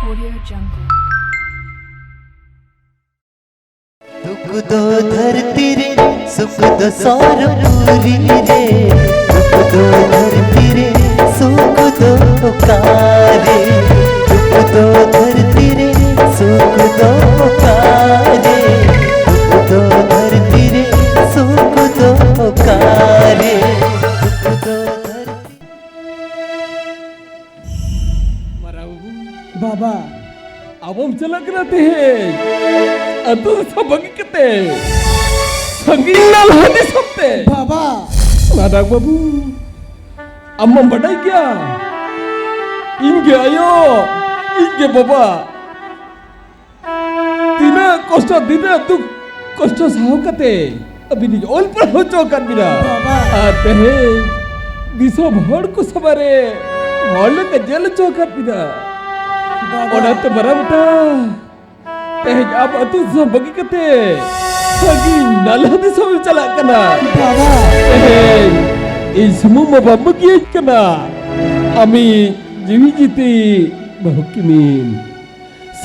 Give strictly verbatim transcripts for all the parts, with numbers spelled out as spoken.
Audio Jungle. ᱫᱩᱠ ᱫᱚ ᱫᱷᱟᱹᱨᱛᱤ ᱨᱮ, ᱥᱩᱠ ᱫᱚ ᱥᱚᱨᱯᱩᱨᱤ ᱨᱮ᱾ ᱫᱩᱠ ᱫᱚ ᱫᱷᱟᱹᱨᱛᱤ ᱨᱮ, ᱥᱩᱠ ᱫᱚ ᱚᱠᱟᱨᱮ? ᱫᱩᱠ ᱫᱚ ᱫᱷᱟᱹᱨᱛᱤ ᱨᱮ, ᱥᱩᱠ ᱫᱚ ᱚᱠᱟᱨᱮ? ᱫᱩᱠ ᱫᱚ ᱫᱷᱟᱹᱨᱛᱤ ᱨᱮ, ᱥᱩᱠ ᱫᱚ ᱚᱠᱟᱨᱮ? ᱫᱩᱠ ᱫᱚ ᱫᱷᱟᱹᱨᱛᱤ ᱢᱟᱨᱟᱝ ᱵᱟᱹᱵᱩ᱾ ᱵᱟᱵᱟ᱾ ᱟᱵᱚᱢ ᱪᱟᱞᱟᱜ ᱠᱟᱱᱟ ᱛᱮᱦᱮᱧ ᱟᱹᱛᱩ ᱫᱤᱥᱚᱢ ᱵᱟᱹᱜᱤ ᱠᱟᱛᱮ ᱥᱟᱺᱜᱤᱧ ᱱᱟᱞᱦᱟ ᱫᱤᱥᱚᱢ ᱛᱮ᱾ ᱵᱟᱵᱟ᱾ ᱢᱟᱨᱟᱝ ᱵᱟᱹᱵᱩ, ᱟᱢ ᱢᱟᱢ ᱵᱟᱰᱟᱭ ᱜᱮᱭᱟ, ᱤᱧ ᱜᱮ ᱟᱭᱳ, ᱤᱧ ᱜᱮ ᱵᱟᱵᱟ᱾ ᱛᱤᱱᱟᱹᱜ ᱠᱚᱥᱴᱚ, ᱛᱤᱱᱟᱹᱜ ᱫᱩᱠ ᱠᱚᱥᱴᱚ ᱥᱟᱦᱟᱣ ᱠᱟᱛᱮ ᱟᱹᱵᱤᱱᱤᱧ ᱚᱞ ᱯᱟᱲᱦᱟᱣ ᱦᱚᱪᱚ ᱟᱠᱟᱫ ᱵᱤᱱᱟ᱾ ᱵᱟᱵᱟ᱾ ᱟᱨ ᱛᱮᱦᱮᱧ ᱫᱤᱥᱚᱢ ᱦᱚᱲ ᱠᱚ ᱥᱟᱢᱟᱝ ᱨᱮ ᱦᱚᱲ ᱞᱮᱠᱟ ᱧᱮᱞ ᱦᱚᱪᱚ ᱟᱠᱟᱫ ᱵᱤᱱᱟ᱾ ᱵᱟᱵᱟ᱾ ᱚᱱᱟᱛᱮ ᱢᱟᱨᱟᱝ ᱵᱮᱴᱟ, ᱛᱮᱦᱮᱧ ᱟᱢ ᱟᱹᱛᱩ ᱫᱤᱥᱚᱢ ᱵᱟᱹᱜᱤ ᱠᱟᱛᱮ ᱥᱟᱺᱜᱤᱧ ᱱᱟᱞᱦᱟ ᱫᱤᱥᱚᱢ ᱮᱢ ᱪᱟᱞᱟᱜ ᱠᱟᱱᱟ᱾ ᱵᱟᱵᱟ᱾ ᱛᱮᱦᱮᱧ ᱤᱧ ᱥᱩᱢᱩᱝ ᱢᱟ ᱵᱟᱢ ᱵᱟᱹᱜᱤᱭᱟᱹᱧ ᱠᱟᱱᱟ, ᱟᱢᱤᱡ ᱡᱤᱣᱤ ᱡᱤᱛᱤ ᱵᱟᱹᱦᱩ ᱠᱤᱢᱤᱱ᱾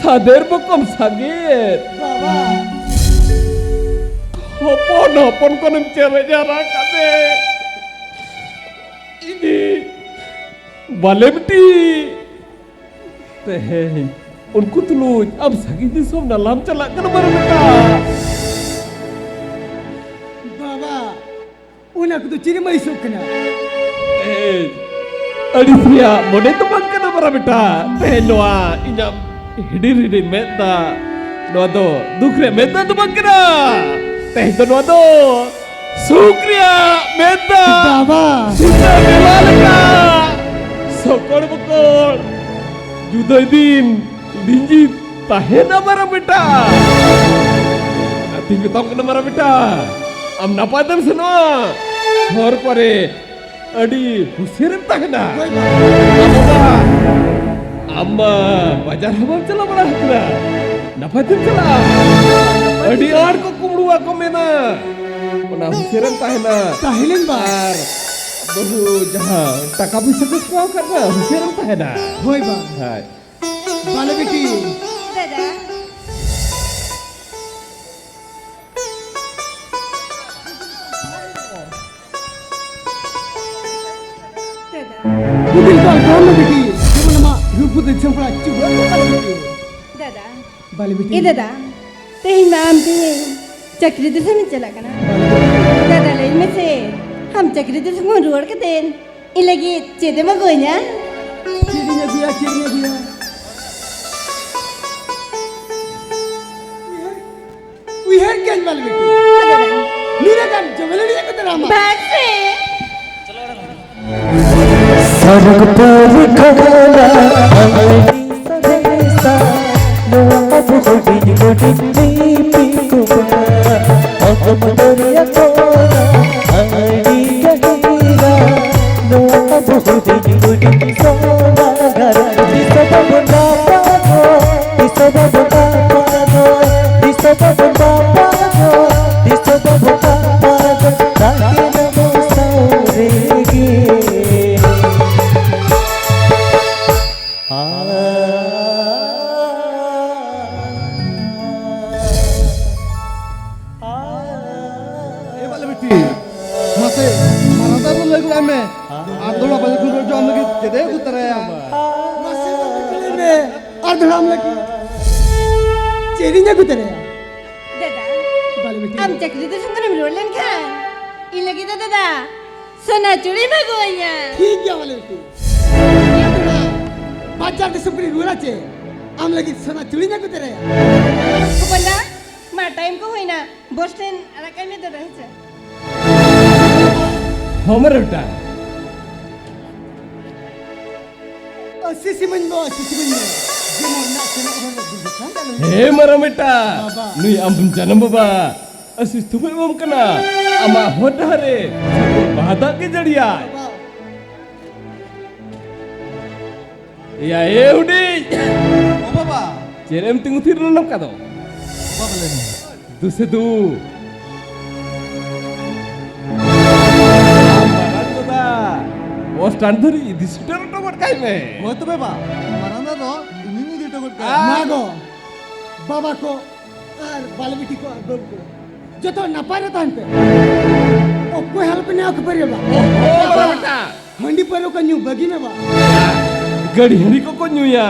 ᱥᱟᱫᱮᱨ ᱵᱚᱠᱚᱢ ᱥᱟᱜᱮᱨ᱾ ᱵᱟᱵᱟ᱾ ᱦᱚᱯᱚᱱ ᱦᱚᱯᱚᱱ ᱠᱷᱚᱱᱮᱢ ᱪᱮᱨᱮᱡ ᱦᱟᱨᱟ ᱠᱟᱫᱮ ᱤᱧᱤᱡ ᱵᱟᱞᱮ ᱵᱤᱴᱤ᱾ ᱛᱮᱦᱮᱧ ᱩᱱᱠᱩ ᱛᱩᱞᱩᱡ ᱟᱢ ᱥᱟᱺᱜᱤᱧ ᱫᱤᱥᱚᱢ ᱱᱟᱞᱦᱟᱢ ᱪᱟᱞᱟᱜ ᱠᱟᱱᱟ ᱢᱟᱨᱟᱝ ᱵᱮᱴᱟ᱾ ᱵᱟᱵᱟ᱾ ᱚᱱᱟ ᱠᱚᱫᱚ ᱪᱮᱫ ᱮᱢ ᱟᱹᱲᱤᱥᱚᱜ ᱠᱟᱱᱟ? ᱮᱭ, ᱟᱹᱲᱤᱥ ᱨᱮᱭᱟᱜ ᱢᱚᱱᱮ ᱫᱚ ᱵᱟᱝ ᱠᱟᱱᱟ ᱢᱟᱨᱟ ᱵᱮᱴᱟ᱾ ᱛᱮᱦᱮᱧ ᱱᱚᱣᱟ ᱤᱧᱟᱜ ᱦᱤᱰᱤᱧ ᱦᱤᱰᱤᱧ ᱢᱮᱫ ᱫᱟᱜ, ᱱᱚᱣᱟ ᱫᱚ ᱫᱩᱠ ᱨᱮᱭᱟᱜ ᱢᱮᱫ ᱫᱟᱜ ᱫᱚ ᱵᱟᱝ ᱠᱟᱱᱟ᱾ ᱛᱮᱦᱮᱧ ᱫᱚ ᱱᱚᱣᱟ ᱫᱚ ᱥᱩᱠ ᱨᱮᱭᱟᱜ ᱢᱮᱫ ᱫᱟᱜ᱾ ᱵᱟᱵᱟ᱾ ᱥᱤᱛᱟᱹ ᱢᱮᱞᱟ ᱞᱮᱠᱟ ᱥᱚᱠᱚᱲ ᱵᱚᱠᱚᱲ ᱡᱩᱫᱟᱹᱭ ᱫᱤᱱ ᱞᱤᱸᱡᱤ ᱛᱟᱦᱮᱱᱟ ᱢᱟᱨᱟᱝ ᱵᱮᱴᱟ᱾ ᱚᱱᱟᱛᱤᱧ ᱢᱮᱛᱟᱢ ᱠᱟᱱᱟ ᱢᱟᱨᱟᱝ ᱵᱮᱴᱟ, ᱟᱢ ᱱᱟᱯᱟᱭ ᱛᱮᱢ ᱥᱮᱱᱚᱜᱼᱟ᱾ ᱦᱚᱨ ᱠᱚᱨᱮ ᱟᱹᱰᱤ ᱦᱩᱥᱤᱭᱟᱹᱨᱮᱢ ᱛᱟᱦᱮᱱᱟ᱾ ᱦᱳᱭ ᱵᱟ᱾ ᱟᱢ ᱵᱟ, ᱟᱢ ᱢᱟ ᱵᱟᱡᱟᱨ ᱦᱚᱸ ᱵᱟᱢ ᱪᱟᱞᱟᱣ ᱵᱟᱲᱟ ᱟᱠᱟᱱᱟ, ᱱᱟᱯᱟᱭ ᱛᱮᱢ ᱪᱟᱞᱟᱜᱼᱟ᱾ ᱟᱹᱰᱤ ᱟᱸᱴ ᱠᱚ ᱠᱩᱢᱵᱽᱲᱩᱣᱟ ᱠᱚ ᱢᱮᱱᱟ, ᱚᱱᱟ ᱦᱩᱥᱤᱭᱟᱹᱨᱮᱢ ᱛᱟᱦᱮᱱᱟ᱾ ᱛᱟᱦᱮᱱᱟᱹᱧ ᱵᱟ᱾ ᱟᱨ ᱵᱟᱹᱦᱩ ᱡᱟᱦᱟᱸ ᱴᱟᱠᱟ ᱯᱚᱭᱥᱟ ᱠᱚ ᱠᱚᱭ ᱠᱟᱜ ᱢᱮ, ᱦᱩᱥᱤᱭᱟᱹᱨᱮᱢ ᱛᱟᱦᱮᱱᱟ᱾ ᱦᱳᱭ ᱵᱟ᱾ ᱦᱳᱭ᱾ ᱵᱟᱞᱮ ᱵᱤᱴᱤ᱾ ᱫᱟᱫᱟ᱾ ᱫᱟᱫᱟ᱾ ᱵᱩᱫᱷᱤ ᱫᱚ ᱟᱞᱯᱚᱱ ᱵᱤᱴᱤ, ᱡᱮᱢᱚᱱ ᱟᱢᱟᱜ ᱨᱩᱯ ᱫᱚ ᱡᱷᱟᱢᱯᱲᱟ ᱪᱩᱵᱟᱹ ᱠᱚ ᱵᱟᱞᱮ ᱵᱤᱴᱤ᱾ ᱫᱟᱫᱟ᱾ ᱵᱟᱞᱮ ᱵᱤᱴᱤ᱾ ᱮ ᱫᱟᱫᱟ, ᱛᱮᱦᱮᱧ ᱢᱟ ᱟᱢ ᱛᱮᱦᱮᱧ ᱪᱟᱹᱠᱨᱤ ᱫᱤᱥᱚᱢ ᱮᱢ ᱪᱟᱞᱟᱜ ᱠᱟᱱᱟ᱾ ᱫᱟᱫᱟ, ᱞᱟᱹᱭ ᱢᱮᱥᱮ, ᱟᱢ ᱪᱟᱹᱠᱨᱤ ᱫᱤᱥᱚᱢ ᱠᱷᱚᱱ ᱨᱩᱣᱟᱹᱲ ᱠᱟᱛᱮ ᱤᱧ ᱞᱟᱹᱜᱤᱫ ᱪᱮᱫ ᱮᱢ ᱟᱹᱜᱩᱣᱟᱹᱧᱟ? ᱪᱮᱫ ᱤᱧ ᱟᱹᱜᱩᱭᱟ, ᱪᱮᱫ ᱤᱧ ᱟᱹᱜᱩᱭᱟ? ᱩᱭᱦᱟᱹᱨ ᱠᱮᱫ ᱢᱟᱞ ᱵᱤᱴᱤ᱾ ᱱᱤᱱᱟᱹᱜ ᱜᱟᱱ ᱡᱚᱢᱮᱞᱟᱹᱲᱤᱭᱟᱹ ᱠᱚ ᱫᱟᱨᱟᱢᱟ᱾ ᱵᱟᱥᱮ᱾ ᱥᱚᱨᱚᱜᱽ ᱯᱩᱨᱤ ᱠᱷᱚᱱᱟᱜ ᱟᱹᱰᱤ ᱥᱟᱫᱮᱥᱟ, ᱱᱚᱣᱟ ᱟᱵᱚ ᱦᱩᱰᱤᱧ ᱦᱩᱰᱤᱧ ᱞᱤᱯᱤ ᱠᱚᱢᱟ᱾ ᱚᱛᱚᱢ ᱫᱚᱨᱭᱟ ᱠᱷᱚᱱᱟᱜ ᱟᱹᱰᱤ ᱜᱟᱹᱦᱤᱨᱟ, ᱱᱚᱣᱟ ᱟᱵᱚ ᱦᱩᱰᱤᱧ ᱦᱩᱰᱤᱧ ᱥᱚᱢᱟᱜᱟᱨ᱾ ᱫᱤᱥᱚᱢ ᱵᱚᱱ ᱵᱟᱯᱟᱜᱚ, ᱫᱤᱥᱚᱢ ᱵᱚᱱ ᱵᱟᱯᱟᱜᱚ, ᱫᱤᱥᱚᱢ ᱵᱚᱱ ᱵᱟᱯᱟᱜᱚ, ᱫᱤᱥᱚᱢ ᱵᱚᱱ ᱵᱟᱯᱟᱜᱚ, ᱛᱟᱠᱤᱱ ᱟᱵᱚ ᱥᱟᱶ ᱨᱮᱜᱮ᱾ ᱮ ᱵᱟᱞᱮ ᱵᱤᱴᱤ, ᱢᱟᱥᱮ, ᱢᱟᱨᱟᱝ ᱫᱟᱫᱟ ᱞᱟᱹᱭ ᱜᱚᱫ ᱟᱭ ᱢᱮ᱾ ᱟᱨ ᱫᱚᱦᱲᱟ ᱵᱟᱡᱟᱨ ᱠᱷᱚᱱ ᱨᱩᱣᱟᱹᱲ ᱡᱚᱠᱷᱚᱱ ᱟᱢ ᱞᱟᱹᱜᱤᱫ ᱪᱮᱫ ᱮ ᱟᱹᱜᱩ ᱛᱚᱨᱟᱭᱟ? ᱢᱟᱥᱮ, ᱢᱟᱥᱮ, ᱞᱟᱹᱭ ᱢᱮ᱾ ᱟᱨ ᱫᱚᱦᱲᱟ ᱟᱢ ᱞᱟᱹᱜᱤᱫ ᱪᱮᱫ ᱤᱧ ᱟᱹᱜᱩ ᱛᱚᱨᱟᱭᱟ? ᱫᱟᱫᱟ, ᱵᱟᱞᱮ ᱵᱤᱴᱤ᱾ ᱟᱢ ᱪᱟᱹᱠᱨᱤ ᱫᱤᱥᱚᱢ ᱠᱷᱚᱱᱮᱢ ᱨᱩᱣᱟᱹᱲ ᱞᱮᱱᱠᱷᱟᱱ ᱤᱧ ᱞᱟᱹᱜᱤᱫ ᱫᱚ ᱫᱟᱫᱟ ᱥᱚᱱᱟ ᱪᱩᱲᱤᱢ ᱟᱹᱜᱩᱣᱟᱹᱧᱟ᱾ ᱴᱷᱤᱠ ᱜᱮᱭᱟ, ᱵᱟᱞᱮ ᱵᱤᱴᱤ᱾ ᱤᱧ ᱫᱚ ᱱᱟᱜ ᱵᱟᱡᱟᱨ ᱫᱤᱥᱚᱢ ᱠᱷᱚᱱᱤᱧ ᱨᱩᱣᱟᱹᱲᱟ ᱪᱮ, ᱟᱢ ᱞᱟᱹᱜᱤᱫ ᱥᱚᱱᱟ ᱪᱩᱲᱤᱧ ᱟᱹᱜᱩ ᱛᱚᱨᱟᱭᱟ᱾ ᱦᱚᱯᱚᱱ ᱫᱟ, ᱢᱟ, ᱴᱟᱭᱤᱢ ᱠᱚ ᱦᱩᱭᱱᱟ, ᱵᱚᱥ ᱴᱷᱮᱱ ᱟᱲᱟᱜ ᱠᱟᱭ ᱢᱮ ᱫᱟᱫᱟ, ᱦᱮᱸ ᱥᱮ? ᱦᱚᱸ, ᱢᱟᱨᱮ ᱵᱮᱴᱟ᱾ ᱟᱹᱥᱤᱥ ᱤᱢᱟᱹᱧ ᱢᱮ, ᱟᱹᱥᱤᱥ ᱤᱢᱟᱹᱧ ᱢᱮ᱾ ᱡᱮᱢᱚᱱ ᱱᱟᱜ ᱥᱮᱱᱚᱜ ᱦᱚᱨ ᱨᱮ ᱫᱩᱨᱜᱷᱚᱴᱚᱱᱟ ᱟᱞᱚ ᱦᱩᱭᱩᱜ᱾ ᱦᱮᱸ, ᱢᱟᱨᱟᱝ ᱵᱮᱴᱟ᱾ ᱵᱟᱵᱟ᱾ ᱱᱩᱭ ᱟᱢ ᱡᱟᱱᱟᱢ ᱵᱟᱵᱟ᱾ ᱟᱹᱥᱤᱥ ᱛᱩᱢᱮ ᱮᱢᱟᱢ ᱠᱟᱱᱟ᱾ ᱟᱢᱟᱜ ᱦᱚᱨ ᱰᱟᱦᱟᱨ ᱨᱮ ᱵᱟᱦᱟ ᱫᱟᱜ ᱜᱮ ᱡᱟᱹᱲᱤᱭᱟᱭ᱾ ᱮᱭᱟ, ᱮ ᱦᱩᱰᱤᱧ᱾ ᱚ ᱵᱟᱵᱟ᱾ ᱪᱮᱫ ᱮᱢ ᱛᱤᱸᱜᱩ ᱛᱷᱤᱨ ᱞᱮᱱᱟ ᱱᱚᱝᱠᱟ ᱫᱚ? ᱵᱟᱵᱟ ᱞᱟᱹᱭ ᱢᱮ᱾ ᱫᱩ ᱥᱮ ᱫᱩ᱾ ᱢᱟᱨᱟᱝ ᱫᱟᱫᱟ, ᱵᱚᱥ ᱥᱴᱮᱱᱰ ᱫᱷᱟᱹᱨᱤᱡ ᱤᱫᱤ ᱥᱮᱴᱮᱨ ᱦᱚᱴᱚ ᱜᱚᱫ ᱠᱟᱭ ᱢᱮ᱾ ᱦᱳᱭ ᱛᱚᱵᱮ ᱵᱟ, ᱢᱟᱨᱟᱝ ᱫᱟᱫᱟ᱾ ᱫᱚ ᱤᱧᱤᱧ ᱤᱫᱤ ᱦᱚᱴᱚ ᱜᱚᱫ ᱠᱟᱭᱟ᱾ ᱢᱟ ᱜᱚ, ᱵᱟᱵᱟ ᱠᱚ ᱟᱨ ᱵᱟᱞᱮ ᱵᱤᱴᱤ ᱠᱚ ᱟᱨ ᱵᱟᱹᱵᱩ ᱠᱚ, ᱡᱚᱛᱚ ᱱᱟᱯᱟᱭ ᱨᱮ ᱛᱟᱦᱮᱱ ᱯᱮ᱾ ᱚᱠᱚᱭ ᱦᱚᱸ ᱟᱞᱚᱯᱮ ᱱᱮᱭᱟᱣ ᱠᱷᱟᱹᱯᱟᱹᱨᱤ ᱵᱟ᱾ ᱚ, ᱵᱟᱵᱟ ᱵᱮᱴᱟ᱾ ᱦᱟᱺᱰᱤ ᱯᱟᱹᱣᱨᱟᱹ ᱠᱚ ᱧᱩ ᱵᱟᱹᱜᱤ ᱢᱮ ᱵᱟ᱾ ᱜᱟᱹᱲᱤ ᱦᱟᱺᱰᱤ ᱠᱚᱠᱚ ᱧᱩᱭᱟ,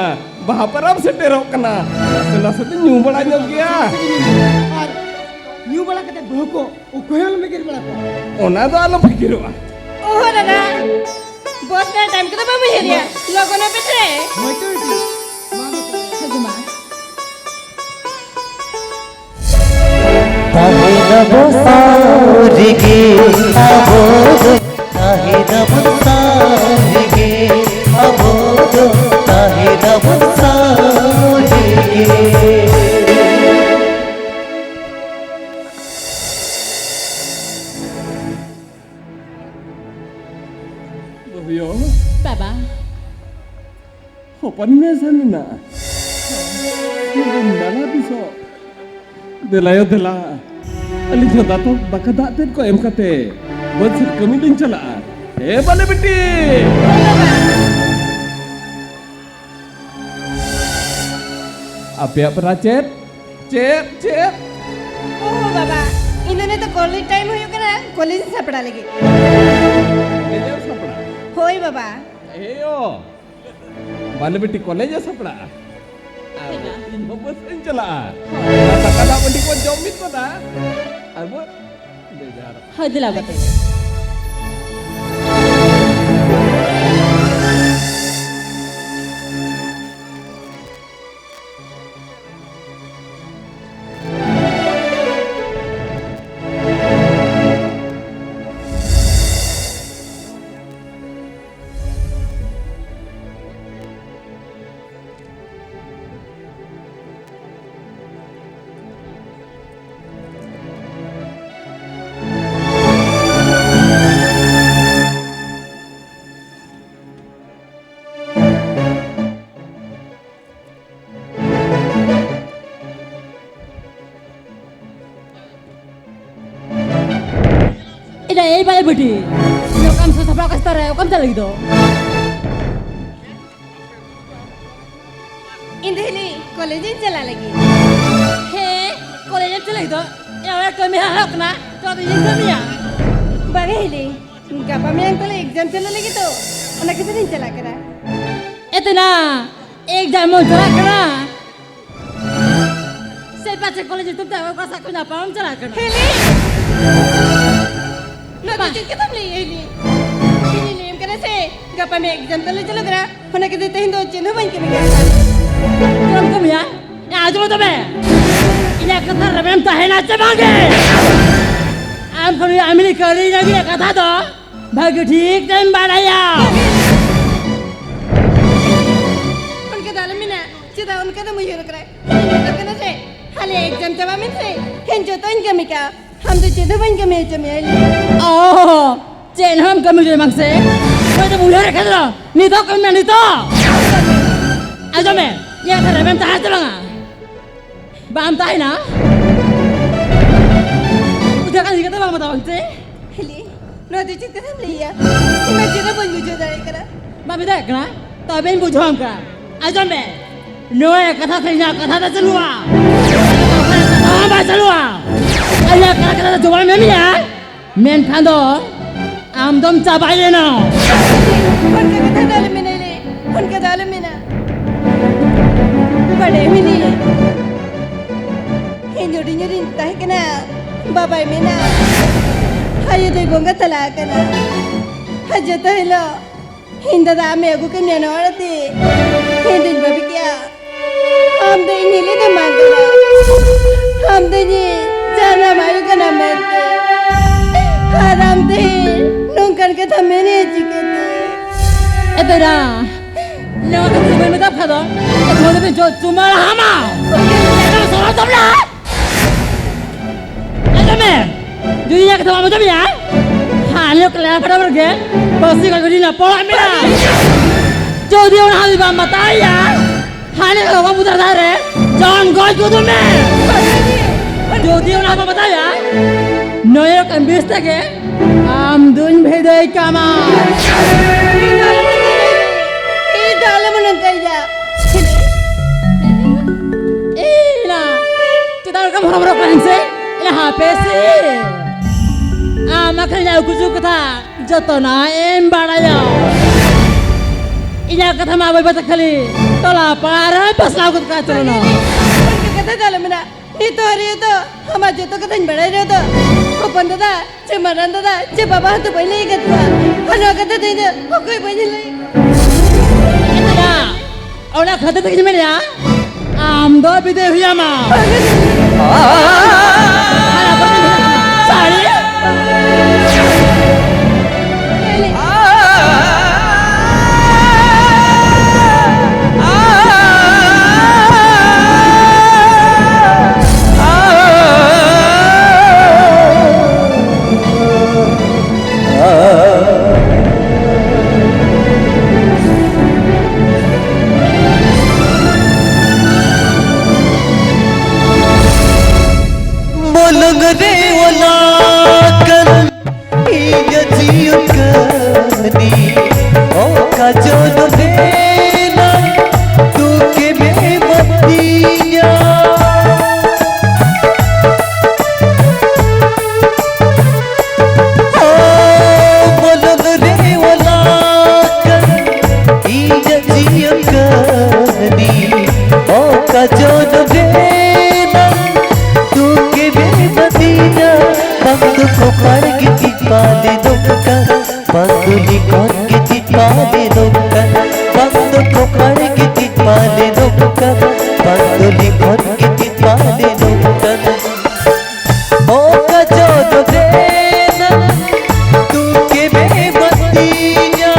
ᱵᱟᱦᱟ ᱯᱟᱨᱟᱵᱽ ᱥᱮᱴᱮᱨᱚᱜ ᱠᱟᱱᱟ, ᱱᱟᱥᱮ ᱱᱟᱥᱮ ᱫᱚ ᱧᱩ ᱵᱟᱲᱟ ᱧᱚᱜ ᱜᱮᱭᱟ᱾ ᱟᱨ ᱧᱩ ᱵᱟᱲᱟ ᱠᱟᱛᱮ ᱵᱟᱹᱦᱩ ᱠᱚ ᱚᱠᱚᱭ ᱦᱚᱸ ᱟᱞᱚᱢ ᱮᱜᱮᱨ ᱵᱟᱲᱟ ᱠᱚᱣᱟ᱾ ᱚᱱᱟ ᱫᱚ ᱟᱞᱚᱢ ᱯᱷᱤᱠᱤᱨᱚᱜᱼᱟ᱾ ᱚᱦᱚ ᱫᱟᱫᱟ, ᱵᱚᱥ ᱨᱮᱱᱟᱜ ᱴᱟᱭᱤᱢ ᱠᱚᱫᱚ ᱵᱟᱢ ᱩᱭᱦᱟᱹᱨ ᱜᱮᱭᱟ᱾ ᱞᱚᱜᱚᱱ ᱯᱮ ᱥᱮᱴᱮᱨ᱾ ᱦᱳᱭ ᱛᱚ ᱵᱤᱴᱤ᱾ ᱢᱟ ᱫᱚ ᱛᱚᱵᱮ᱾ ᱦᱤᱡᱩᱜ ᱢᱟ᱾ ᱛᱟᱦᱮᱱᱟᱵᱚ ᱥᱟᱶ ᱨᱮᱜᱮ ᱟᱵᱚ ᱫᱚ, ᱛᱟᱦᱮᱱᱟᱵᱚ ᱥᱟᱶ ᱨᱮᱜᱮ ᱟᱵᱚ ᱫᱚ, ᱛᱟᱦᱮᱱᱟᱵᱚ ᱥᱟᱶ ᱨᱮᱜᱮ᱾ ᱵᱟᱹᱦᱩᱭᱳ᱾ ᱵᱟᱵᱟ᱾ ᱦᱚᱯᱚᱱ ᱢᱮ ᱥᱮᱱ ᱮᱱᱟ᱾ ᱱᱟᱞᱟ ᱛᱤᱥᱚᱜ? ᱫᱮᱞᱟᱭᱳ ᱫᱮᱞᱟ᱾ ᱟᱹᱞᱤᱧ ᱦᱚᱸ ᱫᱟᱛᱚ ᱫᱟᱠᱟ ᱫᱟᱜ ᱛᱮᱫ ᱠᱚ ᱮᱢ ᱠᱟᱛᱮ ᱵᱟᱹᱫᱽ ᱥᱮᱫ ᱠᱟᱹᱢᱤ ᱞᱤᱧ ᱪᱟᱞᱟᱜᱼᱟ᱾ ᱦᱮ ᱵᱟᱞᱮ ᱵᱤᱴᱤ᱾ ᱟᱯᱮᱭᱟᱜ ᱯᱮᱲᱟ ᱪᱮᱫ? ᱪᱮᱫ? ᱪᱮᱫ? ᱳᱦᱳ ᱵᱟᱵᱟ, ᱤᱧ ᱫᱚ ᱱᱤᱛᱚᱜ ᱠᱚᱞᱮᱡᱽ ᱴᱟᱭᱤᱢ ᱦᱩᱭᱩᱜ ᱠᱟᱱᱟ, ᱠᱚᱞᱮᱡᱽ ᱤᱧ ᱥᱟᱯᱲᱟᱣ ᱞᱟᱹᱜᱤᱫ᱾ ᱠᱚᱞᱮᱡᱽ ᱮᱢ ᱥᱟᱯᱲᱟᱣ? ᱦᱳᱭ ᱵᱟᱵᱟ᱾ ᱮᱭᱳ, ᱵᱟᱞᱮ ᱵᱤᱴᱤ ᱠᱚᱞᱮᱡᱽ ᱮ ᱥᱟᱯᱲᱟᱜᱼᱟ᱾ ᱟᱨ ᱦᱮᱸ᱾ ᱤᱧ ᱦᱚᱸ ᱵᱟᱹᱥ ᱤᱧ ᱪᱟᱞᱟᱜᱼᱟ᱾ ᱦᱳᱭ᱾ ᱫᱟᱠᱟ ᱫᱟᱜ ᱢᱟᱹᱰᱤ ᱠᱚ ᱡᱚᱢ ᱢᱤᱫ ᱠᱚᱫᱟ᱾ ᱟᱨ ᱵᱚ ᱵᱮᱡᱟᱨᱚᱜᱼᱟ᱾ ᱦᱳᱭ, ᱫᱮᱞᱟ ᱵᱟᱵᱟ᱾ ᱮᱭ ᱵᱟᱞᱮ ᱵᱤᱴᱤ, ᱚᱠᱟᱢ ᱥᱟᱯᱲᱟᱣ ᱠᱟᱥᱛᱟ ᱨᱮ, ᱚᱠᱟᱢ ᱪᱟᱞᱟᱜ ᱞᱟᱹᱜᱤᱫ ᱫᱚ? ᱤᱧ ᱫᱚ ᱦᱤᱞᱤ ᱠᱚᱞᱮᱡᱽ ᱤᱧ ᱪᱟᱞᱟᱜ ᱞᱟᱹᱜᱤᱫ᱾ ᱦᱮᱸ, ᱠᱚᱞᱮᱡᱽ ᱮᱢ ᱪᱟᱞᱟᱜ ᱞᱟᱹᱜᱤᱫ ᱫᱚ? ᱮ, ᱚᱱᱟ ᱠᱟᱹᱢᱤ ᱦᱟᱸᱜ ᱦᱩᱭᱩᱜ ᱠᱟᱱᱟ, ᱛᱚ ᱟᱫᱚ ᱤᱧ ᱠᱟᱹᱢᱤᱭᱟ᱾ ᱵᱟᱝᱟ ᱦᱤᱞᱤ, ᱜᱟᱯᱟ ᱢᱮᱭᱟᱝ ᱛᱟᱞᱮ ᱮᱠᱡᱟᱢ ᱪᱟᱹᱞᱩ ᱞᱟᱹᱜᱤᱫ ᱛᱚ, ᱚᱱᱟ ᱠᱷᱟᱹᱛᱤᱨ ᱤᱧ ᱪᱟᱞᱟᱜ ᱠᱟᱱᱟ᱾ ᱮᱛᱮᱱᱟ, ᱮᱠᱡᱟᱢ ᱮᱢ ᱪᱟᱞᱟᱜ ᱠᱟᱱᱟ? ᱥᱮ ᱯᱟᱪᱮ ᱠᱚᱞᱮᱡᱽ ᱧᱩᱛᱩᱢ ᱛᱮ ᱚᱠᱟ ᱥᱟᱶ ᱠᱚ ᱧᱟᱯᱟᱢ ᱮᱢ ᱪᱟᱞᱟᱜ ᱠᱟᱱᱟ? ᱦᱤᱞᱤ! ᱱᱚᱣᱟ ᱫᱚ ᱪᱮᱫ ᱠᱟᱛᱷᱟᱢ ᱞᱟᱹᱭᱮᱜᱼᱟ, ᱦᱤᱞᱤ? ᱤᱧᱤᱧ ᱞᱟᱹᱭᱟᱢ ᱠᱟᱱᱟ ᱥᱮ, ᱜᱟᱯᱟ ᱢᱮᱭᱟᱝ ᱮᱠᱡᱟᱢ ᱛᱟᱞᱮ ᱪᱟᱹᱞᱩᱜ ᱠᱟᱱᱟ, ᱚᱱᱟ ᱠᱷᱟᱹᱛᱤᱨ ᱛᱮᱦᱮᱧ ᱫᱚ ᱪᱮᱫ ᱦᱚᱸ ᱵᱟᱹᱧ ᱠᱟᱹᱢᱤ ᱠᱟᱱᱟ᱾ ᱪᱮᱫ ᱮᱢ ᱠᱟᱹᱢᱤᱭᱟ? ᱮ, ᱟᱸᱡᱚᱢ ᱛᱚᱵᱮ, ᱤᱧᱟᱹᱜ ᱠᱟᱛᱷᱟ ᱨᱮᱵᱮᱱ ᱛᱟᱦᱮᱱᱟ ᱪᱮ ᱵᱟᱝᱜᱮ? ᱟᱢ ᱠᱷᱚᱱ ᱟᱢᱤᱞᱤ ᱠᱟᱹᱨᱤ ᱞᱟᱹᱜᱤᱫ ᱠᱟᱛᱷᱟ ᱫᱚ ᱵᱷᱟᱹᱜᱤ ᱴᱷᱤᱠ ᱛᱮᱢ ᱵᱟᱲᱟᱭᱟ᱾ ᱚᱱᱠᱟ ᱫᱚ ᱟᱞᱚᱢ ᱢᱮᱱᱟ᱾ ᱪᱮᱫᱟᱜ ᱚᱱᱠᱟ ᱫᱚᱢ ᱩᱭᱦᱟᱹᱨ ᱠᱟᱱᱟ? ᱤᱧ ᱢᱮᱛᱟᱢ ᱠᱟᱱᱟ ᱥᱮ, ᱦᱟᱞᱮ ᱮᱠᱡᱟᱢ ᱪᱟᱵᱟ ᱢᱮᱱᱛᱮ ᱤᱧ ᱡᱚᱛᱚᱧ ᱠᱟᱹᱢᱤ ᱠᱟᱜᱼᱟ᱾ ᱟᱢ ᱫᱚ ᱪᱮᱫ ᱦᱚᱸ ᱵᱟᱹᱧ ᱠᱟᱹᱢᱤ ᱦᱚᱪᱚ ᱢᱮᱭᱟ, ᱤᱧ᱾ ᱚ, ᱪᱮᱫ ᱦᱚᱸ ᱠᱟᱹᱢᱤ ᱦᱚᱪᱚ ᱵᱟᱝ ᱥᱮ? ᱦᱳᱭ ᱫᱚ ᱩᱭᱦᱟᱹᱨ ᱠᱷᱟᱱ ᱫᱚ ᱱᱤᱛᱚᱜ ᱠᱟᱹᱢᱤ ᱢᱮ, ᱱᱤᱛᱚᱜ᱾ ᱟᱸᱡᱚᱢ ᱢᱮ, ᱤᱧᱟᱹᱜ ᱠᱟᱛᱷᱟ ᱨᱮᱵᱮᱱ ᱛᱟᱦᱮᱸ ᱥᱮ ᱵᱟᱝᱟ? ᱵᱟᱢ ᱛᱟᱦᱮᱱᱟ? ᱩᱫᱷᱟ ᱠᱟᱱ ᱠᱟᱛᱮ ᱵᱟᱢ ᱦᱟᱛᱟᱣᱟ ᱚᱱᱛᱮ? ᱦᱤᱞᱤ, ᱱᱚᱣᱟ ᱫᱚ ᱪᱮᱫ ᱠᱟᱛᱷᱟᱢ ᱞᱟᱹᱭᱟ? ᱤᱧ ᱢᱟ ᱪᱮᱫ ᱦᱚᱸ ᱵᱟᱹᱧ ᱵᱩᱡᱷᱟᱹᱣ ᱫᱟᱲᱮᱭᱟᱜ ᱠᱟᱱᱟ᱾ ᱵᱟᱢ ᱢᱮᱛᱟᱜ ᱠᱟᱱᱟ? ᱛᱚᱵᱮᱧ ᱵᱩᱡᱷᱟᱹᱣᱟᱢ ᱠᱟᱱᱟ᱾ ᱟᱸᱡᱚᱢ ᱢᱮ, ᱱᱚᱣᱟ ᱠᱟᱛᱷᱟ ᱛᱮ ᱤᱧᱟᱹᱜ ᱠᱟᱛᱷᱟ ᱫᱚ ᱪᱟᱹᱞᱩᱜᱼᱟ᱾ ᱠᱟᱛᱷᱟ ᱦᱚᱸ ᱵᱟᱭ ᱪᱟᱹᱞᱩᱜᱼᱟ᱾ ᱤᱧᱟᱹᱜ ᱠᱟᱛᱷᱟ ᱫᱚ ᱡᱚᱵᱟᱵ ᱮᱢ ᱮᱢᱟ᱾ ᱢᱮᱱᱠᱷᱟᱱ ᱫᱚ ᱟᱢ ᱫᱚᱢ ᱪᱟᱵᱟᱭᱮᱱᱟ᱾ ᱚᱱᱠᱟ ᱠᱟᱛᱷᱟ ᱫᱚ ᱟᱞᱚᱢ ᱢᱮᱱᱟ ᱞᱮ, ᱚᱱᱠᱟ ᱫᱚ ᱟᱞᱚᱢ ᱢᱮᱱᱟ᱾ ᱵᱟᱰᱟᱭ ᱢᱮᱱᱟᱹᱧ, ᱤᱧ ᱦᱩᱰᱤᱧ ᱨᱤᱧ ᱛᱟᱦᱮᱸ ᱠᱟᱱᱟ, ᱵᱟᱵᱟᱭ ᱢᱮᱱᱟ, ᱟᱭᱳ ᱫᱚᱭ ᱵᱚᱸᱜᱟ ᱛᱟᱞᱟ ᱟᱠᱟᱱᱟ᱾ ᱟᱨ ᱡᱚᱛᱚ ᱦᱤᱞᱳᱜ ᱤᱧ ᱫᱟᱫᱟ ᱟᱢᱮ ᱟᱹᱜᱩ ᱠᱮᱫ ᱢᱮᱭᱟ ᱱᱚᱣᱟ ᱚᱲᱟᱜ ᱛᱮ᱾ ᱤᱧ ᱫᱩᱧ ᱵᱷᱟᱹᱵᱤ ᱠᱮᱜᱼᱟ, ᱟᱢ ᱫᱚ ᱤᱧ ᱦᱤᱞᱤ ᱫᱚ ᱵᱟᱝ ᱠᱟᱱᱟ᱾ ᱟᱢ ᱫᱚ ᱤᱧᱤᱡ ᱡᱟᱱᱟᱢ ᱟᱭᱳ ᱠᱟᱱᱟᱢ ᱢᱮᱱᱛᱮ᱾ ᱟᱨ ᱟᱢ ᱛᱮᱦᱮᱧ ᱱᱚᱝᱠᱟᱱ ᱠᱟᱛᱷᱟ ᱢᱮᱱᱮᱫ ᱪᱤᱠᱟᱹᱛᱮ? ᱮ ᱫᱟᱫᱟ, ᱱᱚᱣᱟ ᱠᱟᱛᱷᱟ ᱵᱟᱹᱧ ᱢᱮᱛᱟᱢ ᱠᱷᱟᱱ ᱫᱚ, ᱮᱠᱷᱚᱱ ᱫᱚ ᱪᱩᱢᱟᱹᱲᱟ ᱦᱟᱢᱟ᱾ ᱮᱠᱫᱚᱢ ᱥᱚᱨᱚᱢ ᱛᱟᱢ ᱱᱟ᱾ ᱟᱸᱡᱚᱢ ᱢᱮ, ᱡᱩᱫᱤ ᱤᱧᱟᱹᱜ ᱠᱟᱛᱷᱟ ᱵᱟᱢ ᱟᱸᱡᱚᱢᱮᱭᱟ, ᱦᱟᱱᱮ ᱠᱞᱮᱭᱟ ᱯᱷᱟᱴᱟ ᱨᱮᱜᱮ ᱯᱟᱹᱥᱤ ᱠᱚ ᱡᱩᱫᱤ ᱱᱟᱯᱚᱲᱟᱜ ᱢᱮᱱᱟᱜᱼᱟ, ᱡᱩᱫᱤ ᱚᱱᱟ ᱦᱚᱸ ᱵᱟᱢ ᱵᱟᱛᱟᱣᱮᱭᱟ, ᱦᱟᱱᱮ ᱠᱚ ᱵᱩᱫᱷᱟᱹ ᱫᱷᱟᱨᱮ ᱡᱚᱱ ᱜᱚᱡ ᱜᱚᱫᱚᱜ ᱢᱮ᱾ ᱡᱩᱫᱤ ᱚᱱᱟ ᱵᱟᱢ ᱵᱟᱛᱟᱣᱮᱭᱟ, ᱱᱚᱭᱚ ᱠᱟᱢᱵᱤᱥ ᱛᱮᱜᱮ ᱟᱢ ᱫᱩᱧ ᱵᱷᱮᱫᱟᱹᱭ ᱠᱟᱢᱟ᱾ ᱤᱧ ᱫᱚ ᱟᱞᱚᱢ ᱱᱚᱝᱠᱟᱭᱟ᱾ ᱦᱚᱨᱚᱵᱚᱨᱚᱜ ᱠᱟᱱᱟᱢ ᱥᱮ? ᱮ ᱦᱟᱯᱮ ᱥᱮ᱾ ᱟᱢ ᱟᱹᱠᱷᱨᱤᱧ ᱟᱹᱜᱩ ᱠᱟᱛᱷᱟ ᱡᱚᱛᱚᱱᱟᱜ ᱮᱢ ᱵᱟᱲᱟᱭᱟ᱾ ᱤᱧᱟᱹᱜ ᱠᱟᱛᱷᱟ ᱢᱟ ᱵᱟᱹᱭ ᱵᱟᱹᱭ ᱛᱮ ᱠᱷᱟᱹᱞᱤ ᱴᱚᱞᱟ ᱯᱟᱲᱟ ᱨᱮ ᱯᱟᱥᱱᱟᱣ ᱜᱚᱫ ᱠᱟᱜ ᱪᱚᱞᱚᱱᱟ᱾ ᱚᱱᱠᱟ ᱠᱟᱛᱷᱟ ᱫᱚ ᱟᱞᱚ ᱢᱮᱱᱟ᱾ ᱱᱤᱛᱚᱜ ᱦᱟᱹᱨᱤᱡ ᱫᱚ ᱟᱢᱟᱜ ᱡᱚᱛᱚ ᱠᱟᱛᱷᱟᱧ ᱵᱟᱲᱟᱭ ᱨᱮᱦᱚᱸ ᱫᱚ, ᱦᱚᱯᱚᱱ ᱫᱟᱫᱟ ᱪᱮ ᱢᱟᱨᱟᱝ ᱫᱟᱫᱟ ᱪᱮ ᱵᱟᱵᱟ ᱦᱚᱸᱛᱚ ᱵᱟᱹᱧ ᱞᱟᱹᱭ ᱟᱠᱟᱫ ᱠᱚᱣᱟ᱾ ᱟᱨ ᱱᱚᱣᱟ ᱠᱟᱛᱷᱟ ᱫᱚ ᱤᱧ ᱫᱚ ᱚᱠᱚᱭ ᱵᱟᱹᱧ ᱞᱟᱹᱭ᱾ ᱮ ᱫᱟᱫᱟ, ᱚᱱᱟ ᱠᱷᱟᱹᱛᱤᱨ ᱛᱮᱜᱮᱧ ᱢᱮᱱᱮᱫᱼᱟ, ᱟᱢ ᱫᱚ ᱵᱤᱫᱟᱹᱭ ᱦᱩᱭ ᱟᱢᱟ᱾ ᱟᱨ ᱟᱵᱚᱨᱮᱱ ᱢᱮᱱᱟᱜ ᱠᱚᱣᱟ, ᱥᱟᱹᱲᱤ᱾ ᱢᱚᱞᱚᱝ ᱨᱮ ᱚᱞ ᱟᱠᱟᱱ ᱤᱧᱟᱹᱜ ᱡᱤᱭᱚᱱ ᱠᱟᱹᱦᱱᱤ, ᱚᱠᱟ ᱡᱚᱱᱚᱢ ᱨᱮᱱᱟᱜ ᱫᱩᱠᱮᱢ ᱮᱢᱟᱫᱤᱧᱟ᱾ ᱚ, ᱢᱚᱞᱚᱝ ᱨᱮ ᱚᱞ ᱟᱠᱟᱱ ᱤᱧᱟᱹᱜ ᱡᱤᱭᱚᱱ ᱠᱟᱹᱦᱱᱤ, ᱚᱠᱟ ᱡᱚᱱᱚᱢ ᱨᱮᱱᱟᱜ ᱫᱩᱠᱮᱢ ᱮᱢᱟᱫᱤᱧᱟ᱾ ᱵᱟᱝ ᱫᱚ ᱠᱚᱯᱟᱲ ᱜᱤᱛᱤᱡ ᱯᱟᱞᱮ ᱱᱚᱝᱠᱟ, ᱵᱟᱝ ᱫᱚ ᱞᱤᱠᱷᱚᱱ ᱜᱤᱛᱤᱡ ᱯᱟᱞᱮ ᱱᱚᱝᱠᱟ, ᱵᱟᱝ ᱫᱚ ᱠᱚᱯᱟᱲ ᱜᱤᱛᱤᱡ ᱯᱟᱞᱮ ᱱᱚᱝᱠᱟ, ᱵᱟᱝ ᱫᱚ ᱞᱤᱠᱷᱚᱱ ᱜᱤᱛᱤᱡ ᱯᱟᱞᱮ ᱱᱚᱝᱠᱟ᱾ ᱚᱠᱟ ᱡᱚᱱᱚᱢ ᱨᱮᱱᱟᱜ ᱫᱩᱠᱮᱢ ᱮᱢᱟᱫᱤᱧᱟ᱾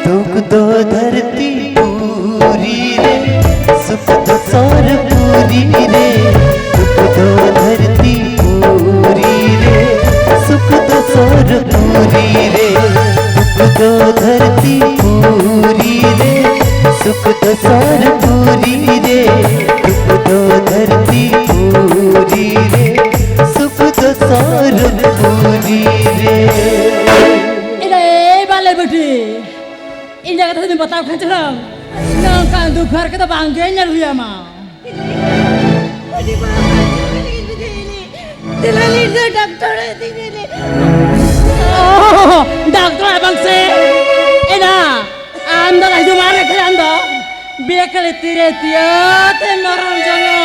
ᱫᱩᱠ ᱫᱚ ᱫᱷᱟᱹᱨᱛᱤ ᱯᱩᱨᱤ ᱨᱮ, ᱥᱩᱠ ᱫᱚ ᱥᱚᱨ ᱯᱩᱨᱤ ᱨᱮ᱾ ᱫᱩᱠ ᱫᱚ ᱫᱷᱟᱹᱨᱛᱤ ᱯᱩᱨᱤ ᱨᱮ, ᱥᱩᱠ ᱫᱚ ᱥᱚᱨ ᱯᱩᱨᱤ ᱨᱮ᱾ ᱫᱩᱠ ᱫᱚ ᱫᱷᱟᱹᱨᱛᱤ ᱯᱩᱨᱤ ᱨᱮ, ᱥᱩᱠ ᱫᱚ ᱥᱚᱨ ᱯᱩᱨᱤ ᱨᱮ᱾ ᱫᱩᱠ ᱫᱚ ᱫᱷᱟᱹᱨᱛᱤ ᱯᱩᱨᱤ ᱨᱮ, ᱥᱩᱠ ᱫᱚ ᱥᱚᱨ ᱯᱩᱨᱤ ᱨᱮ᱾ ᱮ ᱵᱟᱞᱮ ᱵᱤᱴᱤ, ᱠᱟᱛᱷᱟ ᱡᱩᱫᱤᱢ ᱵᱟᱛᱟᱣ ᱠᱷᱟᱱ ᱪᱮᱦᱨᱟ᱾ ᱱᱚᱝᱠᱟᱱ ᱫᱩᱠ ᱦᱚᱨ ᱠᱚᱫᱚ ᱵᱟᱝ ᱜᱮ ᱧᱮᱞ ᱦᱩᱭ ᱟᱢᱟ᱾ ᱟᱹᱰᱤ ᱵᱟᱝ ᱫᱮᱞᱟ ᱞᱤᱧ ᱫᱚ ᱰᱟᱠᱛᱚᱨ ᱚᱲᱟᱜ ᱤᱫᱤ ᱢᱮ᱾ ᱚ, ᱰᱟᱠᱛᱚᱨ ᱚᱲᱟᱜ ᱵᱟᱝ ᱥᱮ? ᱮᱱᱟ, ᱟᱢ ᱫᱚ ᱦᱤᱡᱩᱜ ᱢᱟ ᱨᱮ ᱠᱷᱟᱱ ᱫᱚ ᱵᱮᱠᱟᱞ ᱛᱤᱨᱮ ᱛᱤᱭᱟ ᱛᱮ ᱢᱟᱨᱟᱝ ᱡᱚᱱᱚ᱾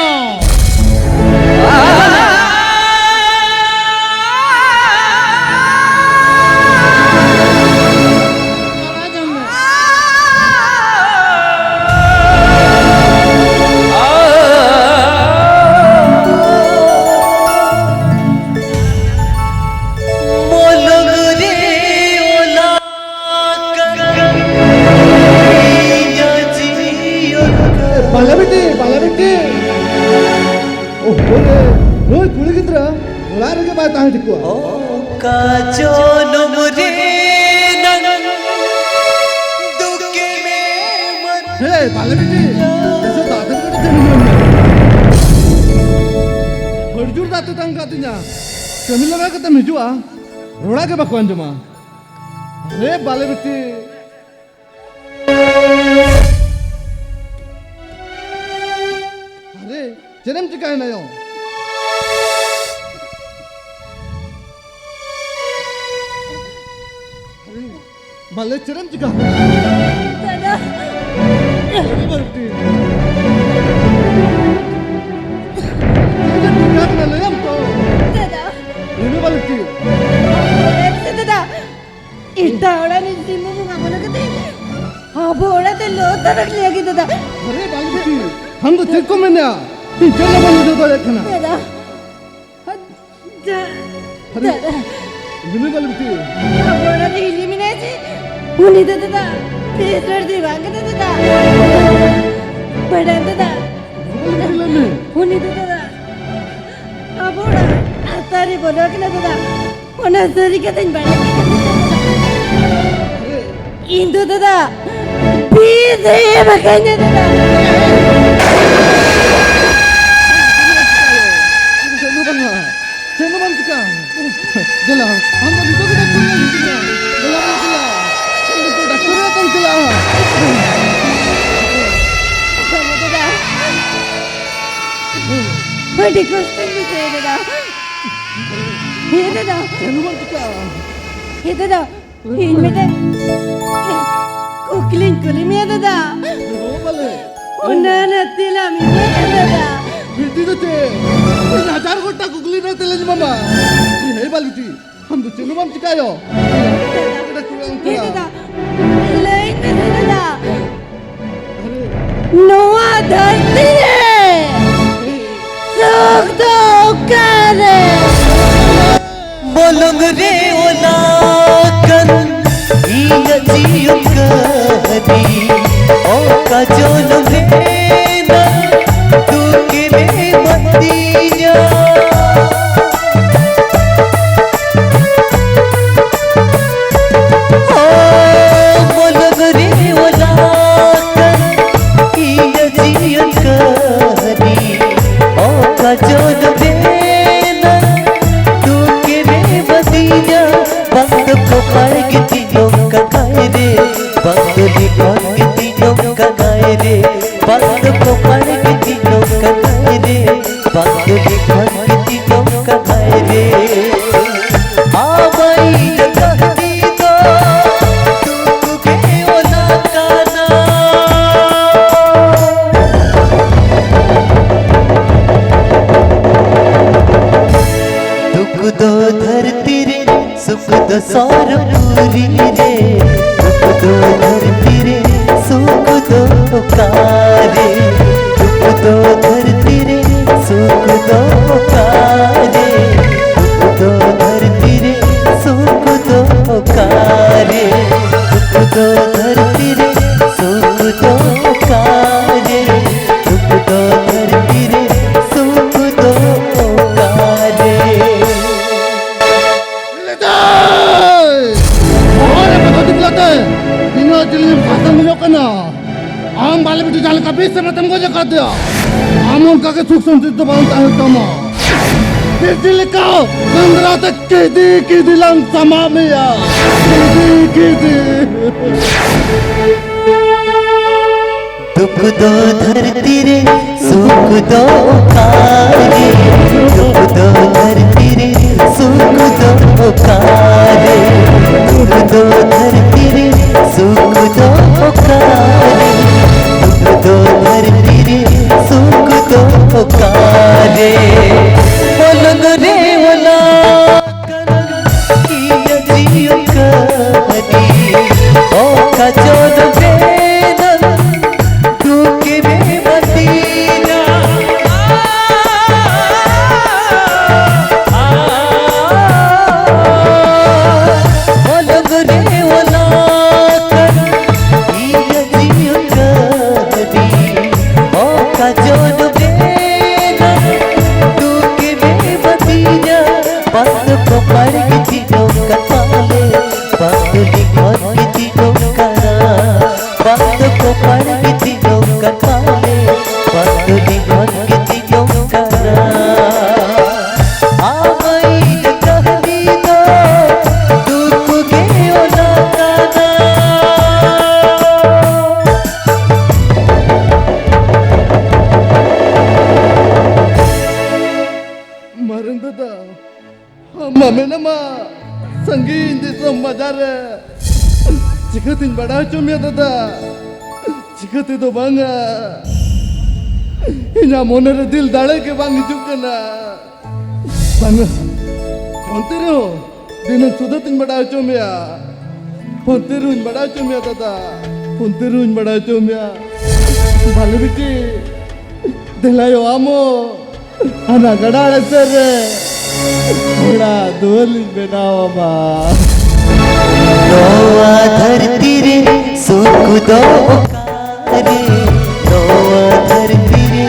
ᱵᱟᱞᱟ ᱵᱤᱴᱤ, ᱵᱟᱞᱟ ᱵᱤᱴᱤ᱾ ᱳᱦᱳ ᱨᱮ, ᱱᱩᱭ ᱠᱩᱲᱤ ᱜᱤᱫᱽᱨᱟᱹ ᱚᱲᱟᱜ ᱨᱮᱜᱮ ᱵᱟᱭ ᱛᱟᱦᱮᱸ ᱴᱷᱤᱠᱚᱜᱼᱟ᱾ ᱚᱠᱟ ᱡᱚᱱᱚᱢ ᱨᱮᱱᱟᱝ ᱫᱩᱠᱮᱢ ᱮᱢᱟᱫ ᱦᱮ, ᱵᱟᱞᱟ ᱵᱤᱴᱤ, ᱛᱤᱥᱚᱜ ᱫᱟᱜ ᱛᱮ ᱠᱟᱹᱴᱤᱡ ᱡᱟᱹᱱᱩᱢ ᱧᱟᱢ ᱢᱮ᱾ ᱟᱹᱰᱤ ᱡᱳᱨ ᱫᱟᱜ ᱛᱮᱛᱟᱝ ᱠᱟᱜ ᱛᱤᱧᱟ᱾ ᱠᱟᱹᱢᱤ ᱞᱟᱜᱟ ᱠᱟᱛᱮᱢ ᱦᱤᱡᱩᱜᱼᱟ, ᱨᱚᱲᱟ ᱜᱮ ᱵᱟᱠᱚ ᱟᱸᱡᱚᱢᱟ᱾ ᱟᱨᱮ ᱵᱟᱞᱮ ᱵᱤᱴᱤ᱾ ᱟᱨᱮ, ᱪᱮᱫ ᱮᱢ ᱪᱤᱠᱟᱹᱭᱮᱱᱟ ᱭᱳ? ᱟᱨᱮ, ᱵᱟᱞᱮ, ᱪᱮᱫ ᱮᱢ ᱪᱤᱠᱟᱹ? ᱫᱟᱫᱟ᱾ ᱟᱨᱮ ᱵᱟᱞᱮ ᱵᱤᱴᱤ᱾ ᱪᱮᱫ ᱮᱢ ᱪᱤᱠᱟᱹ ᱠᱟᱱᱟ, ᱞᱟᱹᱭᱟᱢ ᱛᱚ? ᱫᱟᱫᱟ᱾ ᱟᱨᱮ ᱵᱟᱞᱮ ᱵᱤᱴᱤ᱾ ᱫᱟᱫᱟ᱾ ᱮᱴᱟᱜ ᱚᱲᱟᱜ ᱨᱮ ᱥᱤᱢ ᱵᱚᱸᱜᱟ ᱵᱚᱞᱚ ᱠᱟᱛᱮ ᱟᱵᱚ ᱚᱲᱟᱜ ᱛᱮ ᱞᱚ ᱛᱟᱨᱟ ᱞᱟᱹᱜᱤᱫ ᱫᱟᱫᱟ᱾ ᱟᱨᱮ ᱵᱟᱞᱮ ᱵᱤᱴᱤ, ᱟᱢ ᱫᱚ ᱪᱮᱫ ᱠᱚᱢ ᱢᱮᱱᱮᱜᱼᱟ? ᱤᱧ ᱪᱮᱫ ᱦᱚᱸ ᱵᱟᱹᱧ ᱵᱩᱡᱷᱟᱹᱣ ᱫᱟᱲᱮᱭᱟᱜ ᱠᱟᱱᱟ᱾ ᱫᱟᱫᱟ, ᱫᱟ-, ᱟᱨᱮ, ᱫᱟᱫᱟ᱾ ᱵᱤᱱᱩ ᱵᱟᱞᱮ ᱵᱤᱴᱤ᱾ ᱟᱵᱚ ᱚᱲᱟᱜ ᱨᱮ ᱦᱤᱞᱤ ᱢᱮᱱᱟᱭᱟ ᱪᱮ? ᱩᱱᱤ ᱫᱚ ᱫᱟᱫᱟ, ᱵᱮᱥ ᱦᱚᱲ ᱫᱚᱭ ᱵᱟᱝ ᱠᱟᱱᱟ ᱫᱟᱫᱟ᱾ ᱵᱟᱰᱟᱭ ᱫᱟᱫᱟ᱾ ᱵᱟᱞᱮ ᱵᱤᱴᱤ ᱞᱟᱹᱭ ᱢᱮ᱾ ᱩᱱᱤ ᱫᱚ ᱫᱟᱫᱟ, ᱟᱵᱚ ᱚᱲᱟᱜ ᱟᱛᱟᱨ ᱨᱮ ᱵᱚᱞᱚ ᱠᱟᱱᱟ ᱫᱟᱫᱟ᱾ ᱚᱱᱟ ᱥᱟᱹᱨᱤ ᱠᱟᱛᱷᱟᱧ ᱵᱟᱲᱟᱭ ᱠᱮᱫᱟ᱾ ᱤᱧ ᱫᱚ ᱫᱟᱫᱟ, ᱵᱤᱥ ᱮ ᱮᱢ ᱟᱠᱟᱫᱤᱧᱟ ᱫᱟᱫᱟ᱾ ᱪᱮᱫ ᱦᱚᱸ ᱵᱟᱝᱟ, ᱪᱮᱫ ᱦᱚᱸ ᱵᱟᱝ ᱪᱤᱠᱟᱹᱜᱼᱟ᱾ ᱫᱮᱞᱟ, ᱟᱢ ᱫᱚ ᱱᱤᱛᱚᱜ ᱜᱮ ᱰᱟᱠᱛᱚᱨ ᱚᱲᱟᱜ ᱤᱫᱤ ᱢᱮ᱾ ᱫᱮᱞᱟ ᱵᱚᱱ ᱪᱟᱞᱟᱜᱼᱟ᱾ ᱱᱤᱛᱚᱜ ᱰᱟᱠᱛᱚᱨ ᱚᱲᱟᱜ ᱵᱚᱱ ᱪᱟᱞᱟᱜᱼᱟ᱾ ᱟᱹᱰᱤ ᱠᱚᱥᱴᱚᱧ ᱵᱩᱡᱷᱟᱹᱣ ᱫᱟᱫᱟ᱾ ᱦᱮᱸ ᱫᱟᱫᱟ᱾ ᱪᱟᱹᱞᱩ ᱵᱟᱝ ᱪᱤᱠᱟᱹᱜᱼᱟ᱾ ᱦᱮᱸ ᱫᱟᱫᱟ, ᱤᱧ ᱢᱤᱫᱴᱮᱱ ᱠᱩᱠᱞᱤᱧ ᱠᱩᱞᱤ ᱢᱮᱭᱟ ᱫᱟᱫᱟ᱾ ᱦᱮᱸ ᱵᱟᱞᱮ᱾ ᱚᱱᱟ ᱨᱮᱱᱟᱜ ᱛᱮᱞᱟᱢ ᱮᱢᱟᱹᱧᱟ ᱫᱟᱫᱟ᱾ ᱵᱤᱴᱤ ᱫᱚ ᱪᱮᱫ? ᱤᱧ ᱦᱟᱡᱟᱨ ᱜᱚᱴᱟ ᱠᱩᱠᱞᱤ ᱨᱮᱱᱟᱜ ᱛᱮᱞᱟᱧ ᱮᱢᱟᱢᱟ᱾ ᱦᱮᱸ ᱵᱟᱞᱮ ᱵᱤᱴᱤ, ᱟᱢ ᱫᱚ ᱪᱮᱫ ᱦᱚᱸ ᱵᱟᱢ ᱪᱤᱠᱟᱹᱭᱟ᱾ ᱦᱮᱸ ᱫᱟᱫᱟ, ᱞᱟᱹᱭ ᱢᱮ ᱥᱮ ᱫᱟᱫᱟ᱾ ᱱᱚᱣᱟ ᱫᱷᱟᱹᱨᱛᱤ ᱨᱮ ᱥᱩᱠ ᱫᱚ ᱚᱠᱟᱨᱮ? ᱵᱚᱞᱚᱝ ᱨᱮ ᱚᱞᱟ ᱟᱠᱟᱱ ᱤᱧᱟᱹᱜ ᱡᱤᱭᱚᱱ ᱠᱟᱹᱦᱱᱤ, ᱚᱠᱟ ᱡᱚᱱᱚᱢ ᱨᱮᱱᱟᱜ ᱫᱩᱠᱮᱢ ᱮᱢᱟᱫᱤᱧᱟ᱾ ᱚ, ᱵᱚᱞᱚᱝ ᱨᱮ ᱚᱞᱟ ᱟᱠᱟᱱ ᱤᱧᱟᱹᱜ ᱡᱤᱭᱚᱱ ᱠᱟᱹᱦᱱᱤ, ᱚᱠᱟ ᱡᱚᱱᱚᱢ ᱨᱮᱱᱟᱜ ᱫᱩᱠᱮᱢ ᱮᱢᱟᱫᱤᱧᱟ᱾ ᱵᱟᱝ ᱫᱚ ᱠᱚᱯᱟᱲ ᱜᱤᱛᱤᱡ ᱱᱚᱝᱠᱟ ᱫᱷᱟᱨᱮ, ᱵᱟᱝ ᱫᱚ ᱞᱤᱠᱷᱚᱱ ᱜᱤᱛᱤᱡ ᱱᱚᱝᱠᱟ ᱫᱷᱟᱨᱮ, ᱵᱟᱝ ᱫᱚ ᱠᱚᱯᱟᱲ ᱜᱤᱛᱤᱡ ᱱᱚᱝᱠᱟ ᱫᱷᱟᱨᱮ, ᱵᱟᱝ ᱫᱚ ᱞᱤᱠᱷᱚᱱ ᱜᱤᱛᱤᱡ ᱱᱚᱝᱠᱟ ᱫᱷᱟᱨᱮ᱾ ᱟᱵᱟᱭᱤᱧ ᱠᱟᱹᱦᱱᱤ ᱫᱚ ᱫᱩᱠ ᱜᱮ ᱚᱞ ᱟᱠᱟᱱᱟ᱾ ᱫᱩᱠ ᱫᱚ ᱫᱷᱟᱹᱨᱛᱤ ᱨᱮ, ᱥᱩᱠ ᱫᱚ ᱥᱚᱨᱯᱩᱨᱤ ᱨᱮ᱾ ᱫᱩᱠ ᱫᱚ ᱫᱷᱟᱹᱨᱛᱤ ᱨᱮ, ᱥᱩᱠ ᱫᱚ ᱚᱠᱟᱨᱮ? ᱫᱩᱠ ᱫᱚ ᱫᱷᱟᱹᱨᱛᱤ ᱨᱮ, ᱥᱩᱠ ᱫᱚ ᱚᱠᱟᱨᱮ? ᱫᱩᱠ ᱫᱚ ᱫᱷᱟᱹᱨᱛᱤ ᱨᱮ, ᱥᱩᱠ ᱫᱚ ᱚᱠᱟᱨᱮ? ᱫᱩᱠ ᱫᱚ ᱫᱷᱟᱹᱨᱛᱤ ᱨᱮ, ᱥᱩᱠ ᱫᱚ ᱚᱠᱟᱨᱮ? ᱫᱩᱠ ᱫᱚ ᱫᱷᱟᱹᱨᱛᱤ ᱨᱮ, ᱥᱩᱠ ᱫᱚ ᱚᱠᱟᱨᱮ? ᱱᱚᱣᱟ ᱨᱮ ᱵᱟᱫᱷᱟ ᱛᱤᱠᱞᱟᱹ ᱛᱮ ᱛᱤᱱᱟᱹᱜ ᱡᱤᱞᱤᱧ ᱥᱟᱥᱟᱝ ᱦᱩᱭᱩᱜ ᱠᱟᱱᱟ᱾ ᱟᱢ ᱵᱟᱞᱮ ᱵᱤᱴᱤ ᱡᱟᱦᱟᱸ ᱞᱮᱠᱟ ᱵᱤᱥ ᱥᱮᱫ ᱛᱮᱢ ᱜᱚᱡ ᱟᱠᱟᱫᱮᱭᱟ, ᱟᱢ ᱚᱱᱠᱟ ᱜᱮ ᱥᱩᱠ ᱥᱟᱱᱛᱤ ᱫᱚ ᱵᱟᱝ ᱛᱟᱦᱮᱱ ᱛᱟᱢᱟ᱾ ᱵᱤᱥ ᱞᱮᱠᱟ ᱥᱮᱸᱫᱽᱨᱟ ᱛᱮ ᱠᱤᱫᱤ ᱠᱤᱫᱤ ᱞᱟᱝ ᱥᱟᱢᱟᱜ ᱢᱮᱭᱟ᱾ ᱠᱤᱫᱤ ᱠᱤᱫᱤ᱾ ᱫᱩᱠ ᱫᱚ ᱫᱷᱟᱹᱨᱛᱤ ᱨᱮ, ᱥᱩᱠ ᱫᱚ ᱚᱠᱟᱨᱮ? ᱫᱩᱠ ᱫᱚ ᱫᱷᱟᱹᱨᱛᱤ ᱨᱮ, ᱥᱩᱠ ᱫᱚ ᱚᱠᱟᱨᱮ? ᱫᱩᱠ ᱫᱚ ᱫᱷᱟᱹᱨᱛᱤ ᱨᱮ, ᱥᱩᱠ ᱫᱚ ᱚᱠᱟᱨᱮ? ᱫᱩᱠ ᱫᱚ ᱫᱷᱟᱹᱨᱛᱤ ᱨᱮ, ᱥᱩᱠ ᱫᱚ ᱚᱠᱟᱨᱮ? ᱚᱞᱚᱜ ᱨᱮ ᱚᱞᱚᱜ ᱤᱭᱟᱹ ᱡᱤᱭᱚᱱ ᱠᱟᱹᱦᱱᱤ, ᱚᱠᱟ ᱪᱚ ᱰᱩᱵᱮᱱᱟ, ᱰᱩᱵᱮ ᱵᱟᱹᱛᱤᱱᱟ᱾ ᱚᱞᱚᱜ ᱨᱮ ᱚᱞᱚᱜ ᱤᱭᱟᱹ ᱡᱤᱭᱚᱱ ᱠᱟᱹᱦᱱᱤ, ᱚᱠᱟ ᱪᱚ ᱰᱩᱵᱮᱱᱟ, ᱰᱩᱵᱮ ᱵᱟᱹᱛᱤᱱᱟ᱾ ᱵᱟᱸᱫᱷ ᱠᱚᱯᱟᱲ ᱜᱤᱛᱤᱡ ᱱᱚᱝᱠᱟ ᱛᱟᱞᱮ, ᱵᱟᱸᱫᱷ ᱞᱤᱸᱜᱚᱱ ᱜᱤᱛᱤᱡ ᱱᱚᱝᱠᱟ, ᱵᱟᱸᱫᱷ ᱠᱚᱯᱟᱲ ᱜᱤᱛᱤᱡ ᱱᱚᱝᱠᱟ ᱛᱟᱞᱮ, ᱵᱟᱸᱫᱷ ᱞᱤᱸᱜᱚᱱ ᱜᱤᱛᱤᱡ ᱱᱚᱝᱠᱟ᱾ ᱟᱢ ᱤᱧ ᱠᱟᱹᱦᱱᱤ ᱫᱚ ᱫᱩᱠ ᱜᱮ ᱚᱞ ᱟᱠᱟᱱᱟ᱾ ᱢᱟᱨᱟᱝ ᱫᱟᱫᱟ, ᱟᱢ ᱢᱟ ᱢᱮᱱᱟᱢᱟ ᱥᱟᱺᱜᱤᱧ ᱫᱤᱥᱚᱢ ᱵᱟᱡᱟᱨ ᱨᱮ᱾ ᱪᱤᱠᱟᱹᱛᱤᱧ ᱵᱟᱲᱟᱭ ᱦᱚᱪᱚ ᱢᱮᱭᱟ ᱫᱟᱫᱟ? ᱪᱤᱠᱟᱹ ᱛᱮᱫᱚ ᱵᱟᱝᱟ? ᱤᱧᱟᱹᱜ ᱢᱚᱱᱮ ᱨᱮ ᱫᱤᱞ ᱫᱟᱲᱮ ᱜᱮ ᱵᱟᱝ ᱦᱤᱡᱩᱜ ᱠᱟᱱᱟ᱾ ᱵᱟᱝᱟ, ᱚᱱᱛᱮ ᱨᱮᱦᱚᱸ ᱫᱷᱤᱱᱟᱹᱝ ᱥᱩᱫᱷᱟᱹ ᱛᱤᱧ ᱵᱟᱰᱟᱭ ᱦᱚᱪᱚ ᱢᱮᱭᱟ᱾ ᱯᱷᱳᱱ ᱛᱮ ᱨᱮᱦᱚᱸᱧ ᱵᱟᱰᱟᱭ ᱦᱚᱪᱚ ᱢᱮᱭᱟ ᱫᱟᱫᱟ, ᱯᱷᱳᱱ ᱛᱮ ᱨᱮᱦᱚᱸᱧ ᱵᱟᱰᱟᱭ ᱦᱚᱪᱚ ᱢᱮᱭᱟ᱾ ᱵᱷᱟᱞᱮ ᱵᱤᱴᱤ, ᱫᱮᱞᱟᱭᱳ ᱟᱢ ᱦᱚᱸ ᱦᱟᱱᱟ ᱜᱟᱰᱟ ᱟᱲᱮ ᱥᱮᱫ ᱨᱮ ᱚᱲᱟᱜ ᱫᱩᱣᱟᱹᱨ ᱞᱤᱧ ᱵᱮᱱᱟᱣ ᱟᱢᱟ᱾ ᱱᱚᱣᱟ ᱫᱷᱟᱹᱨᱛᱤ ᱨᱮ ᱥᱩᱠ ᱫᱚ ᱚᱠᱟᱨᱮ? ᱱᱚᱣᱟ ᱫᱷᱟᱹᱨᱛᱤ ᱨᱮ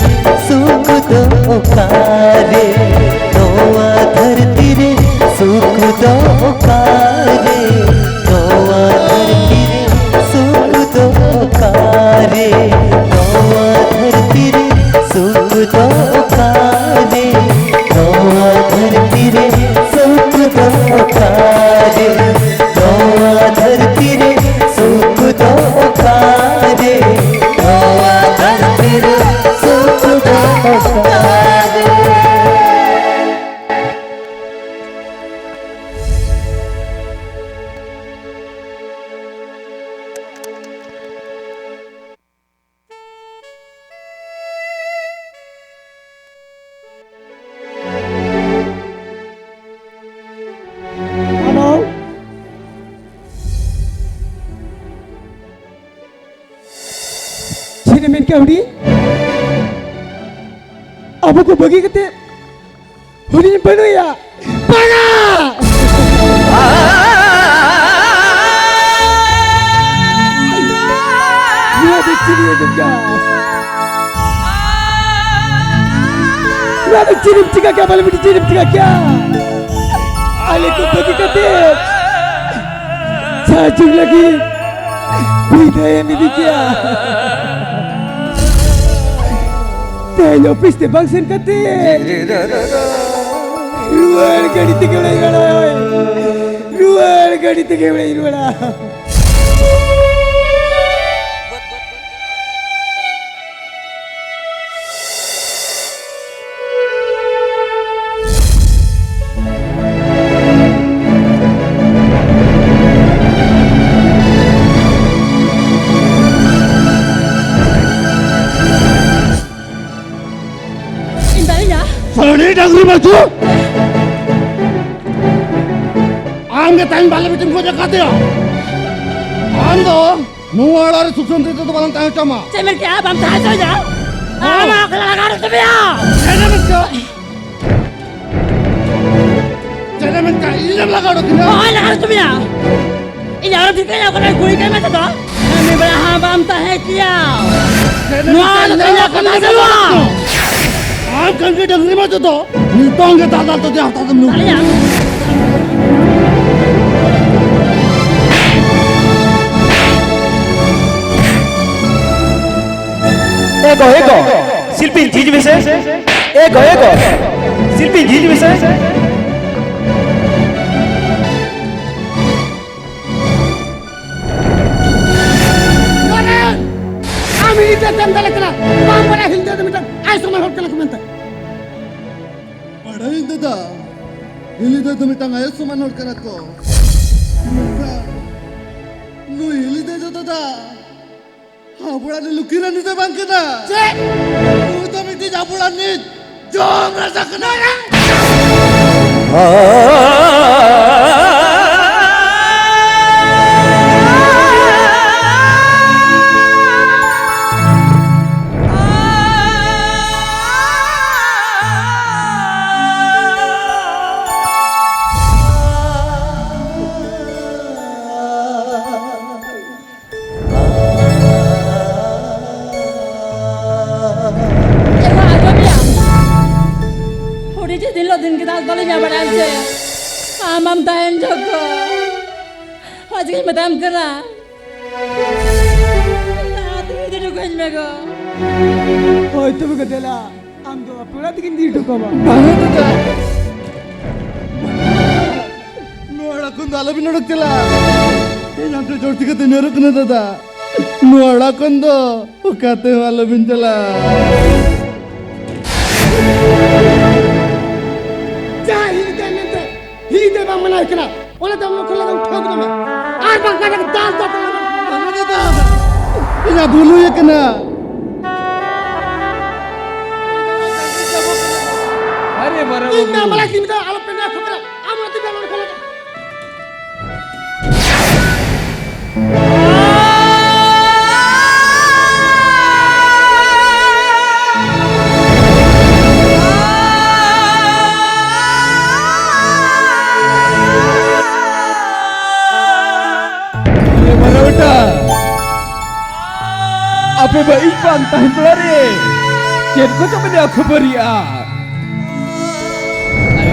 ᱥᱩᱠ ᱫᱚ ᱚᱠᱟᱨᱮ? ᱱᱚᱣᱟ ᱫᱷᱟᱹᱨᱛᱤ ᱨᱮ ᱥᱩᱠ ᱫᱚ ᱚᱠᱟᱨᱮ? ᱱᱚᱣᱟ ᱫᱷᱟᱹᱨᱛᱤ ᱨᱮ ᱥᱩᱠ ᱫᱚ ᱚᱠᱟᱨᱮ? ᱱᱚᱣᱟ ᱫᱷᱟᱹᱨᱛᱤ ᱨᱮ ᱥᱩᱠ ᱫᱚ ᱚᱠᱟᱨᱮ? ᱱᱚᱣᱟ ᱫᱷᱟᱹᱨᱛᱤ ᱨᱮ ᱥᱩᱠ ᱫᱚ ᱚᱠᱟᱨᱮ? ᱱᱚᱣᱟ ᱫᱷᱟᱹᱨᱛᱤ ᱨᱮ ᱥᱩᱠ ᱫᱚ ᱚᱠᱟᱨᱮ? ᱱᱚᱣᱟ ᱢᱮᱱ ᱠᱮᱫ ᱦᱩᱰᱤᱧ, ᱟᱵᱚ ᱠᱚ ᱵᱟᱹᱜᱤ ᱠᱟᱛᱮ ᱦᱩᱰᱤᱧ ᱵᱟᱹᱱᱩᱭᱟ᱾ ᱵᱟᱝᱟ! ᱱᱚᱣᱟ ᱫᱚ ᱪᱮᱫ ᱤᱧ ᱟᱸᱡᱚᱢ ᱠᱮᱫᱟ? ᱱᱚᱣᱟ ᱫᱚ ᱪᱮᱫ ᱮᱢ ᱪᱤᱠᱟ ᱠᱮᱫᱟ? ᱵᱟᱞᱮ ᱵᱤᱴᱤ, ᱪᱮᱫ ᱮᱢ ᱪᱤᱠᱟ ᱠᱮᱫᱟ? ᱟᱞᱮ ᱠᱚ ᱵᱟᱹᱜᱤ ᱠᱟᱛᱮ ᱥᱟᱦᱟᱡᱽᱡᱚ ᱞᱟᱹᱜᱤᱫ ᱵᱤᱫᱟᱹᱭ ᱮᱢ ᱤᱫᱤ ᱠᱮᱫᱟ᱾ ᱛᱮᱦᱮᱧ ᱚᱯᱷᱤᱥ ᱛᱮ ᱵᱟᱝ ᱥᱮᱱ ᱠᱟᱛᱮ ᱨᱩᱣᱟᱹᱲ ᱜᱟᱹᱰᱤ ᱛᱮᱜᱮ ᱚᱲᱟᱜ ᱤᱧ ᱨᱩᱣᱟᱹᱲᱟ᱾ ᱨᱩᱣᱟᱹᱲ ᱜᱟᱹᱰᱤ ᱛᱮᱜᱮ ᱚᱲᱟᱜ ᱤᱧ ᱨᱩᱣᱟᱹᱲᱟ᱾ ᱤᱧ ᱵᱟᱹᱧ ᱧᱟ᱾ ᱥᱟᱹᱲᱤ ᱰᱟᱝᱨᱤ ᱵᱟᱹᱪᱩ! ᱟᱢ ᱜᱮ ᱛᱟᱭᱚᱢ ᱵᱟᱞᱮ ᱵᱤᱴᱤᱢ ᱜᱚᱡ ᱟᱠᱟᱫᱮᱭᱟ᱾ ᱟᱢ ᱫᱚ ᱱᱚᱣᱟ ᱚᱲᱟᱜ ᱨᱮ ᱥᱩᱠ ᱥᱟᱱᱛᱤ ᱛᱮᱫᱚ ᱵᱟᱞᱟᱝ ᱛᱟᱦᱮᱸ ᱦᱚᱪᱚ ᱟᱢᱟ᱾ ᱪᱮᱫ ᱢᱮᱱ ᱠᱮᱜᱼᱟ? ᱵᱟᱢ ᱛᱟᱦᱮᱸ ᱦᱚᱪᱚᱭᱟ? ᱦᱮᱸ᱾ ᱟᱢ ᱚᱠᱟ ᱞᱟᱜᱟᱣ ᱦᱚᱪᱚ ᱢᱮᱭᱟ? ᱪᱮᱫ ᱮᱢ ᱢᱮᱱ ᱠᱮᱜᱼᱟ? ᱪᱮᱫ ᱮᱢ ᱢᱮᱱ ᱠᱮᱜᱼᱟ? ᱤᱧᱮᱢ ᱞᱟᱜᱟᱣ ᱦᱚᱪᱚ ᱠᱤᱧᱟ? ᱦᱳᱭ, ᱞᱟᱜᱟᱣ ᱦᱚᱪᱚ ᱢᱮᱭᱟ᱾ ᱤᱧ ᱟᱨᱚ ᱴᱷᱤᱠᱟᱹᱧᱟ ᱚᱠᱟ ᱨᱮ ᱠᱩᱲᱤ ᱠᱟᱱ ᱢᱮ ᱛᱮᱫᱚ᱾ ᱢᱤᱫ ᱵᱮᱲᱟ ᱦᱚᱸ ᱵᱟᱢ ᱛᱟᱦᱮᱸ ᱠᱮᱭᱟ᱾ ᱪᱮᱫ ᱮᱢ ᱱᱚᱣᱟ ᱢᱮᱱ ᱫᱚ ᱠᱮᱜᱼᱟ? ᱤᱧᱟᱹᱜ ᱠᱟᱛᱷᱟ ᱤᱧᱮᱢ ᱵᱟᱹᱱᱩᱜᱼᱟ᱾ ᱞᱟᱜᱟᱣ ᱦᱚᱪᱚ ᱠᱤᱧᱟ? ᱟᱢ ᱠᱟᱱ ᱜᱮ ᱰᱟᱝᱨᱤ ᱢᱟ ᱡᱚᱛᱚ᱾ ᱱᱤᱛᱚᱝ ᱜᱮ ᱫᱟᱫᱟ ᱛᱚ ᱡᱟᱦᱟᱸ ᱛᱟᱫᱚᱢ ᱱᱩ᱾ ᱟᱞᱮᱭᱟᱜ᱾ ᱮ ᱜᱚ, ᱮ ᱜᱚ, ᱥᱤᱞᱯᱤᱧ ᱡᱷᱤᱡ ᱢᱮᱥᱮ᱾ ᱮ ᱜᱚ, ᱮ ᱜᱚ, ᱥᱤᱞᱯᱤᱧ ᱡᱷᱤᱡ ᱢᱮᱥᱮ᱾ ᱱᱚᱰᱮ ᱟᱢ ᱤᱧ ᱴᱷᱮᱱ ᱛᱮᱢ ᱫᱟᱞᱮ ᱠᱟᱱᱟ᱾ ᱵᱟᱢ ᱵᱟᱲᱟᱭᱟ ᱦᱤᱞᱫᱟᱹ ᱫᱚ ᱢᱤᱫᱴᱟᱝ ᱟᱭ ᱥᱚᱢᱟᱱ ᱦᱚᱲ ᱠᱟᱱᱟ ᱠᱚ ᱢᱮᱱᱛᱮ᱾ ᱵᱟᱲᱟᱭᱟᱹᱧ ᱫᱟᱫᱟ, ᱦᱤᱞᱤ ᱫᱟᱹᱭ ᱫᱚ ᱢᱤᱫᱴᱟᱝ ᱟᱭᱳ ᱥᱚᱢᱟᱱ ᱦᱚᱲ ᱠᱟᱱᱟ ᱠᱚ᱾ ᱢᱮᱱᱠᱷᱟᱱ ᱱᱩᱭ ᱦᱤᱞᱤ ᱫᱟᱹᱭ ᱫᱚ ᱫᱟᱫᱟ, ᱟᱵᱚᱲᱟᱜ ᱨᱤᱱ ᱞᱩᱠᱷᱤ ᱨᱟᱱᱤ ᱫᱚ ᱵᱟᱝ ᱠᱟᱱᱟ᱾ ᱪᱮᱫ? ᱱᱩᱭ ᱫᱚ ᱢᱤᱫᱴᱤᱡ ᱟᱵᱚᱲᱟᱜ ᱨᱤᱱ ᱡᱚᱢ ᱨᱟᱡᱟ ᱠᱟᱱᱟ᱾ ᱟᱢ ᱛᱟᱦᱮᱱ ᱡᱚᱠᱷᱚᱱ ᱟᱡ ᱜᱤᱧ ᱢᱮᱛᱟᱢ ᱠᱟᱱᱟ, ᱞᱟᱦᱟ ᱛᱮᱜᱮ ᱤᱫᱤ ᱦᱚᱴᱚ ᱠᱟᱹᱧ ᱢᱮ ᱜᱚ᱾ ᱦᱳᱭ ᱛᱚᱵᱮ ᱜᱚ, ᱫᱮᱞᱟ, ᱟᱢ ᱫᱚ ᱟᱯᱮ ᱚᱲᱟᱜ ᱛᱮᱜᱤᱧ ᱤᱫᱤ ᱦᱚᱴᱚ ᱠᱟᱢᱟ᱾ ᱵᱟᱝᱟ ᱫᱟᱫᱟ, ᱱᱚᱣᱟ ᱚᱲᱟᱜ ᱠᱷᱚᱱ ᱫᱚ ᱟᱞᱚᱵᱤᱱ ᱚᱰᱚᱠ ᱪᱟᱞᱟᱜᱼᱟ᱾ ᱤᱧ ᱟᱢ ᱴᱷᱮᱱ ᱡᱳᱨ ᱪᱤᱠᱟᱹᱛᱮ ᱧᱩᱨᱩᱜ ᱠᱟᱱᱟ ᱫᱟᱫᱟ? ᱱᱚᱣᱟ ᱚᱲᱟᱜ ᱠᱷᱚᱱ ᱫᱚ ᱚᱠᱟᱛᱮ ᱦᱚᱸ ᱟᱞᱚᱵᱤᱱ ᱪᱟᱞᱟᱜᱼᱟ᱾ ᱡᱟᱦᱟᱸᱭ ᱦᱤᱞᱤ ᱛᱟᱭ ᱢᱮᱱᱛᱮ ᱦᱤᱞᱤ ᱛᱟᱭ ᱵᱟᱝ ᱢᱟᱱᱟᱣ ᱠᱟᱱᱟ, ᱚᱱᱟ ᱫᱚ ᱟᱢ ᱠᱷᱚᱱ ᱞᱟᱜᱟ ᱩᱴᱷᱟᱹᱣ ᱠᱟᱱᱟ᱾ ᱟᱨ ᱵᱟᱝᱠᱷᱟᱱ ᱫᱟᱞ ᱫᱟᱞ ᱛᱟᱞᱟ ᱨᱮ᱾ ᱵᱟᱝᱟ ᱫᱟᱫᱟ, ᱤᱧᱟᱹᱜ ᱵᱷᱩᱞ ᱦᱩᱭ ᱟᱠᱟᱱᱟ᱾ ᱟᱨᱮ ᱢᱟᱨᱟᱝ ᱤᱧ ᱢᱟ ᱵᱟᱹᱵᱩ᱾ ᱢᱟᱲᱟᱝ ᱫᱤᱱ ᱫᱚ ᱟᱞᱚ ᱯᱮ ᱱᱚᱣᱟ ᱠᱷᱚᱵᱚᱨᱟ᱾ ᱟᱢ ᱚᱱᱟᱛᱮ ᱵᱮᱞ ᱚᱸᱰᱮ ᱠᱷᱚᱱ ᱞᱟᱜᱟ᱾ ᱮ ᱢᱟᱨᱟ ᱵᱮᱴᱟ, ᱟᱯᱮ ᱵᱟ ᱤᱧ ᱵᱟᱝ ᱛᱟᱦᱮᱸ ᱵᱮᱲᱟ ᱨᱮ ᱪᱮᱫ ᱠᱚᱪᱚ ᱯᱮ ᱞᱟᱹᱭ ᱠᱷᱟᱹᱯᱟᱹᱨᱤᱜᱼᱟ?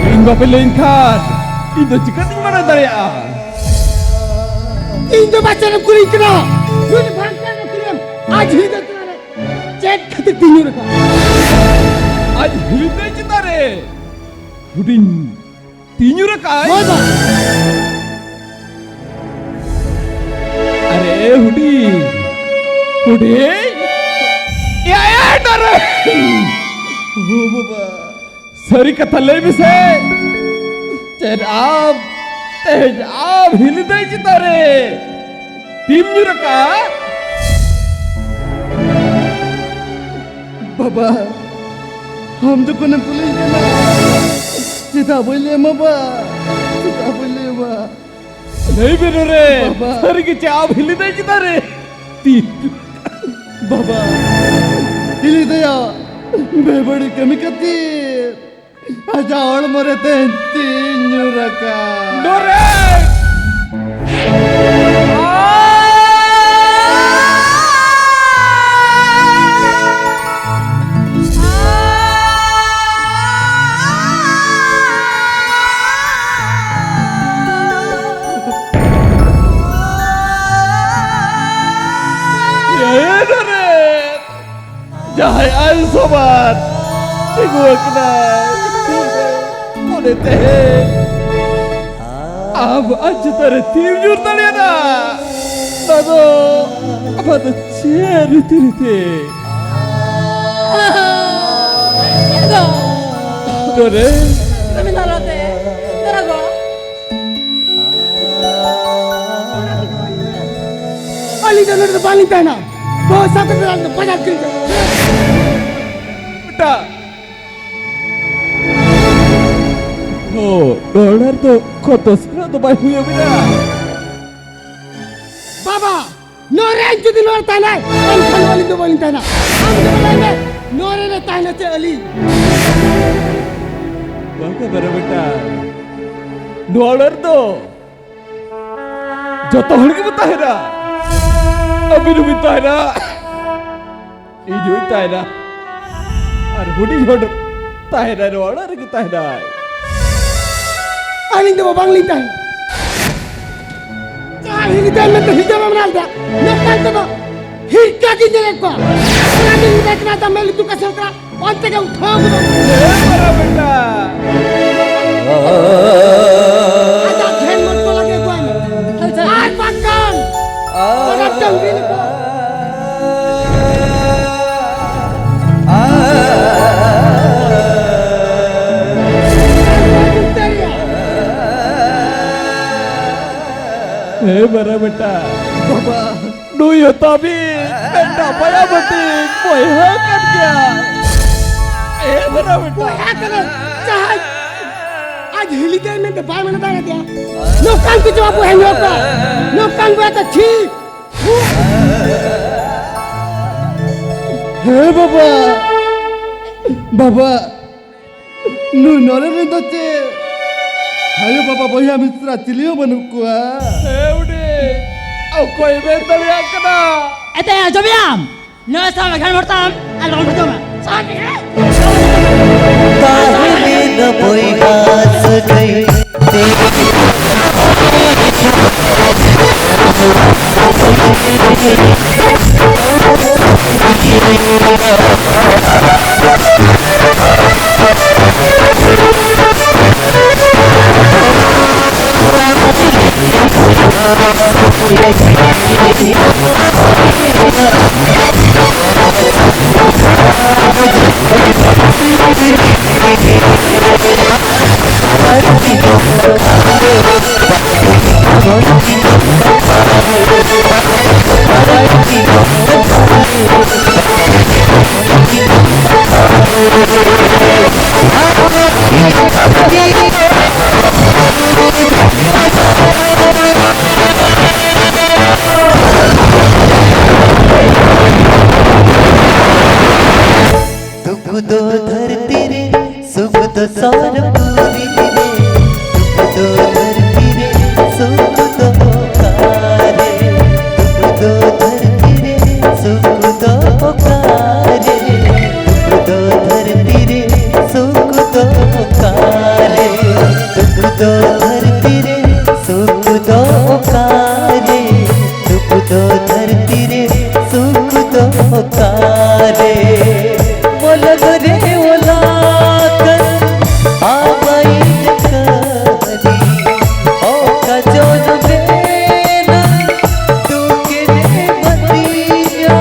ᱟᱨ ᱤᱧ ᱵᱟᱯᱮ ᱞᱟᱹᱭᱟᱹᱧ ᱠᱷᱟᱱ ᱤᱧ ᱫᱚ ᱪᱤᱠᱟᱹᱛᱤᱧ ᱵᱟᱲᱟᱭ ᱫᱟᱲᱮᱭᱟᱜᱼᱟ? ᱤᱧ ᱫᱚ ᱵᱟᱪᱚᱱᱮᱢ ᱠᱩᱞᱤᱧ ᱠᱟᱱᱟ᱾ ᱱᱩᱭ ᱫᱚ ᱵᱷᱟᱝᱠᱟᱨ ᱨᱮ ᱠᱩᱞᱤᱭᱮᱢ᱾ ᱟᱡ ᱦᱤᱞᱤ ᱫᱟᱹᱭ ᱪᱮᱛᱟᱱ ᱨᱮ ᱪᱮᱫ ᱠᱷᱟᱹᱛᱤᱨ ᱛᱤ ᱧᱩᱨ ᱟᱠᱟᱱᱟ? ᱟᱡ ᱦᱤᱞᱤ ᱫᱟᱹᱭ ᱪᱮᱛᱟᱱ ᱨᱮ ᱦᱩᱰᱤᱧ ᱛᱤ ᱧᱩᱨ ᱟᱠᱟᱱ? ᱦᱳᱭ ᱵᱟ᱾ ᱟᱨᱮ ᱦᱩᱰᱤᱧ, ᱦᱩᱰᱤᱧ, ᱮᱭᱟ, ᱮᱭᱟ, ᱰᱟᱨᱮ᱾ ᱳ ᱵᱟᱵᱟ᱾ ᱥᱟᱹᱨᱤ ᱠᱟᱛᱷᱟ ᱞᱟᱹᱭ ᱢᱮᱥᱮ, ᱪᱮᱫ ᱟᱢ ᱛᱮᱦᱮᱧ ᱟᱢ ᱦᱤᱞᱤ ᱫᱟᱹᱭ ᱪᱮᱛᱟᱱ ᱨᱮ ᱛᱤᱢ ᱧᱩᱨ ᱟᱠᱟᱫᱼᱟ? ᱵᱟᱵᱟ, ᱟᱢ ᱡᱚᱠᱷᱚᱱᱮᱢ ᱠᱩᱞᱤᱧ ᱠᱟᱱᱟ, ᱪᱮᱫᱟᱜ ᱵᱟᱹᱧ ᱞᱟᱹᱭ ᱟᱢᱟ ᱵᱟ? ᱪᱮᱫᱟᱜ ᱵᱟᱹᱧ ᱞᱟᱹᱭ ᱟᱢᱟ? ᱞᱟᱹᱭ ᱢᱮ ᱱᱚᱨᱮ, ᱵᱟᱵᱟ᱾ ᱥᱟᱹᱨᱤ ᱜᱮ ᱪᱮ ᱟᱢ ᱦᱤᱞᱤ ᱫᱟᱹᱭ ᱪᱮᱛᱟᱱ ᱨᱮ ᱛᱤ? ᱵᱟᱵᱟ, ᱦᱤᱞᱤ ᱫᱟᱹᱭᱟᱜ ᱵᱮᱵᱟᱹᱲᱤᱡ ᱠᱟᱹᱢᱤ ᱠᱷᱟᱹᱛᱤᱨ ᱟᱡᱟᱜ ᱦᱚᱲᱢᱚ ᱨᱮ ᱛᱮᱦᱮᱧ ᱛᱤ ᱧᱩᱨ ᱟᱠᱟᱱ᱾ ᱱᱚᱨᱮ! ᱡᱟᱦᱟᱸᱭ ᱟᱭᱳ ᱥᱚᱢᱟᱱ ᱛᱤᱸᱜᱩ ᱟᱠᱟᱱᱟᱭ, ᱚᱸᱰᱮ ᱛᱮᱦᱮᱧ ᱟᱢ ᱟᱡ ᱪᱮᱛᱟᱱ ᱨᱮ ᱛᱤᱨ ᱧᱩᱨ ᱫᱟᱲᱮᱭᱟᱫᱟ᱾ ᱱᱚᱣᱟ ᱫᱚ, ᱱᱚᱣᱟ ᱫᱚ ᱪᱮᱫ ᱨᱤᱛᱤ ᱨᱤᱛᱤ? ᱫᱚ ᱫᱚᱨᱮ᱾ ᱠᱟᱹᱢᱤ ᱫᱟᱨᱟᱛᱮ, ᱫᱟᱨᱟ ᱜᱚ᱾ ᱟᱹᱞᱤᱧ ᱫᱚ ᱱᱚᱰᱮ ᱫᱚ ᱵᱟᱹᱞᱤᱧ ᱛᱟᱦᱮᱱᱟ᱾ ᱵᱟᱹᱦᱩ ᱥᱟᱶᱛᱮ ᱫᱚ ᱟᱹᱞᱤᱧ ᱫᱚ ᱵᱟᱡᱟᱨ ᱠᱤᱱ ᱪᱟᱞᱟᱜᱼᱟ᱾ ᱵᱮᱴᱟ᱾ ᱦᱳ, ᱰᱚᱞᱟᱨ ᱫᱚ ᱠᱚᱛᱚ ᱥᱮᱱᱟᱜ ᱫᱚ ᱵᱟᱭ ᱦᱩᱭ ᱟᱵᱤᱱᱟ᱾ ᱵᱟᱵᱟ, ᱱᱚᱨᱮᱱ ᱡᱩᱫᱤ ᱱᱚᱨᱮ ᱛᱟᱦᱮᱱᱟᱭ, ᱮᱱᱠᱷᱟᱱ ᱟᱹᱞᱤᱧ ᱫᱚ ᱵᱟᱹᱞᱤᱧ ᱛᱟᱦᱮᱱᱟ᱾ ᱟᱢ ᱫᱚ ᱵᱟᱲᱟᱭ ᱢᱮ, ᱱᱚᱨᱮ ᱨᱮ ᱛᱟᱦᱮᱱᱟ ᱪᱮ ᱟᱹᱞᱤᱧ? ᱵᱟᱝ ᱠᱚ ᱵᱮᱨᱮ ᱵᱮᱴᱟ᱾ ᱱᱚᱣᱟ ᱚᱲᱟᱜ ᱨᱮᱫᱚ ᱡᱚᱛᱚ ᱦᱚᱲ ᱜᱮᱵᱚ ᱛᱟᱦᱮᱱᱟ᱾ ᱟᱹᱵᱤᱱ ᱦᱚᱸᱵᱤᱱ ᱛᱟᱦᱮᱱᱟ᱾ ᱤᱧ ᱦᱚᱸᱧ ᱛᱟᱦᱮᱱᱟ᱾ ᱟᱨ ᱦᱩᱰᱤᱧ ᱦᱚᱲ ᱛᱟᱦᱮᱱᱟᱭ, ᱱᱚᱣᱟ ᱚᱲᱟᱜ ᱨᱮᱜᱮ ᱛᱟᱦᱮᱱᱟᱭ᱾ ᱟᱹᱞᱤᱧ ᱫᱚ ᱵᱟᱝᱞᱤᱧ ᱛᱟᱦᱮᱱᱟ᱾ ᱡᱟᱦᱟᱸᱭ ᱦᱤᱞᱤ ᱛᱟᱭᱚᱢ ᱢᱮᱱᱛᱮ ᱦᱤᱡᱩᱜ ᱮᱢ ᱧᱮᱞ ᱮᱫᱟ, ᱱᱚᱝᱠᱟᱱ ᱠᱚᱫᱚ ᱦᱤᱨᱠᱟᱹ ᱜᱤᱧ ᱧᱮᱞᱮᱫ ᱠᱚᱣᱟ᱾ ᱚᱱᱟ ᱫᱤᱱ ᱨᱮ ᱠᱟᱱᱟ ᱫᱟ ᱢᱮ ᱞᱩᱛᱩ ᱠᱟᱥᱮ ᱠᱟᱱᱟ, ᱚᱱᱛᱮ ᱜᱮ ᱩᱴᱷᱟᱹᱣ ᱠᱚᱫᱚ᱾ ᱮ ᱵᱟᱨᱟ ᱵᱮᱴᱟ᱾ ᱟᱡᱟᱜ ᱴᱷᱮᱱ ᱢᱚᱴ ᱠᱚ ᱞᱟᱜᱮ ᱠᱚᱣᱟ᱾ ᱟᱨ ᱵᱟᱝᱠᱷᱟᱱ ᱚᱱᱟ ᱰᱟᱝᱨᱤ ᱞᱮᱠᱟ᱾ ᱮ ᱵᱟᱨᱟ ᱵᱮᱴᱟ᱾ ᱵᱟᱵᱟ᱾ ᱱᱩᱭ ᱦᱚᱸ ᱛᱟᱵᱤᱱ ᱢᱤᱫᱴᱟᱝ ᱢᱟᱭᱟᱵᱟᱹᱛᱤ ᱵᱚᱭᱦᱟ ᱠᱟᱱ ᱜᱮᱭᱟ᱾ ᱮ ᱵᱟᱨᱟ ᱵᱮᱴᱟ᱾ ᱵᱚᱭᱦᱟ ᱠᱟᱱᱟ᱾ ᱡᱟᱦᱟᱸᱭ ᱟᱡ ᱦᱤᱞᱤ ᱛᱮ ᱢᱮᱱᱛᱮ ᱵᱟᱭ ᱢᱮᱱ ᱫᱟᱲᱮᱭᱟᱫᱮᱭᱟ᱾ ᱱᱚᱝᱠᱟᱱ ᱠᱚ ᱡᱚᱣᱟ ᱵᱚᱭᱦᱟ ᱧᱚᱜ ᱠᱚᱣᱟ᱾ ᱱᱚᱝᱠᱟᱱ ᱵᱚᱭᱦᱟ ᱫᱚ ᱪᱷᱤ᱾ ᱦᱮ ᱵᱟᱵᱟ, ᱵᱟᱵᱟ, ᱱᱩᱭ ᱱᱚᱨᱮ ᱨᱮᱱ ᱫᱚ ᱪᱮᱫ ᱟᱭᱳ ᱵᱟᱵᱟ ᱵᱚᱭᱦᱟ ᱢᱤᱥᱨᱟ ᱪᱤᱞᱤ ᱦᱚᱸ ᱵᱟᱹᱱᱩᱜ ᱠᱚᱣᱟ? ᱦᱮ ᱵᱩᱰᱤ, ᱚᱠᱚᱭ ᱢᱮᱱ ᱫᱟᱲᱮᱭᱟᱜ ᱠᱟᱱᱟ? ᱮᱛᱮ ᱟᱸᱡᱚᱢᱮᱭᱟᱢ? ᱱᱚᱣᱟ ᱥᱟᱶ ᱜᱷᱟᱱ ᱦᱚᱲ ᱛᱟᱢ ᱟᱨ ᱞᱚᱜᱚᱱ ᱦᱚᱪᱚ ᱢᱮ᱾ ᱥᱟᱶ ᱜᱮ᱾ ᱛᱟᱦᱮᱸ ᱞᱮᱱᱟ ᱵᱚᱭᱦᱟ ᱥᱟᱹᱜᱟᱹᱭ᱾ ᱫᱩᱠ ᱫᱚ ᱫᱷᱟᱹᱨᱛᱤ ᱨᱮ, ᱥᱩᱠ ᱫᱚ ᱥᱚᱨᱜᱚᱯᱩᱨᱤ ᱨᱮ᱾ ᱫᱩᱠ ᱫᱚ ᱫᱷᱟᱹᱨᱛᱤ ᱨᱮ, ᱥᱩᱠ ᱫᱚ ᱚᱠᱟᱨᱮ? ᱫᱩᱠ ᱫᱚ ᱫᱷᱟᱹᱨᱛᱤ ᱨᱮ, ᱥᱩᱠ ᱫᱚ ᱚᱠᱟᱨᱮ? ᱫᱩᱠ ᱫᱚ ᱫᱷᱟᱹᱨᱛᱤ ᱨᱮ, ᱥᱩᱠ ᱫᱚ ᱚᱠᱟᱨᱮ? ᱫᱩᱠ ᱫᱚ ᱫᱷᱟᱹᱨᱛᱤ ᱨᱮ, ᱥᱩᱠ ᱫᱚ ᱚᱠᱟᱨᱮ? ᱫᱩᱠ ᱫᱚ ᱫᱷᱟᱹᱨᱛᱤ ᱨᱮ, ᱥᱩᱠ ᱫᱚ ᱚᱠᱟᱨᱮ? ᱢᱚᱞᱚᱠ ᱨᱮ ᱚᱞᱟ ᱟᱠᱟᱱ ᱟᱢᱟᱭ ᱠᱟᱹᱦᱱᱤ, ᱚᱠᱟ ᱡᱚᱱᱚᱢ ᱨᱮᱱᱟᱜ ᱫᱩᱠ ᱨᱮ ᱵᱟᱹᱛᱤᱧᱟ᱾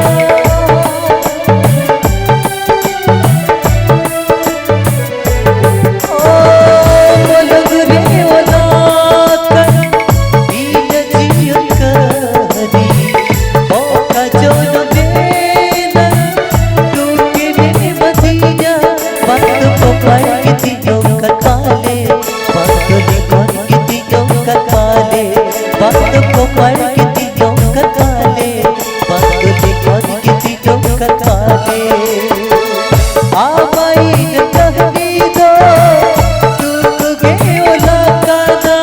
ᱟᱢᱟᱭ ᱠᱟᱹᱦᱱᱤ ᱫᱚ ᱫᱩᱠ ᱜᱮ ᱚᱞ ᱟᱠᱟᱱᱟ᱾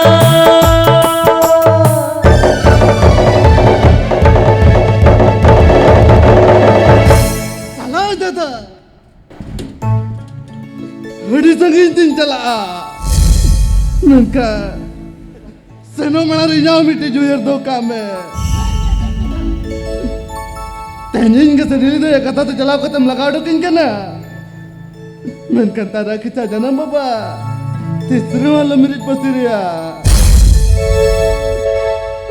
ᱪᱟᱞᱟᱣ ᱫᱟᱫᱟ, ᱟᱹᱰᱤ ᱥᱟᱺᱜᱤᱧ ᱛᱤᱧ ᱪᱟᱞᱟᱜᱼᱟ, ᱢᱮᱱᱠᱷᱟᱱ ᱥᱮᱱᱚᱜ ᱢᱟᱲᱟᱝ ᱨᱮ ᱤᱧᱟᱹᱜ ᱦᱚᱸ ᱢᱤᱫᱴᱤᱡ ᱩᱭᱦᱟᱹᱨ ᱫᱚᱦᱚ ᱠᱟᱜ ᱢᱮ᱾ ᱛᱮᱦᱮᱧ ᱜᱮ ᱥᱟᱹᱨᱤ ᱫᱚ ᱠᱟᱛᱷᱟ ᱛᱮ ᱪᱟᱞᱟᱣ ᱠᱟᱛᱮᱢ ᱞᱟᱜᱟᱣ ᱦᱚᱴᱚ ᱠᱟᱹᱧ ᱠᱟᱱᱟ, ᱢᱮᱱᱠᱷᱟᱱ ᱛᱟᱨᱟ ᱠᱷᱤᱪᱟ ᱡᱟᱱᱟᱢ ᱵᱟᱵᱟ ᱛᱤᱥ ᱨᱮᱦᱚᱸ ᱟᱞᱚᱢ ᱦᱤᱨᱤᱡ ᱯᱟᱹᱥᱤᱨᱮᱭᱟ᱾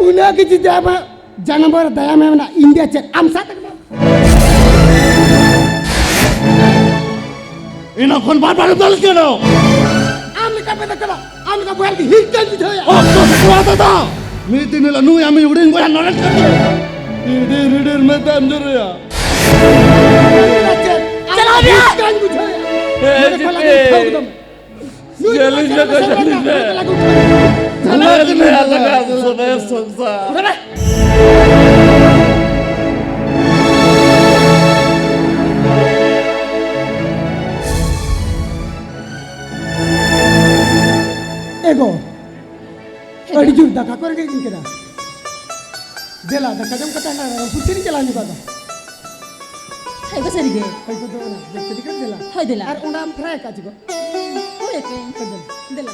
ᱩᱱᱟᱹᱜ ᱜᱮ ᱡᱩᱫᱤ ᱟᱢᱟᱜ ᱡᱟᱱᱟᱢ ᱨᱮ ᱫᱟᱭᱟ ᱢᱮ ᱢᱮᱱᱟᱜ, ᱤᱧ ᱫᱚ ᱪᱮᱫ ᱟᱢ ᱥᱟᱶ ᱛᱮ ᱠᱟᱱᱟ? ᱤᱱᱟᱹ ᱠᱷᱚᱱ ᱵᱟᱨ ᱵᱟᱨ ᱫᱟᱞ ᱠᱮᱫᱟ᱾ ᱟᱢ ᱞᱮᱠᱟ ᱢᱮᱱ ᱠᱟᱱᱟ, ᱟᱢ ᱞᱮᱠᱟ ᱵᱚᱭᱦᱟ ᱞᱟᱹᱜᱤᱫ ᱦᱤᱨᱠᱟᱹᱧ ᱵᱩᱡᱷᱟᱹᱣᱮᱫᱼᱟ᱾ ᱚᱠᱛᱚ ᱥᱮᱴᱮᱨᱚᱜᱼᱟ ᱫᱟᱫᱟ᱾ ᱢᱤᱫ ᱫᱤᱱ ᱦᱤᱞᱳᱜ ᱱᱩᱭ ᱟᱢᱤᱡ ᱦᱩᱰᱤᱧ ᱵᱚᱭᱦᱟ ᱱᱚᱰᱮ ᱥᱮᱴᱮᱨ ᱠᱮᱫ᱾ ᱦᱤᱰᱤᱨ ᱦᱤᱰᱤᱨ ᱢᱮ ᱫᱟᱜ ᱮᱢ ᱡᱚᱨᱚᱭᱟ᱾ ᱪᱮᱫ? ᱟᱢ ᱪᱟᱞᱟᱣ ᱢᱮ᱾ ᱦᱤᱨᱠᱟᱹᱧ ᱵᱩᱡᱷᱟᱹᱣᱮᱫᱼᱟ᱾ ᱦᱮᱸ, ᱱᱚᱰᱮ ᱠᱷᱚᱱ ᱡᱤᱛᱮ᱾ ᱞᱟᱹᱜᱤᱫ ᱩᱴᱷᱟᱹᱣ ᱠᱮᱫᱟᱢ᱾ ᱡᱟᱹᱞᱤ ᱡᱟᱭᱜᱟ ᱡᱟᱹᱞᱤ ᱡᱟᱭᱜᱟ᱾ ᱞᱟᱹᱜᱤᱫ ᱩᱴᱷᱟᱹᱣ ᱠᱮᱫᱟᱢ᱾ ᱞᱟᱹᱭ ᱢᱮ, ᱟᱞᱟᱜᱟ ᱥᱚᱫᱮ ᱥᱚᱝᱥᱟᱨ᱾ ᱚᱸᱰᱮ ᱢᱮ᱾ ᱮ ᱜᱚ, ᱟᱹᱰᱤ ᱡᱳᱨ ᱫᱟᱠᱟ ᱠᱚ ᱨᱮᱸᱜᱮᱡ ᱤᱧ ᱠᱟᱱᱟ᱾ ᱫᱮᱞᱟ, ᱫᱟᱠᱟ ᱡᱚᱢ ᱠᱟᱛᱮ ᱦᱟᱱᱟ ᱨᱟᱭᱨᱚᱝᱯᱩᱨ ᱥᱮᱫ ᱤᱧ ᱪᱟᱞᱟᱣ ᱧᱚᱜᱚᱜᱼᱟ ᱫᱚ᱾ ᱦᱳᱭ ᱜᱚ, ᱥᱟᱹᱨᱤ ᱜᱮ᱾ ᱦᱳᱭ ᱜᱚ, ᱫᱚ ᱚᱱᱟ ᱵᱮᱥ ᱛᱮ ᱫᱮᱞᱟ᱾ ᱦᱳᱭ, ᱫᱮᱞᱟ᱾ ᱟᱨ ᱚᱱᱟ ᱯᱷᱨᱟᱭ ᱠᱟᱜ ᱪᱚ ᱜᱚ᱾ ᱦᱳᱭ, ᱟᱯᱮ᱾ ᱦᱳᱭ, ᱫᱮᱞᱟ᱾ ᱫᱮᱞᱟ᱾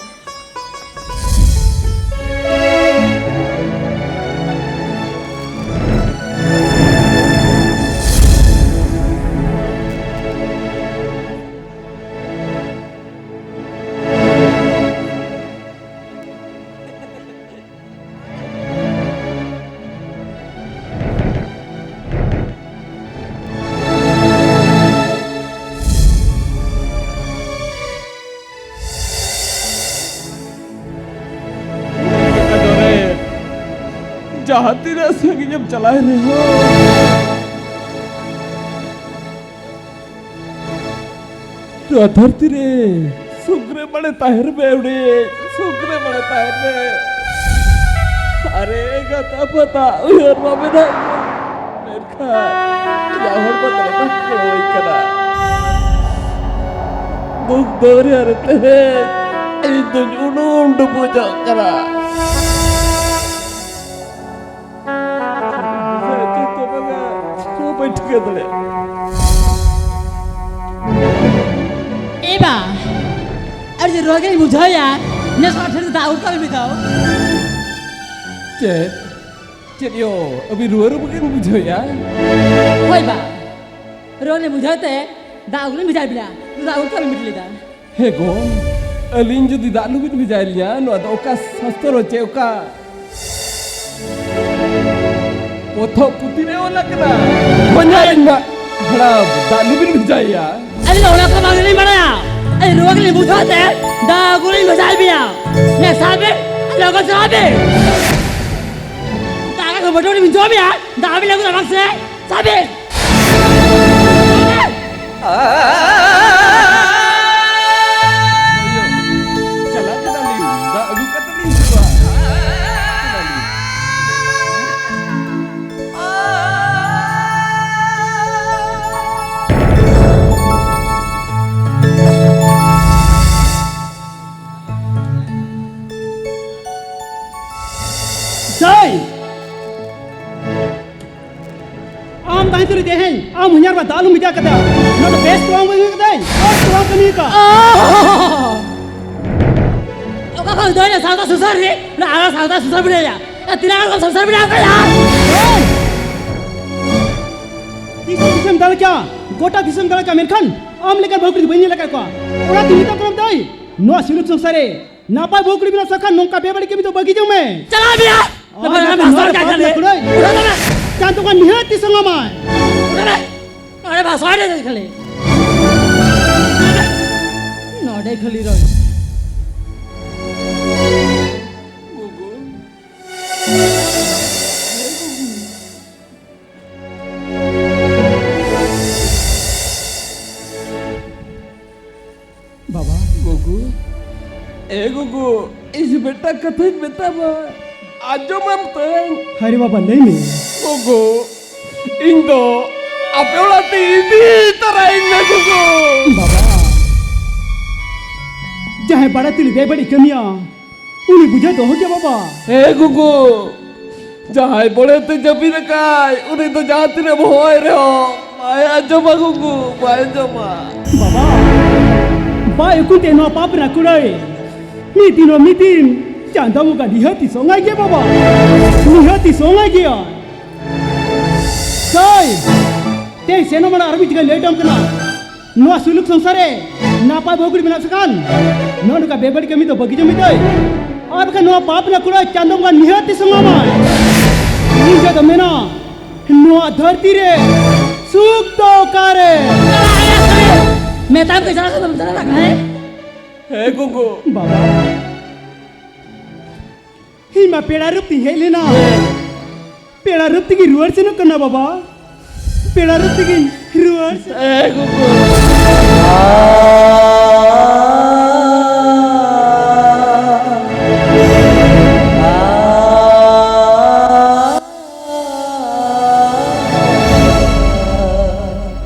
ᱡᱟᱦᱟᱸ ᱛᱤᱱᱟᱹᱜ ᱥᱟᱺᱜᱤᱧ ᱮᱢ ᱪᱟᱞᱟᱣ ᱨᱮᱦᱚᱸ, ᱱᱚᱣᱟ ᱫᱷᱟᱹᱨᱛᱤ ᱨᱮ ᱥᱩᱠ ᱨᱮ ᱢᱟᱲᱮ ᱛᱟᱦᱮᱱ ᱢᱮ, ᱩᱰᱤ ᱥᱩᱠ ᱨᱮ ᱢᱟᱲᱮ ᱛᱟᱦᱮᱱ ᱢᱮ᱾ ᱟᱨᱮ ᱮᱸᱜᱟᱛ ᱟᱯᱟᱛᱟᱜ ᱩᱭᱦᱟᱹᱨ ᱢᱟ ᱢᱮᱱᱟᱜ ᱜᱮ, ᱢᱮᱱᱠᱷᱟᱱ ᱤᱧᱟᱹᱜ ᱦᱚᱲᱢᱚ ᱛᱟᱞᱮ ᱵᱟᱝ ᱜᱚᱲᱚᱣᱟᱹᱧ ᱠᱟᱱᱟ᱾ ᱫᱩᱠ ᱫᱚᱨᱭᱟ ᱨᱮ ᱛᱮᱦᱮᱧ ᱤᱧ ᱫᱩᱧ ᱩᱱᱩᱢ ᱰᱩᱵᱩᱡᱚᱜ ᱠᱟᱱᱟ᱾ ᱪᱮᱫ ᱦᱚᱸ ᱵᱟᱝᱟ, ᱪᱮᱫ ᱦᱚᱸ ᱵᱟᱹᱧ ᱴᱷᱤᱠᱟᱹ ᱫᱟᱲᱮᱭᱟᱜ᱾ ᱮ ᱵᱟ, ᱟᱨ ᱡᱮ ᱨᱚᱜᱮᱧ ᱵᱩᱡᱷᱟᱹᱣᱭᱟ, ᱱᱮᱥ ᱚᱱᱟ ᱴᱷᱮᱱ ᱫᱟᱜ ᱩᱰᱩᱠ ᱢᱤᱫ ᱫᱷᱟᱣ᱾ ᱪᱮᱫ? ᱪᱮᱫ ᱭᱳ, ᱟᱹᱵᱤᱱ ᱨᱩᱣᱟᱹ ᱨᱩᱣᱟᱹ ᱜᱮᱢ ᱵᱩᱡᱷᱟᱹᱣᱭᱟ? ᱦᱳᱭ ᱵᱟ, ᱨᱩᱣᱟᱹ ᱞᱤᱧ ᱵᱩᱡᱷᱟᱹᱣ ᱛᱮ ᱫᱟᱜ ᱟᱹᱜᱩ ᱞᱤᱧ ᱵᱷᱮᱡᱟᱭᱮᱫ ᱵᱤᱱᱟ, ᱫᱟᱜ ᱟᱹᱜᱩ ᱠᱟᱜ ᱵᱤᱱ ᱵᱤᱴᱤ ᱞᱟᱹᱭᱫᱟ᱾ ᱦᱮ ᱜᱚ, ᱟᱹᱞᱤᱧ ᱡᱩᱫᱤ ᱫᱟᱜ ᱞᱩ ᱵᱤᱱ ᱵᱷᱮᱡᱟᱭᱮᱫ ᱞᱤᱧᱟ, ᱱᱚᱣᱟ ᱫᱚ ᱚᱠᱟ ᱥᱟᱥᱛᱚᱨ ᱪᱮ ᱚᱠᱟ ᱯᱚᱛᱚᱵ ᱯᱩᱛᱷᱤ ᱨᱮ ᱚᱞ ᱟᱠᱟᱱᱟ᱾ ᱵᱚᱧᱡᱟᱭᱤᱧ ᱢᱟ ᱦᱟᱲᱟᱢ, ᱫᱟᱜ ᱞᱩ ᱵᱤᱱ ᱵᱷᱮᱡᱟᱭᱮᱭᱟ᱾ ᱟᱹᱞᱤᱧ ᱫᱚ ᱚᱱᱟ ᱠᱚ ᱵᱟᱝ ᱞᱤᱧ ᱵᱟᱲᱟᱭᱟ᱾ ᱟᱹᱞᱤᱧ ᱨᱩᱣᱟᱹ ᱜᱮᱞᱤᱧ ᱵᱩᱡᱷᱟᱹᱣ ᱛᱮ ᱫᱟᱜ ᱟᱹᱜᱩ ᱞᱤᱧ ᱵᱷᱮᱡᱟᱭᱮᱫ ᱯᱮᱭᱟ᱾ ᱱᱮ ᱥᱟᱵ ᱵᱤᱱ, ᱞᱚᱜᱚᱱ ᱪᱟᱞᱟᱜ ᱵᱤᱱ᱾ ᱫᱟᱜ ᱟᱹᱜᱩ ᱵᱟᱹᱴᱩᱞ ᱵᱤᱱ ᱡᱚᱢᱮᱭᱟ, ᱫᱟᱜ ᱵᱤᱱ ᱟᱹᱜᱩ ᱫᱟᱲᱮᱭᱟᱜ ᱥᱮ? ᱥᱟᱵ ᱵᱤᱱ᱾ ᱪᱟᱞᱟᱜ ᱠᱟᱱᱟᱞᱤᱧ, ᱫᱟᱜ ᱟᱹᱜᱩ ᱠᱟᱛᱮ ᱞᱤᱧ ᱦᱤᱡᱩᱜᱼᱟ᱾ ᱥᱟᱹᱭ! ᱟᱢ ᱛᱟᱦᱮᱸ ᱛᱩᱞᱩᱡ ᱛᱮᱦᱮᱧ ᱟᱢ ᱦᱚᱧᱦᱟᱨ ᱵᱟ ᱫᱟᱜ ᱞᱩᱢ ᱵᱷᱮᱡᱟ ᱠᱟᱫᱟ᱾ ᱱᱚᱣᱟ ᱫᱚ ᱵᱮᱥ ᱫᱚ ᱵᱟᱝ ᱵᱩᱡᱷᱟᱹᱣ ᱠᱟᱫᱟᱹᱧ᱾ ᱵᱮᱥ ᱫᱚ ᱵᱟᱝ ᱠᱟᱹᱢᱤ ᱠᱟᱜᱼᱟ᱾ ᱚᱠᱟ ᱠᱷᱚᱱ ᱫᱚᱭᱱᱟ ᱥᱟᱶᱛᱟ ᱥᱩᱥᱟᱹᱨ ᱨᱮ? ᱚᱱᱟ ᱟᱨ ᱥᱟᱶᱛᱟ ᱥᱩᱥᱟᱹᱨ ᱵᱮᱱᱟᱭᱟ᱾ ᱛᱤᱱᱟᱹᱜ ᱜᱟᱱ ᱥᱚᱝᱥᱟᱨ ᱵᱮᱱᱟᱣ ᱠᱟᱫᱟ? ᱦᱳᱭ! ᱫᱤᱥᱚᱢ ᱫᱤᱥᱚᱢ ᱫᱟᱬᱟ ᱠᱮᱜᱼᱟ, ᱜᱚᱴᱟ ᱫᱤᱥᱚᱢ ᱫᱟᱬᱟ ᱠᱮᱜᱼᱟ, ᱢᱮᱱᱠᱷᱟᱱ ᱟᱢ ᱞᱮᱠᱟᱱ ᱵᱟᱹᱦᱩ ᱠᱩᱲᱤ ᱫᱚ ᱵᱟᱹᱧ ᱧᱮᱞ ᱟᱠᱟᱫ ᱠᱚᱣᱟ᱾ ᱚᱱᱟᱛᱮ ᱱᱤᱛᱚᱜ ᱠᱟᱱᱟᱢ ᱫᱟᱹᱭ, ᱱᱚᱣᱟ ᱥᱩᱞᱩᱠ ᱥᱚᱝᱥᱟᱨ ᱨᱮ ᱱᱟᱯᱟᱭ ᱵᱟᱹᱦᱩ ᱠᱩᱲᱤ ᱢᱮᱱᱟᱜ ᱥᱟᱠᱷᱟᱱ ᱱᱚᱝᱠᱟ ᱵᱮᱵᱟᱹᱲᱤᱡ ᱠᱟᱹᱢᱤ ᱫᱚ ᱵᱟᱹᱜᱤ ᱡᱚᱝ ᱢᱮ᱾ ᱪᱟᱞᱟᱣ ᱢᱮᱭᱟ᱾ ᱟᱨ ᱱᱟᱯᱟᱭ ᱱᱟᱯᱟᱭ ᱱᱟᱯᱟᱭ ᱵᱟᱥᱟ ᱱᱟᱯᱟᱭ ᱡᱟᱭᱜᱟ ᱨᱮ᱾ ᱠᱩᱲᱟᱹᱭ᱾ ᱩᱰᱷᱟᱹᱣ ᱢᱮ᱾ ᱪᱟᱸᱫᱚ ᱵᱚᱸᱜᱟ ᱱᱤᱦᱟᱹᱛ ᱛᱤᱥ ᱦᱚᱸ ᱟᱢᱟᱭ᱾ ᱩᱰᱷᱟᱹᱣ ᱢᱮ᱾ ᱱᱚᱰᱮ ᱵᱟᱥᱟ ᱨᱮ ᱠᱷᱟᱹᱞᱤ᱾ ᱱᱚᱰᱮ ᱠᱷᱟᱹᱞᱤ ᱨᱚᱲ᱾ ᱜᱚᱜᱚ᱾ ᱵᱟᱵᱟ᱾ ᱜᱚᱜᱚ, ᱮ ᱜᱚᱜᱚ, ᱤᱧ ᱢᱤᱫᱴᱟᱝ ᱠᱟᱛᱷᱟᱧ ᱢᱮᱛᱟᱢᱟ, ᱟᱸᱡᱚᱢᱟᱢ ᱛᱟᱹᱧ? ᱦᱟᱭ ᱨᱮ ᱵᱟᱵᱟ, ᱞᱟᱹᱭ ᱢᱮ᱾ ᱜᱚᱜᱚ, ᱤᱧ ᱫᱚ ᱟᱯᱮ ᱚᱲᱟᱜ ᱛᱮ ᱤᱫᱤ ᱛᱟᱨᱟᱭᱤᱧ ᱢᱮ ᱜᱚᱜᱚ᱾ ᱵᱟᱵᱟ, ᱡᱟᱦᱟᱸᱭ ᱵᱟᱲᱟᱭ ᱛᱩᱞᱩᱡ ᱵᱮᱵᱟᱹᱲᱤᱡ ᱠᱟᱹᱢᱤᱭᱟ, ᱩᱱᱤ ᱵᱩᱡᱷᱟᱹᱣ ᱫᱚᱦᱚ ᱜᱮ ᱵᱟᱵᱟ᱾ ᱦᱮᱸ ᱜᱚᱜᱚ, ᱡᱟᱦᱟᱸᱭ ᱵᱚᱲᱮ ᱛᱮ ᱡᱟᱹᱯᱤᱫ ᱟᱠᱟᱫ, ᱩᱱᱤ ᱫᱚ ᱡᱟᱦᱟᱸ ᱛᱤᱱᱟᱹᱜ ᱮᱢ ᱦᱚᱦᱚᱭ ᱨᱮᱦᱚᱸ ᱵᱟᱭ ᱟᱸᱡᱚᱢᱟ ᱜᱚᱜᱚ, ᱵᱟᱭ ᱟᱸᱡᱚᱢᱟ᱾ ᱵᱟᱵᱟ, ᱵᱟᱭ ᱩᱠᱩᱱ ᱛᱮ ᱱᱚᱣᱟ ᱯᱟᱯ ᱨᱮᱱᱟᱜ ᱠᱩᱲᱟᱹᱭ ᱢᱤᱫ ᱫᱤᱱ ᱦᱚᱸ ᱢᱤᱫ ᱫᱤᱱ ᱪᱟᱸᱫᱟ ᱵᱚᱸᱜᱟ ᱱᱤᱦᱟᱹᱛᱤ ᱥᱚᱝᱟᱭ ᱜᱮᱭᱟ ᱵᱟᱵᱟ, ᱱᱤᱦᱟᱹᱛᱤ ᱥᱚᱝᱟᱭ ᱜᱮᱭᱟ᱾ ᱥᱟᱹᱭ, ᱛᱮᱦᱮᱧ ᱥᱮᱱᱚᱜ ᱢᱟᱲᱟᱝ ᱟᱨ ᱢᱤᱫ ᱡᱟᱭᱜᱟᱧ ᱞᱟᱹᱭ ᱦᱚᱴᱚ ᱟᱢ ᱠᱟᱱᱟ᱾ ᱱᱚᱣᱟ ᱥᱩᱞᱩᱠ ᱥᱚᱝᱥᱟᱨ ᱨᱮ ᱱᱟᱯᱟᱭ ᱵᱟᱹᱦᱩ ᱠᱩᱲᱤ ᱢᱮᱱᱟᱜ ᱥᱮ ᱠᱷᱟᱱ, ᱱᱚᱜᱼᱚ ᱱᱚᱝᱠᱟ ᱵᱮᱵᱟᱹᱲᱤᱡ ᱠᱟᱹᱢᱤ ᱫᱚ ᱵᱟᱹᱜᱤ ᱡᱚᱝ ᱢᱮ ᱫᱟᱹᱭ᱾ ᱟᱨ ᱵᱟᱠᱷᱟᱱ ᱱᱚᱣᱟ ᱯᱟᱯ ᱨᱮᱱᱟᱜ ᱠᱩᱲᱟᱹ ᱪᱟᱸᱫᱚ ᱵᱚᱸᱜᱟ ᱱᱤᱦᱟᱹᱛ ᱮ ᱥᱚᱝᱜᱟᱢᱟᱭ᱾ ᱤᱧ ᱡᱚᱫᱚ ᱢᱮᱱᱟ, ᱱᱚᱣᱟ ᱫᱷᱟᱹᱨᱛᱤ ᱨᱮ ᱥᱩᱠ ᱫᱚ ᱚᱠᱟᱨᱮ? ᱢᱮᱛᱟᱢ ᱠᱟᱱᱟ, ᱪᱟᱞᱟᱜ ᱠᱟᱱᱟ, ᱪᱟᱞᱟᱜ ᱠᱟᱱᱟ, ᱦᱮᱸ? ᱦᱮᱸ ᱜᱚᱜᱚ᱾ ᱵᱟᱵᱟ, ᱤᱧ ᱢᱟ ᱯᱮᱲᱟ ᱨᱩᱯ ᱛᱤᱧ ᱦᱮᱡ ᱞᱮᱱᱟ᱾ ᱯᱮᱲᱟ ᱨᱩᱯ ᱛᱮᱜᱮ ᱨᱩᱣᱟᱹᱲ ᱥᱮᱱᱚᱜ ᱠᱟᱱᱟ ᱵᱟᱵᱟ᱾ ᱯᱮᱲᱟ ᱨᱩᱯ ᱛᱮᱜᱮᱧ ᱨᱩᱣᱟᱹᱲ ᱥᱮᱱᱚᱜ᱾ ᱮ ᱜᱚᱜᱚ᱾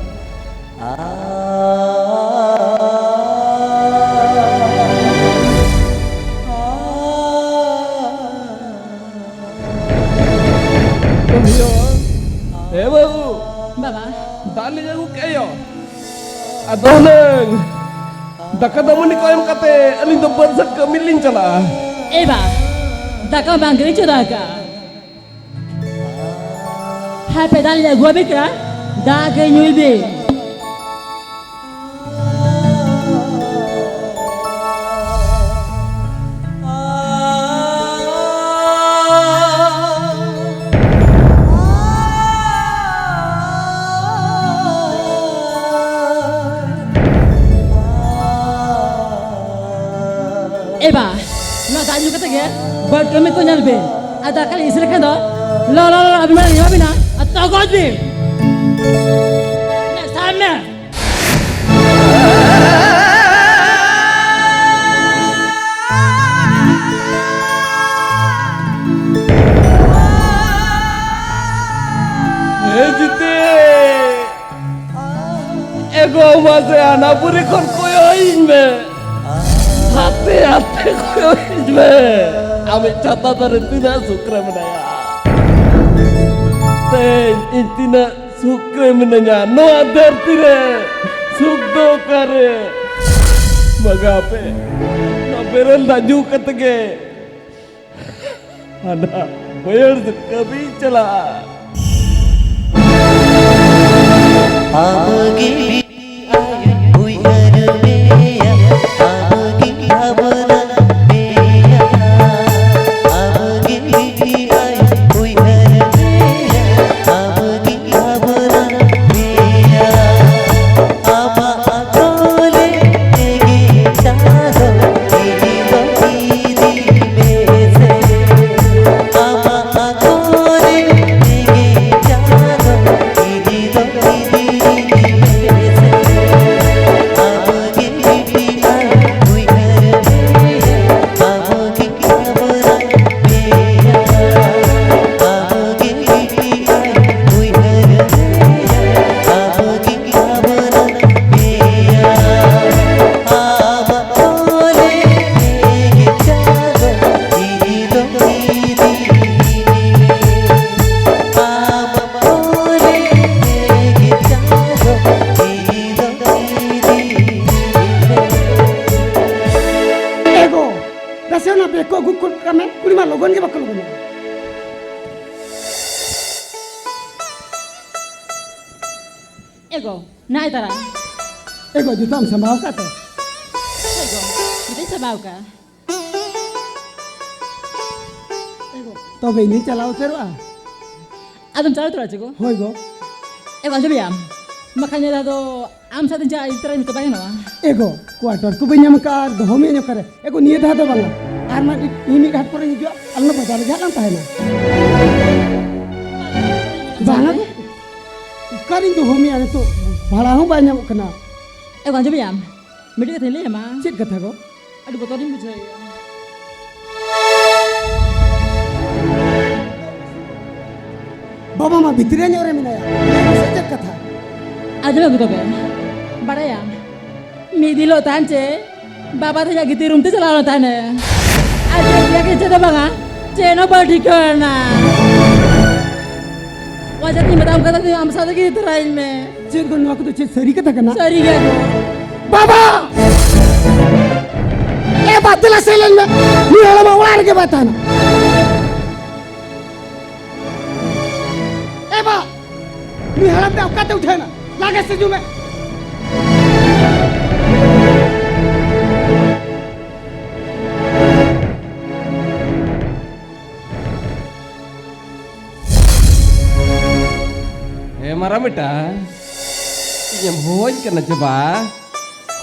ᱮ ᱵᱟᱹᱵᱩ, ᱵᱟᱵᱟ᱾ ᱫᱟᱜ ᱞᱤᱧ ᱟᱹᱜᱩ ᱠᱮᱜᱼᱟ ᱭᱚ᱾ ᱟᱫᱚ ᱦᱩᱱᱟᱹᱝ ᱫᱟᱠᱟ ᱫᱟᱜ ᱢᱟᱹᱰᱤ ᱠᱚ ᱮᱢ ᱠᱟᱛᱮ ᱟᱹᱞᱤᱧ ᱫᱚ ᱵᱟᱹᱫᱽ ᱥᱮᱫ ᱠᱟᱹᱢᱤ ᱞᱤᱧ ᱪᱟᱞᱟᱜᱼᱟ᱾ ᱮ ᱵᱟ, ᱫᱟᱠᱟ ᱵᱟᱝ ᱜᱮᱞᱤᱧ ᱪᱚᱸᱫᱟ ᱟᱠᱟᱫᱼᱟ᱾ ᱦᱟᱯᱮ ᱫᱟᱜ ᱞᱤᱧ ᱟᱹᱜᱩ ᱟᱹᱵᱤᱱ ᱠᱟᱱᱟ, ᱫᱟᱜ ᱜᱮ ᱧᱩᱭ ᱵᱤᱱ᱾ ᱮ ᱵᱟ, ᱱᱚᱣᱟ ᱫᱟᱜ ᱧᱩ ᱠᱟᱛᱮ ᱜᱮ ᱵᱟᱹᱫᱽ ᱠᱟᱹᱢᱤ ᱠᱚ ᱧᱮᱞ ᱵᱤᱱ᱾ ᱟᱨ ᱫᱟᱠᱟ ᱞᱤᱧ ᱤᱥᱤᱱ ᱞᱮᱠᱷᱟᱱ ᱫᱚ ᱞᱚ ᱞᱚ ᱞᱚ ᱟᱹᱵᱤᱱ ᱢᱟ ᱞᱤᱧ ᱮᱢᱟ ᱵᱤᱱᱟ᱾ ᱟᱨ ᱛᱚᱜᱚᱡ ᱵᱤᱱ᱾ ᱥᱟᱵ ᱢᱮ᱾ ᱮ ᱡᱤᱛᱮ, ᱮ ᱜᱚ ᱢᱟᱥᱮ ᱦᱟᱱᱟ ᱯᱩᱨᱤ ᱠᱷᱚᱱ ᱠᱚᱭᱚᱜ ᱤᱧ ᱢᱮ, ᱦᱟᱛᱮ ᱦᱟᱛᱮ ᱠᱚᱭᱚᱜ ᱤᱧ ᱢᱮ᱾ ᱟᱢᱤᱡ ᱪᱷᱟᱛᱟ ᱫᱟᱨᱮ ᱛᱤᱱᱟᱹᱜ ᱥᱩᱠ ᱨᱮ ᱢᱮᱱᱟᱭᱟ, ᱛᱮᱦᱮᱧ ᱤᱧ ᱛᱤᱱᱟᱹᱜ ᱥᱩᱠ ᱨᱮ ᱢᱤᱱᱟᱹᱧᱟ ᱱᱚᱣᱟ ᱫᱷᱟᱹᱨᱛᱤ ᱨᱮ᱾ ᱥᱩᱠ ᱫᱚ ᱚᱠᱟᱨᱮ? ᱵᱟᱜᱟ ᱯᱮ, ᱱᱚᱣᱟ ᱵᱮᱨᱮᱞ ᱫᱟᱜ ᱧᱩ ᱠᱟᱛᱮ ᱜᱮ ᱦᱟᱱᱟ ᱵᱟᱹᱭᱦᱟᱹᱲ ᱥᱮᱫ ᱠᱟᱹᱢᱤᱧ ᱪᱟᱞᱟᱜᱼᱟ᱾ ᱟᱢᱜᱮ ᱩᱭᱦᱟᱹᱨ ᱢᱮᱭᱟ, ᱟᱢᱜᱮ ᱵᱷᱟᱵᱽᱱᱟ ᱢᱮᱭᱟ᱾ ᱮ ᱜᱚ, ᱱᱟᱭ ᱛᱟᱨᱟ᱾ ᱮ ᱜᱚ, ᱡᱚᱛᱚᱣᱟᱜ ᱮᱢ ᱥᱟᱢᱵᱟᱣ ᱟᱠᱟᱫ ᱛᱚ? ᱦᱳᱭ ᱜᱚ, ᱡᱚᱛᱚᱧ ᱥᱟᱢᱵᱟᱣ ᱟᱠᱟᱫᱼᱟ᱾ ᱮ ᱜᱚ, ᱛᱚᱵᱮ ᱤᱧ ᱫᱚᱧ ᱪᱟᱞᱟᱣ ᱩᱛᱟᱹᱨᱚᱜᱼᱟ᱾ ᱟᱫᱚᱢ ᱪᱟᱞᱟᱣ ᱩᱛᱟᱹᱨᱚᱜᱼᱟ ᱪᱮ ᱜᱚ? ᱦᱳᱭ ᱜᱚ᱾ ᱮ ᱜᱚ, ᱟᱸᱡᱚᱢᱮᱭᱟᱢ? ᱵᱟᱠᱷᱟᱱ ᱱᱤᱭᱟᱹ ᱫᱷᱟᱣ ᱫᱚ ᱟᱢ ᱥᱟᱶᱛᱮᱧ ᱪᱟᱞᱟᱜᱼᱟ, ᱤᱫᱤ ᱛᱚᱨᱟᱧ ᱢᱮ ᱛᱚ, ᱵᱟᱭ ᱜᱟᱱᱚᱜᱼᱟ? ᱮ ᱜᱚ, quarter ᱠᱚ ᱵᱟᱹᱧ ᱧᱟᱢ ᱟᱠᱟᱫᱼᱟ ᱟᱨ ᱫᱚᱦᱚ ᱢᱤᱭᱟᱹᱧ ᱚᱠᱟᱨᱮ? ᱮ ᱜᱚ, ᱱᱤᱭᱟᱹ ᱫᱷᱟᱣ ᱫᱚ ᱵᱟᱝᱟ, ᱟᱨ ᱢᱟ ᱤᱧ ᱢᱤᱫ ᱜᱷᱟᱴ ᱯᱚᱨᱮᱧ ᱦᱤᱡᱩᱜᱼᱟ, ᱟᱞᱮ ᱱᱚᱣᱟ ᱵᱟᱡᱟᱨ ᱨᱮᱜᱮ ᱦᱟᱸᱜ ᱞᱟᱝ ᱛᱟᱦᱮᱱᱟ᱾ ᱵᱟᱝᱟ ᱜᱚ, ᱚᱠᱟᱨᱤᱧ ᱫᱚᱦᱚ ᱢᱮᱭᱟ ᱱᱤᱛᱚᱜ? ᱵᱷᱟᱲᱟ ᱦᱚᱸ ᱵᱟᱭ ᱧᱟᱢᱚᱜ ᱠᱟᱱᱟ᱾ ᱮ ᱜᱚ, ᱟᱸᱡᱚᱢᱮᱭᱟᱢ? ᱢᱤᱫᱴᱮᱡ ᱠᱟᱛᱷᱟᱧ ᱞᱟᱹᱭ ᱟᱢᱟ᱾ ᱪᱮᱫ ᱠᱟᱛᱷᱟ ᱜᱚ? ᱟᱹᱰᱤ ᱵᱚᱛᱚᱨᱤᱧ ᱵᱩᱡᱷᱟᱹᱣᱮᱫᱼᱟ᱾ ᱵᱟᱵᱟ ᱢᱟ ᱵᱷᱤᱛᱨᱤ ᱧᱚᱜ ᱨᱮ ᱢᱮᱱᱟᱭᱟ᱾ ᱞᱟᱹᱭ ᱢᱮᱥᱮ ᱪᱮᱫ ᱠᱟᱛᱷᱟ? ᱟᱸᱡᱚᱢ ᱟᱹᱜᱩ ᱛᱚᱵᱮ᱾ ᱵᱟᱲᱟᱭᱟᱢ, ᱢᱤᱫ ᱫᱤᱱ ᱦᱤᱞᱳᱜ ᱛᱟᱦᱮᱱ ᱪᱮ ᱵᱟᱵᱟ ᱛᱟᱭᱟᱜ ᱜᱤᱛᱤᱞ ᱨᱩᱢ ᱛᱮ ᱪᱟᱞᱟᱣ ᱞᱮᱱ ᱛᱟᱦᱮᱱᱮ᱾ ᱟᱨ ᱪᱮᱫ ᱜᱮ ᱪᱮᱫ ᱦᱚᱸ ᱵᱟᱝᱟ, ᱪᱮᱫ ᱦᱚᱸ ᱵᱟᱝ ᱴᱷᱤᱠᱟᱹᱣᱱᱟ᱾ ᱚᱱᱟ ᱪᱮᱫ ᱤᱧ ᱢᱮᱛᱟᱢ ᱠᱟᱱᱟ, ᱟᱢ ᱥᱟᱶ ᱛᱮᱜᱮ ᱤᱫᱤ ᱛᱚᱨᱟᱭᱤᱧ ᱢᱮ᱾ ᱪᱮᱫ ᱜᱚ, ᱱᱚᱣᱟ ᱠᱚᱫᱚ ᱪᱮᱫ ᱥᱟᱹᱨᱤ ᱠᱟᱛᱷᱟ ᱠᱟᱱᱟ? ᱥᱟᱹᱨᱤ ᱜᱮ ᱜᱚ᱾ ᱵᱟᱵᱟ! ᱮ ᱵᱟ, ᱫᱮᱞᱟ ᱥᱮᱫ ᱞᱮᱱ ᱢᱮ᱾ ᱱᱩᱭ ᱦᱟᱲᱟᱢ ᱢᱟ ᱚᱲᱟᱜ ᱨᱮᱜᱮ ᱵᱟᱭ ᱛᱟᱦᱮᱱᱟ᱾ ᱮ ᱵᱟ! ᱱᱩᱭ ᱦᱟᱲᱟᱢ ᱫᱚ ᱚᱠᱟᱛᱮ ᱩᱴᱷᱟᱹᱣ ᱮᱱᱟ? ᱞᱟᱜᱮ ᱥᱮ ᱦᱤᱡᱩᱜ ᱢᱮ᱾ ᱦᱮᱸ ᱢᱟᱨᱟᱝ ᱵᱮᱴᱟ, ᱤᱧᱮᱢ ᱦᱚᱦᱚᱧ ᱠᱟᱱᱟ ᱪᱮ ᱵᱟ?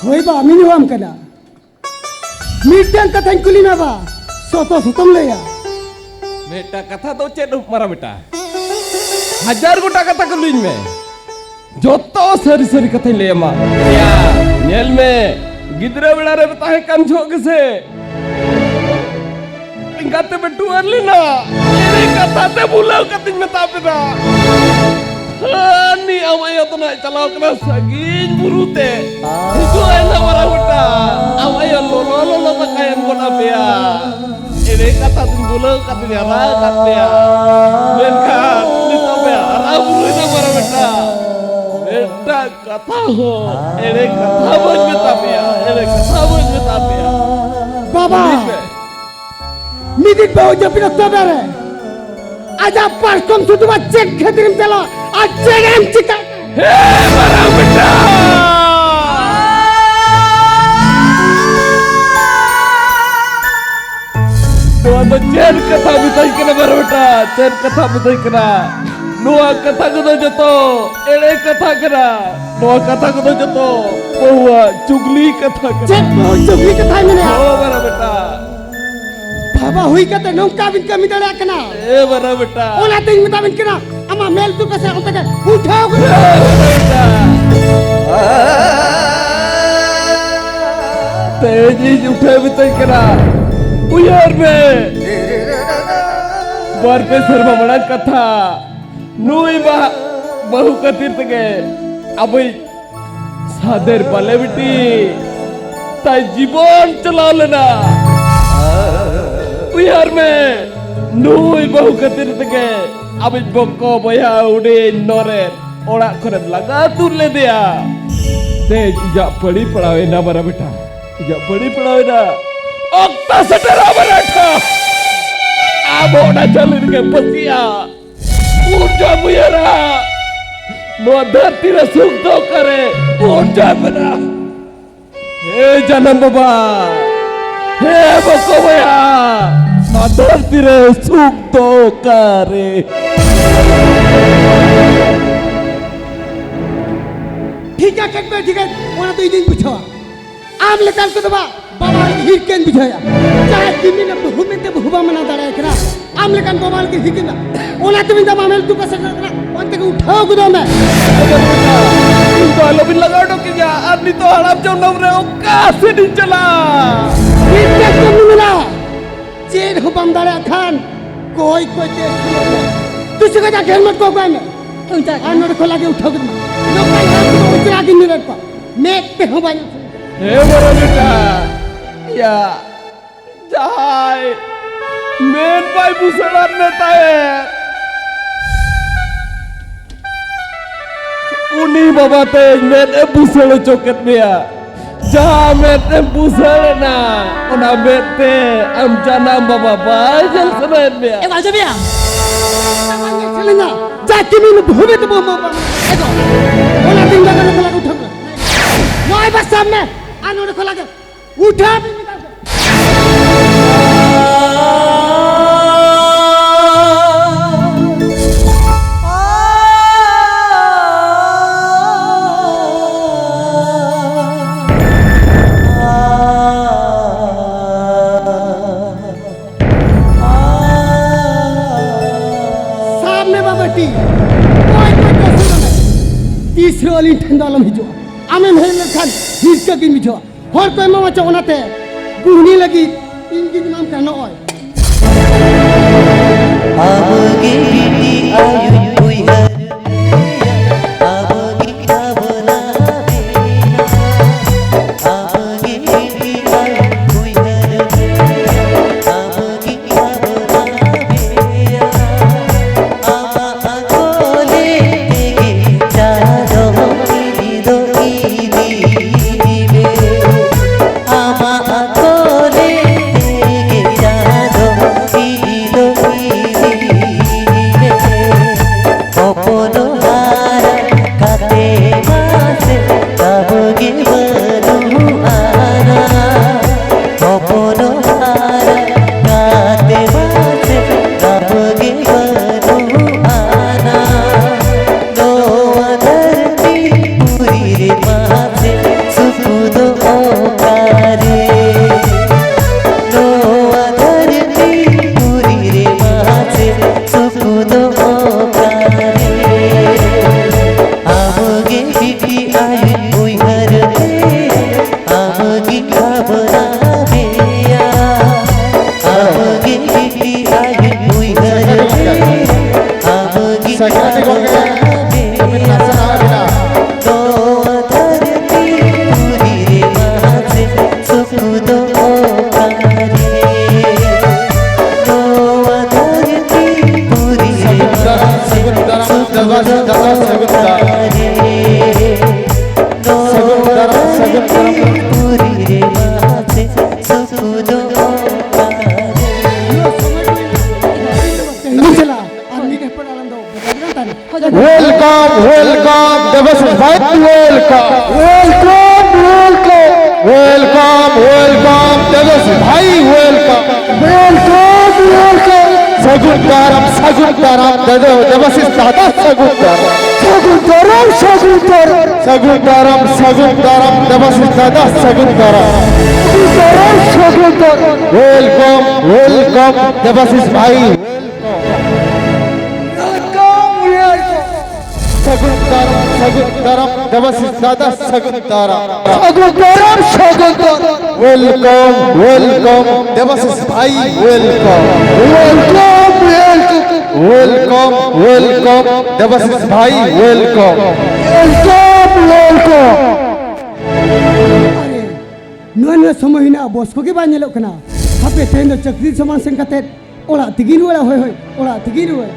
ᱦᱳᱭ ᱵᱟ, ᱟᱢᱤᱧ ᱦᱚᱦᱚᱣᱟᱢ ᱠᱟᱱᱟ᱾ ᱢᱤᱫᱴᱟᱝ ᱠᱟᱛᱷᱟᱧ ᱠᱩᱞᱤ ᱢᱮᱭᱟ ᱵᱟ, ᱥᱚᱛᱚ ᱥᱚᱛᱚᱢ ᱞᱟᱹᱭᱟ᱾ ᱢᱤᱫᱴᱟᱝ ᱠᱟᱛᱷᱟ ᱫᱚ ᱪᱮᱫ ᱢᱟᱨᱟᱝ ᱵᱮᱴᱟ? ᱦᱟᱡᱟᱨ ᱜᱚᱴᱟᱝ ᱠᱟᱛᱷᱟ ᱠᱩᱞᱤᱧ ᱢᱮ, ᱡᱚᱛᱚ ᱥᱟᱹᱨᱤ ᱥᱟᱹᱨᱤ ᱠᱟᱛᱷᱟᱧ ᱞᱟᱹᱭ ᱟᱢᱟ᱾ ᱭᱟ, ᱧᱮᱞ ᱢᱮ, ᱜᱤᱫᱽᱨᱟᱹ ᱵᱮᱲᱟ ᱨᱮ ᱛᱟᱦᱮᱸ ᱠᱟᱱ ᱡᱚᱦᱚᱜ ᱜᱮᱥᱮ ᱮᱸᱜᱟᱛ ᱛᱮᱯᱮ ᱴᱩᱣᱟᱹᱨ ᱞᱮᱱᱟ, ᱮᱲᱮ ᱠᱟᱛᱷᱟ ᱛᱮ ᱵᱩᱞᱟᱹᱣ ᱠᱟᱛᱮᱧ ᱢᱮᱛᱟ ᱯᱮ ᱫᱚ᱾ ᱦᱟᱹᱱᱤ ᱟᱢ ᱟᱭᱳ ᱫᱚ ᱱᱟᱜ ᱪᱟᱞᱟᱣ ᱠᱟᱱᱟ ᱥᱟᱺᱜᱤᱧ ᱵᱩᱨᱩ ᱛᱮ᱾ ᱦᱤᱡᱩᱜ ᱟᱭ ᱱᱟᱜ ᱢᱟᱨᱟᱝ ᱵᱮᱴᱟ᱾ ᱟᱢ ᱟᱭᱳ ᱞᱚᱞᱚ ᱞᱚᱞᱚ ᱫᱟᱠᱟᱭ ᱮᱢ ᱜᱚᱫ ᱟᱯᱮᱭᱟ᱾ ᱮᱲᱮ ᱠᱟᱛᱷᱟ ᱛᱮᱧ ᱵᱩᱞᱟᱹᱣ ᱠᱟᱛᱮᱧ ᱦᱟᱨᱟ ᱟᱠᱟᱫ ᱯᱮᱭᱟ᱾ ᱢᱮᱱᱠᱷᱟᱱ ᱱᱤᱛᱚᱜ ᱯᱮ ᱦᱟᱨᱟ ᱵᱩᱨᱩᱭᱮᱱᱟ ᱢᱟᱨᱟᱝ ᱵᱮᱴᱟ᱾ ᱢᱤᱫᱴᱟᱝ ᱠᱟᱛᱷᱟ ᱦᱚᱸ ᱮᱲᱮ ᱠᱟᱛᱷᱟ ᱵᱟᱹᱧ ᱢᱮᱛᱟ ᱯᱮᱭᱟ, ᱮᱲᱮ ᱠᱟᱛᱷᱟ ᱵᱟᱹᱧ ᱢᱮᱛᱟ ᱯᱮᱭᱟ᱾ ᱵᱟᱵᱟ! ᱵᱩᱡᱽ ᱯᱮ᱾ ᱢᱤᱫ ᱫᱤᱱ ᱵᱟᱹᱦᱩ ᱡᱟᱹᱯᱤᱫ ᱚᱠᱛᱚ ᱨᱮ ᱟᱡᱟᱜ ᱯᱟᱨᱠᱚᱢ ᱥᱩᱛᱩᱢᱟ ᱪᱮᱫ ᱠᱷᱟᱹᱛᱤᱨᱮᱢ ᱪᱟᱞᱟᱜᱼᱟ ᱟᱨ ᱪᱮᱫ ᱮᱢ ᱪᱤᱠᱟᱹ? ᱦᱮ ᱢᱟᱨᱟᱝ ᱵᱮᱴᱟ! ᱱᱚᱣᱟ ᱫᱚ ᱪᱮᱫ ᱠᱟᱛᱷᱟ ᱢᱮᱛᱟᱹᱧ ᱠᱟᱱᱟ ᱢᱟᱨᱟᱝ ᱵᱮᱴᱟ? ᱪᱮᱫ ᱠᱟᱛᱷᱟ ᱢᱮᱛᱟᱹᱧ ᱠᱟᱱᱟ? ᱱᱚᱣᱟ ᱠᱟᱛᱷᱟ ᱠᱚᱫᱚ ᱡᱚᱛᱚ ᱮᱲᱮ ᱠᱟᱛᱷᱟ ᱠᱟᱱᱟ᱾ ᱱᱚᱣᱟ ᱠᱟᱛᱷᱟ ᱠᱚᱫᱚ ᱡᱚᱛᱚ ᱵᱟᱹᱦᱩᱣᱟᱜ ᱪᱩᱜᱽᱞᱤ ᱠᱟᱛᱷᱟ ᱠᱟᱱᱟ᱾ ᱪᱮᱫ ᱵᱟᱹᱦᱩ ᱪᱩᱜᱽᱞᱤ ᱠᱟᱛᱷᱟᱭ ᱢᱮᱱᱮᱜᱼᱟ? ᱦᱳ ᱢᱟᱨᱟᱝ ᱵᱮᱴᱟ᱾ ᱵᱟᱵᱟ ᱦᱩᱭ ᱠᱟᱛᱮ ᱱᱚᱝᱠᱟ ᱵᱤᱱ ᱠᱟᱹᱢᱤ ᱫᱟᱲᱮᱭᱟᱜ ᱠᱟᱱᱟ? ᱮ ᱢᱟᱨᱟᱝ ᱵᱮᱴᱟ᱾ ᱚᱱᱟᱛᱤᱧ ᱢᱮᱛᱟ ᱵᱤᱱ ᱠᱟᱱᱟ, ᱟᱢᱟᱜ ᱢᱮᱞ ᱛᱩᱠᱟᱹ ᱥᱮ ᱚᱱᱛᱮ ᱜᱮ ᱩᱴᱷᱟᱹᱣ ᱠᱟᱱᱟ᱾ ᱮ ᱢᱟᱨᱟᱝ ᱵᱮᱴᱟ᱾ ᱛᱮᱦᱮᱧ ᱤᱧ ᱩᱴᱷᱟᱹᱣ ᱢᱮᱛᱟᱹᱧ ᱠᱟᱱᱟ᱾ ᱩᱭᱦᱟᱹᱨ ᱢᱮ, ᱵᱟᱨ ᱯᱮ ᱥᱮᱨᱢᱟ ᱢᱟᱲᱟᱝ ᱠᱟᱛᱷᱟ, ᱱᱩᱭ ᱵᱟ-, ᱵᱟᱹᱦᱩ ᱠᱷᱟᱹᱛᱤᱨ ᱛᱮᱜᱮ ᱟᱵᱚᱭᱤᱡ ᱥᱟᱫᱮᱨ ᱵᱟᱞᱮ ᱵᱤᱴᱤ ᱛᱟᱭ ᱡᱤᱵᱚᱱ ᱪᱟᱞᱟᱣ ᱞᱮᱱᱟ᱾ ᱩᱭᱦᱟᱹᱨ ᱢᱮ, ᱱᱩᱭ ᱵᱟᱹᱦᱩ ᱠᱷᱟᱹᱛᱤᱨ ᱛᱮᱜᱮ ᱟᱵᱚᱭᱤᱡ ᱵᱚᱠᱚ ᱵᱚᱭᱦᱟ ᱦᱩᱰᱤᱧ ᱱᱚᱨᱮᱱ ᱚᱲᱟᱜ ᱠᱷᱚᱱᱮᱢ ᱞᱟᱜᱟ ᱛᱩᱫ ᱞᱮᱫᱮᱭᱟ᱾ ᱛᱮᱦᱮᱧ ᱤᱧᱟᱜ ᱯᱟᱹᱲᱤ ᱯᱟᱲᱟᱣ ᱮᱱᱟ ᱢᱟᱨᱟ ᱵᱮᱴᱟ, ᱤᱧᱟᱜ ᱯᱟᱹᱲᱤ ᱯᱟᱲᱟᱣ ᱮᱱᱟ᱾ ᱚᱠᱛᱚ ᱥᱮᱴᱮᱨᱚᱜ ᱢᱟᱨᱟ ᱴᱷᱟ᱾ ᱟᱵᱚ ᱚᱱᱟ ᱪᱟᱹᱞᱤ ᱨᱮᱜᱮ ᱯᱟᱹᱥᱤᱜᱼᱟ᱾ ᱩᱱ ᱡᱚᱦᱚᱜ ᱮᱢ ᱩᱭᱦᱟᱹᱨᱟ, ᱱᱚᱣᱟ ᱫᱷᱟᱹᱨᱛᱤ ᱨᱮ ᱥᱩᱠ ᱫᱚ ᱚᱠᱟᱨᱮ? ᱩᱱ ᱡᱚᱦᱚᱜ ᱮᱢ ᱢᱮᱱᱟ, ᱦᱮ ᱡᱟᱱᱟᱢ ᱵᱟᱵᱟ, ᱦᱮ ᱵᱚᱠᱚ ᱵᱚᱭᱦᱟ, ᱱᱚᱣᱟ ᱫᱷᱟᱹᱨᱛᱤ ᱨᱮ ᱥᱩᱠ ᱫᱚ ᱚᱠᱟᱨᱮ? ᱴᱷᱤᱠᱟ ᱠᱮᱫ ᱯᱮ, ᱴᱷᱤᱠᱟ, ᱚᱱᱟ ᱫᱚ ᱤᱧᱤᱧ ᱵᱩᱡᱷᱟᱹᱣᱟ᱾ ᱟᱢ ᱞᱮᱠᱟᱱ ᱠᱚᱫᱚ ᱵᱟ, ᱵᱟᱵᱟ ᱦᱤᱨᱠᱟᱹᱧ ᱵᱩᱡᱷᱟᱹᱣᱟ᱾ ᱡᱟᱦᱟᱸᱭ ᱠᱤᱢᱤᱱ ᱵᱟᱹᱦᱩ ᱢᱮᱱᱛᱮ ᱵᱟᱹᱦᱩ ᱵᱟᱢ ᱢᱟᱱᱟᱣ ᱫᱟᱲᱮᱭᱟᱭ ᱠᱟᱱᱟ, ᱟᱢ ᱞᱮᱠᱟᱱ ᱵᱟᱵᱟ ᱞᱟᱹᱜᱤᱫ ᱦᱤᱨᱠᱟᱹᱧ ᱢᱮ᱾ ᱚᱱᱟ ᱛᱮᱵᱤᱱ ᱫᱟ ᱢᱟᱢᱮᱞ ᱛᱩᱠᱟ ᱥᱮᱴᱮᱨ ᱠᱟᱱᱟ, ᱚᱱᱛᱮ ᱜᱮ ᱩᱴᱷᱟᱹᱣ ᱜᱚᱫᱚᱜ ᱢᱮ᱾ ᱤᱧ ᱫᱚ ᱟᱞᱚᱵᱤᱱ ᱞᱟᱜᱟᱣ ᱦᱚᱴᱚ ᱠᱤᱧᱟ, ᱟᱨ ᱱᱤᱛᱚᱜ ᱦᱟᱲᱟᱢ ᱡᱚᱱᱚᱢ ᱨᱮ ᱚᱠᱟ ᱥᱮᱫ ᱤᱧ ᱪᱟᱞᱟᱜᱼᱟ? ᱢᱤᱫᱴᱮᱱ ᱠᱟᱹᱢᱤ ᱢᱮᱱᱟᱜᱼᱟ, ᱪᱮᱫ ᱦᱚᱸ ᱵᱟᱢ ᱫᱟᱲᱮᱭᱟᱜ ᱠᱷᱟᱱ ᱠᱚᱭ ᱠᱚᱭ ᱛᱮ ᱟᱹᱥᱩᱞᱚᱜ ᱢᱮ᱾ ᱛᱩᱥᱤ ᱠᱟᱡᱟᱠ ᱦᱮᱞᱢᱮᱴ ᱠᱚ ᱚᱠᱚᱭ ᱢᱮ᱾ ᱚᱱᱠᱟ ᱟᱨ ᱱᱚᱰᱮ ᱠᱷᱚᱱ ᱞᱟᱜᱮ ᱩᱴᱷᱟᱹᱣ ᱠᱮᱫ ᱢᱮ᱾ ᱱᱚᱝᱠᱟᱱ ᱦᱚᱲ ᱠᱚᱫᱚ ᱚᱪᱨᱟ ᱜᱮᱧ ᱧᱮᱞᱮᱫ ᱠᱚᱣᱟ, ᱢᱮᱫ ᱛᱮᱦᱚᱸ ᱵᱟᱹᱧ ᱟᱹᱥᱩᱞ᱾ ᱦᱮ ᱢᱟᱨᱟ ᱵᱮᱴᱟ, ᱭᱟ, ᱡᱟᱦᱟᱸᱭ ᱢᱮᱫ ᱵᱟᱭ ᱵᱩᱥᱟᱹᱲᱟᱫ ᱢᱮ ᱛᱟᱦᱮᱸᱫ, ᱩᱱᱤ ᱵᱟᱵᱟ ᱛᱮ ᱢᱮᱫ ᱮ ᱵᱩᱥᱟᱹᱲ ᱦᱚᱪᱚ ᱠᱮᱫ ᱢᱮᱭᱟ᱾ ᱡᱟᱦᱟᱸ ᱢᱮᱫ ᱛᱮᱢ ᱵᱩᱡᱷᱟᱹᱣ ᱞᱮᱱᱟ, ᱚᱱᱟ ᱢᱮᱫ ᱛᱮ ᱟᱢ ᱡᱟᱱᱟᱢ ᱵᱟᱵᱟ ᱵᱟᱭ ᱧᱮᱞ ᱥᱟᱱᱟᱭᱮᱫ ᱢᱮᱭᱟ᱾ ᱮ, ᱟᱸᱡᱚᱢᱮᱭᱟ? ᱪᱟᱞᱟᱜ ᱠᱤᱱ ᱵᱷᱩᱢᱤ ᱛᱮ ᱵᱚ-, ᱵᱚ-, ᱵᱚ-, ᱮ ᱜᱚ, ᱚᱱᱟ ᱫᱤᱱ ᱫᱚ ᱱᱚᱰᱮ ᱠᱷᱚᱱᱟᱜ ᱩᱴᱷᱟᱹᱣ ᱢᱮ᱾ ᱱᱚᱜᱼᱚᱭ ᱵᱟ ᱥᱟᱵ ᱢᱮ, ᱟᱨ ᱱᱚᱰᱮ ᱠᱷᱚᱱᱟᱜ ᱜᱮ ᱩᱴᱷᱟᱹᱣ ᱢᱮ ᱢᱮᱛᱟᱢ ᱠᱟᱱᱟ᱾ ᱥᱟᱵ ᱢᱮ ᱵᱟᱵᱟ ᱴᱤ᱾ ᱚᱠᱚᱭ ᱠᱚ ᱫᱚᱥ ᱢᱮ᱾ ᱛᱤᱥ ᱨᱮᱦᱚᱸ ᱟᱹᱞᱤᱧ ᱴᱷᱮᱱ ᱫᱚ ᱟᱞᱚᱢ ᱦᱤᱡᱩᱜᱼᱟ᱾ ᱟᱢᱮᱢ ᱦᱮᱡ ᱞᱮᱱᱠᱷᱟᱱ ᱦᱤᱨᱠᱟᱹ ᱜᱤᱧ ᱵᱩᱡᱷᱟᱹᱣᱟ᱾ ᱦᱚᱲ ᱠᱚ ᱮᱢᱟᱢᱟ ᱪᱚ, ᱚᱱᱟᱛᱮ ᱵᱩᱦᱱᱤ ᱞᱟᱹᱜᱤᱫ ᱤᱧ ᱜᱤᱧ ᱮᱢᱟᱢ ᱠᱟᱱᱟ᱾ ᱱᱚᱜᱼᱚᱭ᱾ ᱟᱢᱜᱮ ᱵᱤᱴᱤ ᱟᱭᱳᱧ ᱩᱭᱦᱟᱹᱨ ᱢᱮᱭᱟ, ᱟᱢᱜᱮ ᱵᱷᱟᱵᱽᱱᱟ ᱢᱮᱭᱟ, ᱟᱢᱜᱮ ᱵᱤᱴᱤ ᱟᱭᱳᱧ ᱩᱭᱦᱟᱹᱨ ᱢᱮᱭᱟ, ᱟᱢᱜᱮ ᱵᱷᱟᱵᱽᱱᱟ ᱢᱮᱭᱟ, ᱟᱢᱟᱜ ᱠᱚᱞᱮ ᱛᱮᱜᱮ ᱪᱟᱸᱫᱚ ᱤᱫᱤ ᱫᱚ ᱤᱫᱤ ᱢᱮ᱾ ᱟᱢᱟᱜ ᱠᱚᱞᱮ ᱛᱮᱜᱮ ᱪᱟᱸᱫᱚ Welcome, Debashish bhai, welcome. Welcome, welcome. Welcome, welcome, Debashish bhai, welcome. Welcome, welcome. ᱥᱟᱹᱜᱩᱱ ᱫᱟᱨᱟᱢ, ᱥᱟᱹᱜᱩᱱ ᱫᱟᱨᱟᱢ, ᱫᱟᱫᱟ, ᱫᱮᱵᱟᱥᱤᱥ ᱫᱟᱫᱟ, ᱥᱟᱹᱜᱩᱱ ᱫᱟᱨᱟᱢ᱾ ᱥᱟᱹᱜᱩᱱ ᱫᱟᱨᱟᱢ, ᱥᱟᱹᱜᱩᱱ ᱫᱟᱨᱟᱢ᱾ ᱥᱟᱹᱜᱩᱱ ᱫᱟᱨᱟᱢ, ᱥᱟᱹᱜᱩᱱ ᱫᱟᱨᱟᱢ, ᱫᱮᱵᱟᱥᱤᱥ ᱫᱟᱫᱟ, ᱥᱟᱹᱜᱩᱱ ᱫᱟᱨᱟᱢ᱾ ᱥᱟᱹᱜᱩᱱ ᱫᱟᱨᱟᱢ, ᱥᱟᱹᱜᱩᱱ ᱫᱟᱨᱟᱢ᱾ Welcome, welcome, ᱫᱮᱵᱟᱥᱤᱥ ᱵᱷᱟᱭ, welcome. Welcome, welcome. ᱥᱟᱹᱜᱩᱱ ᱫᱟᱨᱟᱢ, ᱥᱟᱹᱜᱩᱱ ᱫᱟᱨᱟᱢ, ᱫᱮᱵᱟᱥᱤᱥ ᱫᱟᱫᱟ, ᱥᱟᱹᱜᱩᱱ ᱫᱟᱨᱟᱢ᱾ ᱥᱟᱹᱜᱩᱱ ᱫᱟᱨᱟᱢ, ᱥᱟᱹᱜᱩᱱ ᱫᱟᱨᱟᱢ᱾ Welcome, welcome, ᱫᱮᱵᱟᱥᱤᱥ ᱵᱷᱟᱭ, welcome. Welcome, welcome. Welcome, welcome, Debasish ᱵᱷᱟᱭ, welcome. Welcome, welcome. ᱟᱨᱮ, ᱱᱚᱣᱟ, ᱱᱚᱣᱟ ᱥᱚᱢᱚᱭ ᱦᱮᱱᱟᱜᱼᱟ, ᱵᱚᱥ ᱠᱚᱜᱮ ᱵᱟᱝ ᱧᱮᱞᱚᱜ ᱠᱟᱱᱟ᱾ ᱦᱟᱯᱮ, ᱛᱮᱦᱮᱧ ᱫᱚ ᱪᱟᱹᱠᱨᱤ ᱥᱟᱢᱟᱱ ᱥᱮᱱ ᱠᱟᱛᱮ ᱚᱲᱟᱜ ᱛᱮᱜᱮᱧ ᱨᱩᱣᱟᱹᱲᱟ, ᱦᱳᱭ, ᱦᱳᱭ, ᱚᱲᱟᱜ ᱛᱮᱜᱮᱧ ᱨᱩᱣᱟᱹᱲᱟ᱾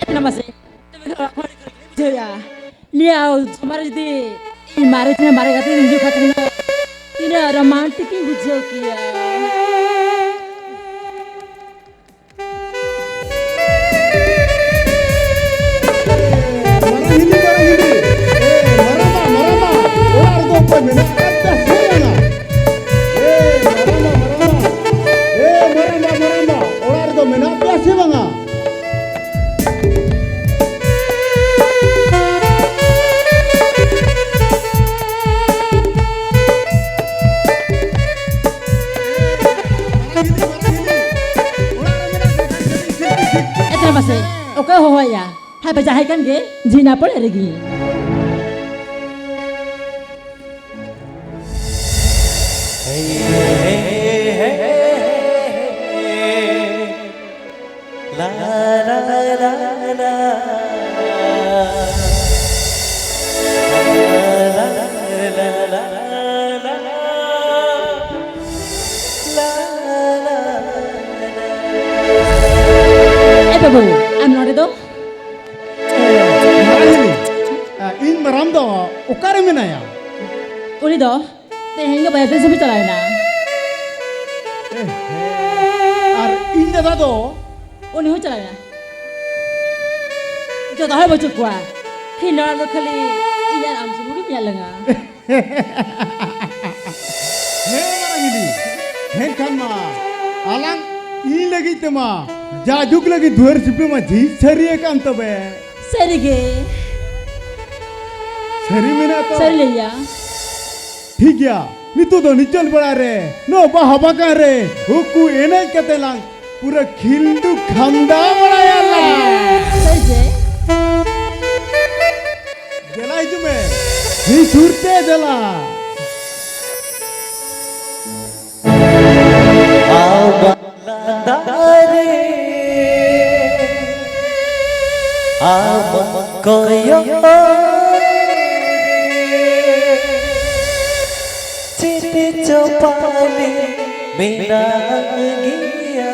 ᱮᱱᱟ ᱢᱟᱥᱮ, ᱛᱚᱵᱮ ᱫᱚ ᱚᱲᱟᱜ ᱠᱷᱚᱱ ᱟᱹᱰᱤ ᱠᱩᱥᱤᱧ ᱵᱩᱡᱷᱟᱹᱣᱮᱫᱼᱟ᱾ ᱱᱤᱭᱟᱹ ᱥᱚᱢᱚᱭ ᱨᱮ ᱡᱩᱫᱤ ᱤᱧ ᱢᱟᱨᱮ ᱴᱷᱮᱱ ᱢᱟᱨᱮ ᱜᱟᱛᱮ ᱦᱤᱡᱩᱜ ᱠᱷᱟᱱ, ᱛᱤᱱᱟᱹᱜ ᱨᱳᱢᱟᱱᱴᱤᱠ ᱤᱧ ᱵᱩᱡᱷᱟᱹᱣ ᱠᱮᱭᱟ᱾ ᱢᱟᱨᱟᱝ ᱦᱤᱞᱤ, ᱢᱟᱨᱟᱝ ᱦᱤᱞᱤ᱾ ᱮ, ᱢᱟᱨᱟᱝᱵᱟ, ᱢᱟᱨᱟᱝᱵᱟ, ᱚᱲᱟᱜ ᱨᱮᱫᱚ ᱚᱠᱚᱭ ᱢᱮᱱᱟᱜ ᱟᱠᱟᱫ ᱯᱮᱭᱟ ᱥᱮ ᱵᱟᱝᱟ? ᱮ, ᱢᱟᱨᱟᱝᱵᱟ, ᱢᱟᱨᱟᱝᱵᱟ᱾ ᱮ, ᱢᱟᱨᱟᱝᱵᱟ, ᱢᱟᱨᱟᱝᱵᱟ, ᱚᱲᱟᱜ ᱨᱮᱫᱚ ᱢᱮᱱᱟᱜ ᱯᱮᱭᱟ ᱥᱮ ᱵᱟᱝᱟ? ᱮᱛᱨᱟ ᱢᱟᱥᱮ, ᱚᱠᱚᱭ ᱦᱚᱦᱚᱭᱟ? ᱦᱟᱭ ᱵᱟᱡᱟ ᱦᱮᱡ ᱠᱟᱱ ᱜᱮ, ᱡᱷᱤᱱᱟ ᱯᱚᱲᱮ ᱨᱮᱜᱮ᱾ ᱮ ᱵᱟᱹᱵᱩ, ᱟᱢ ᱱᱚᱰᱮ ᱫᱚ? ᱮ, ᱢᱟᱨᱟᱝ ᱦᱤᱞᱤ, ᱮ, ᱤᱧ ᱢᱟᱨᱟᱝ ᱟᱢ ᱫᱚ ᱚᱠᱟᱨᱮ ᱢᱮᱱᱟᱭᱟ? ᱩᱱᱤ ᱫᱚ ᱛᱮᱦᱮᱧ ᱜᱮ ᱵᱟᱡᱟᱨ ᱛᱮ ᱥᱚᱵᱤ ᱪᱟᱞᱟᱣ ᱮᱱᱟ᱾ ᱮ, ᱟᱨ ᱤᱧ ᱫᱟᱫᱟ ᱫᱚ? ᱩᱱᱤ ᱦᱚᱸ ᱪᱟᱞᱟᱣ ᱮᱱᱟ᱾ ᱡᱚᱛᱚ ᱦᱚᱲ ᱵᱟᱹᱪᱩᱜ ᱠᱚᱣᱟ᱾ ᱠᱷᱤᱱᱟᱹ ᱫᱚ ᱠᱷᱟᱹᱞᱤ ᱤᱧ ᱟᱨ ᱟᱢ ᱥᱩᱢᱩᱝ ᱜᱮ ᱢᱮᱱᱟᱜ ᱞᱟᱝᱟ᱾ ᱦᱮᱸ ᱢᱟᱨᱟᱝ ᱦᱤᱞᱤ, ᱮᱱᱠᱷᱟᱱ ᱢᱟ ᱟᱞᱟᱝ ᱤᱧ ᱞᱟᱹᱜᱤᱫ ᱛᱮᱢᱟ ᱡᱟᱡᱩᱜᱽ ᱞᱟᱹᱜᱤᱫ ᱫᱩᱣᱟᱹᱨ ᱥᱤᱯᱤ ᱢᱟ ᱡᱷᱤᱡ ᱥᱟᱹᱨᱤ ᱟᱠᱟᱱ ᱛᱚᱵᱮ᱾ ᱥᱟᱹᱨᱤ ᱜᱮ᱾ ᱥᱟᱹᱨᱤ ᱢᱮᱱᱟᱜ ᱛᱚ? ᱥᱟᱹᱨᱤ ᱞᱟᱹᱭᱟ᱾ ᱴᱷᱤᱠ ᱜᱮᱭᱟ, ᱱᱤᱛᱚᱜ ᱫᱚ ᱱᱤᱪᱚᱞ ᱵᱮᱲᱟ ᱨᱮ ᱱᱚᱣᱟ ᱵᱟᱦᱟ ᱵᱟᱜᱟᱱ ᱨᱮ ᱩᱠᱩ ᱮᱱᱮᱡ ᱠᱟᱛᱮ ᱞᱟᱝ ᱯᱩᱨᱟᱹ ᱠᱷᱤᱞᱰᱩ ᱠᱷᱟᱢᱰᱟ ᱵᱟᱲᱟᱭᱟᱞᱟᱝ᱾ ᱥᱟᱹᱨᱤ ᱜᱮ᱾ ᱫᱮᱞᱟ ᱦᱤᱡᱩᱜ ᱢᱮ, ᱦᱤᱡᱩᱜ ᱛᱮ ᱫᱮᱞᱟ᱾ ᱟᱢᱟᱜ ᱞᱟᱸᱫᱟ ᱨᱮ, ᱟᱢᱟᱜ ᱠᱚᱭᱚᱜ ᱨᱮ, ᱪᱮᱫ ᱪᱚ ᱯᱟᱞᱮ ᱢᱮᱱᱟᱜ ᱜᱮᱭᱟ᱾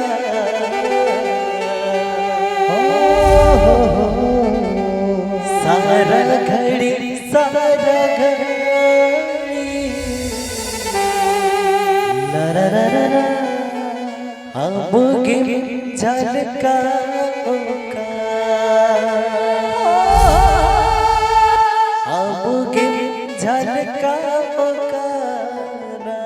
ᱥᱟᱨᱟ ᱜᱷᱟᱹᱲᱤ, ᱥᱟᱨᱟ ᱜᱷᱟᱹᱲᱤ, ᱞᱟ ᱨᱟ ᱨᱟ ᱨᱟ ᱨᱟ, ᱟᱢ ᱜᱮᱢ ᱡᱷᱟᱞᱠᱟᱣ ᱠᱟᱱᱟ, ᱟᱢ ᱜᱮᱢ ᱡᱷᱟᱞᱠᱟᱣ ᱠᱟᱱᱟ᱾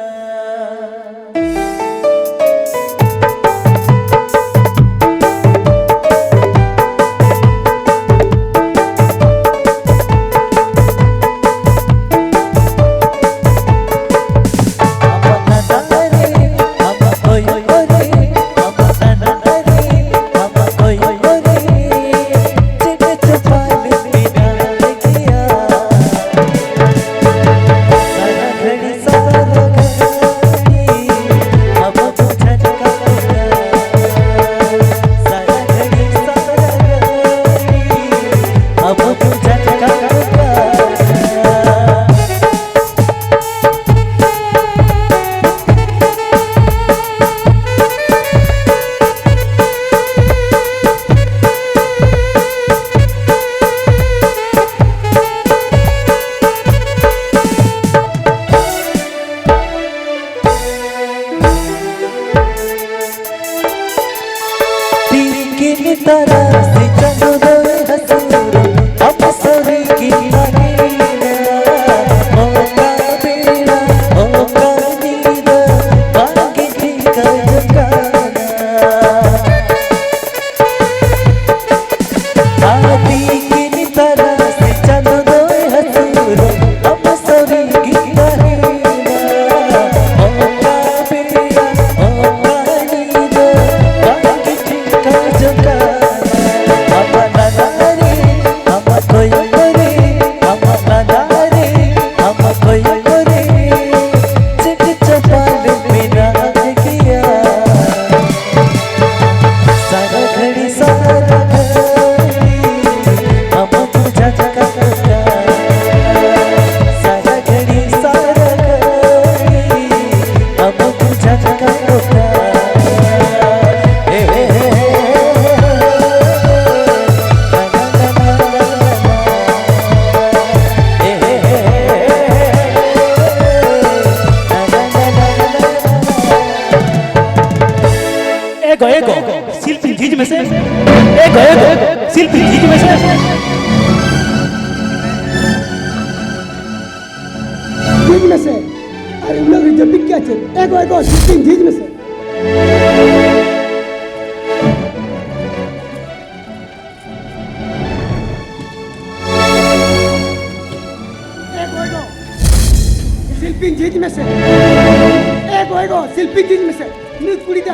ᱡᱷᱤᱡ ᱢᱮᱥᱮ᱾ ᱮ ᱜᱚ, ᱮ ᱜᱚ, ᱥᱤᱞᱯᱤᱧ ᱡᱷᱤᱡ ᱢᱮᱥᱮ᱾ ᱱᱩᱭ ᱠᱩᱲᱤ ᱫᱚ,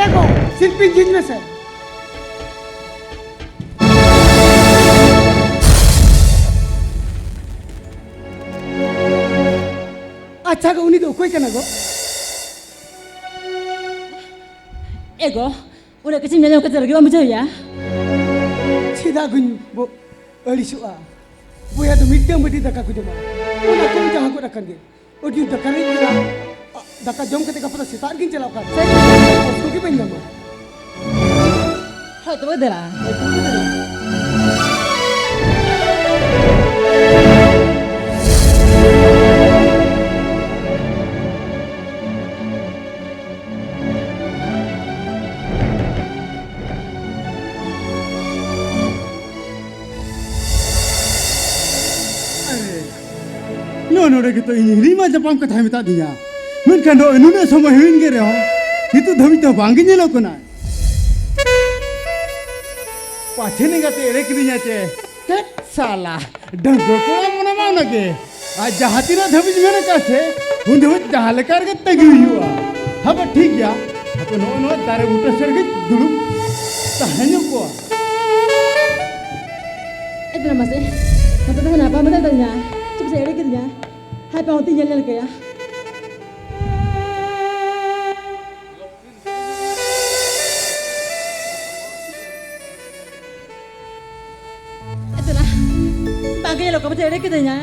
ᱮ ᱜᱚ, ᱥᱤᱞᱯᱤᱧ ᱡᱷᱤᱡ ᱢᱮᱥᱮ᱾ ᱟᱪᱪᱷᱟ ᱜᱚ, ᱩᱱᱤ ᱫᱚ ᱚᱠᱚᱭ ᱠᱟᱱᱟ ᱜᱚ? ᱮ ᱜᱚ, ᱩᱱᱟᱹᱜ ᱠᱤᱪᱷᱩ ᱧᱮᱞ ᱧᱚᱜ ᱠᱟᱛᱮ ᱨᱟᱹᱜᱤ ᱵᱟᱢ ᱵᱩᱡᱷᱟᱹᱣᱮᱭᱟ? ᱪᱮᱫᱟᱜ ᱜᱚᱧ ᱵᱚ-, ᱟᱹᱲᱤᱥᱚᱜᱼᱟ? ᱵᱚᱭᱦᱟ ᱫᱚ ᱢᱤᱫᱴᱟᱝ ᱵᱟᱹᱴᱤ ᱫᱟᱠᱟ ᱠᱚ ᱡᱚᱢᱟ, ᱚᱱᱟ ᱠᱚᱢ ᱡᱟᱦᱟᱸ ᱜᱚᱫ ᱟᱠᱟᱱ ᱜᱮ᱾ ᱟᱹᱰᱤ ᱫᱟᱠᱟ ᱨᱮᱸᱜᱮᱡ ᱠᱟᱱᱟ᱾ ᱟ, ᱫᱟᱠᱟ ᱡᱚᱢ ᱠᱟᱛᱮ ᱜᱟᱯᱟ ᱫᱚ ᱥᱮᱛᱟᱜ ᱨᱮᱜᱤᱧ ᱪᱟᱞᱟᱣ ᱠᱟᱱ᱾ ᱥᱟᱹᱨᱤ ᱜᱮ? ᱠᱚᱥᱴᱚ ᱜᱮ ᱵᱟᱹᱧ ᱧᱟᱢᱟ᱾ ᱦᱳᱭ, ᱛᱚᱵᱮ ᱫᱮᱞᱟ᱾ ᱦᱳᱭ, ᱛᱚᱵᱮ ᱫᱮᱞᱟ᱾ ᱟᱨᱮ, ᱱᱚᱜᱼᱚ ᱱᱚᱰᱮ ᱜᱮᱛᱚ ᱤᱧ ᱦᱤᱲᱤᱧ ᱢᱟ ᱧᱟᱯᱟᱢ ᱠᱟᱛᱷᱟᱭ ᱢᱮᱛᱟᱫᱤᱧᱟ᱾ ᱢᱮᱱᱠᱷᱟᱱ ᱱᱚᱜᱼᱚᱭ ᱱᱩᱱᱟᱹᱜ ᱥᱚᱢᱚᱭ ᱦᱩᱭᱮᱱ ᱜᱮ ᱨᱮᱦᱚᱸ, ᱱᱤᱛᱚᱜ ᱫᱷᱟᱹᱵᱤᱡ ᱛᱮᱦᱚᱸ ᱵᱟᱝ ᱜᱮ ᱧᱮᱞᱚᱜ ᱠᱟᱱᱟ᱾ ᱯᱟᱪᱷᱮ ᱱᱮ ᱜᱟᱛᱮ ᱮᱲᱮ ᱠᱤᱫᱤᱧᱟ ᱪᱮ? ᱛᱮᱫ ᱥᱟᱞᱟ, ᱰᱟᱺᱜᱩᱣᱟᱹ ᱠᱚᱲᱟ ᱢᱚᱱᱮ ᱢᱟ ᱚᱱᱟᱜᱮ᱾ ᱟᱨ ᱡᱟᱦᱟᱸ ᱛᱤᱱᱟᱹᱜ ᱫᱷᱟᱹᱵᱤᱡ ᱢᱮᱱᱟᱜ ᱟᱠᱟᱫ ᱥᱮ, ᱩᱱ ᱫᱷᱟᱹᱵᱤᱡ ᱡᱟᱦᱟᱸ ᱞᱮᱠᱟ ᱨᱮᱜᱮ ᱛᱟᱹᱜᱤ ᱦᱩᱭᱩᱜᱼᱟ᱾ ᱦᱟᱯᱮ ᱴᱷᱤᱠ ᱜᱮᱭᱟ, ᱦᱟᱯᱮ ᱱᱚᱜᱼᱚ ᱱᱚᱣᱟ ᱫᱟᱨᱮ ᱵᱩᱴᱟᱹ ᱥᱮᱫ ᱨᱮᱜᱮ ᱫᱩᱲᱩᱵ ᱛᱟᱦᱮᱸ ᱧᱚᱜ ᱠᱚᱜᱼᱟ᱾ ᱮ ᱫᱮᱞᱟ ᱢᱟᱥᱮ, ᱱᱚᱛᱮ ᱫᱚ ᱱᱟᱯᱟᱭ ᱵᱟᱲᱟ ᱫᱚ ᱧᱟ᱾ ᱪᱮᱫ ᱯᱮ ᱮᱲᱮ ᱠᱤᱫᱤᱧᱟ? ᱦᱟᱯᱮ ᱚᱱᱛᱮᱧ ᱧᱮᱞ ᱧᱮᱞ ᱠᱟᱭᱟ᱾ ᱮ ᱫᱮᱞᱟ, ᱵᱟᱝ ᱜᱮ ᱧᱮᱞᱚᱜ ᱠᱟᱱᱟ, ᱯᱟᱪᱮ ᱮᱲᱮ ᱠᱤᱫᱤᱧᱟ᱾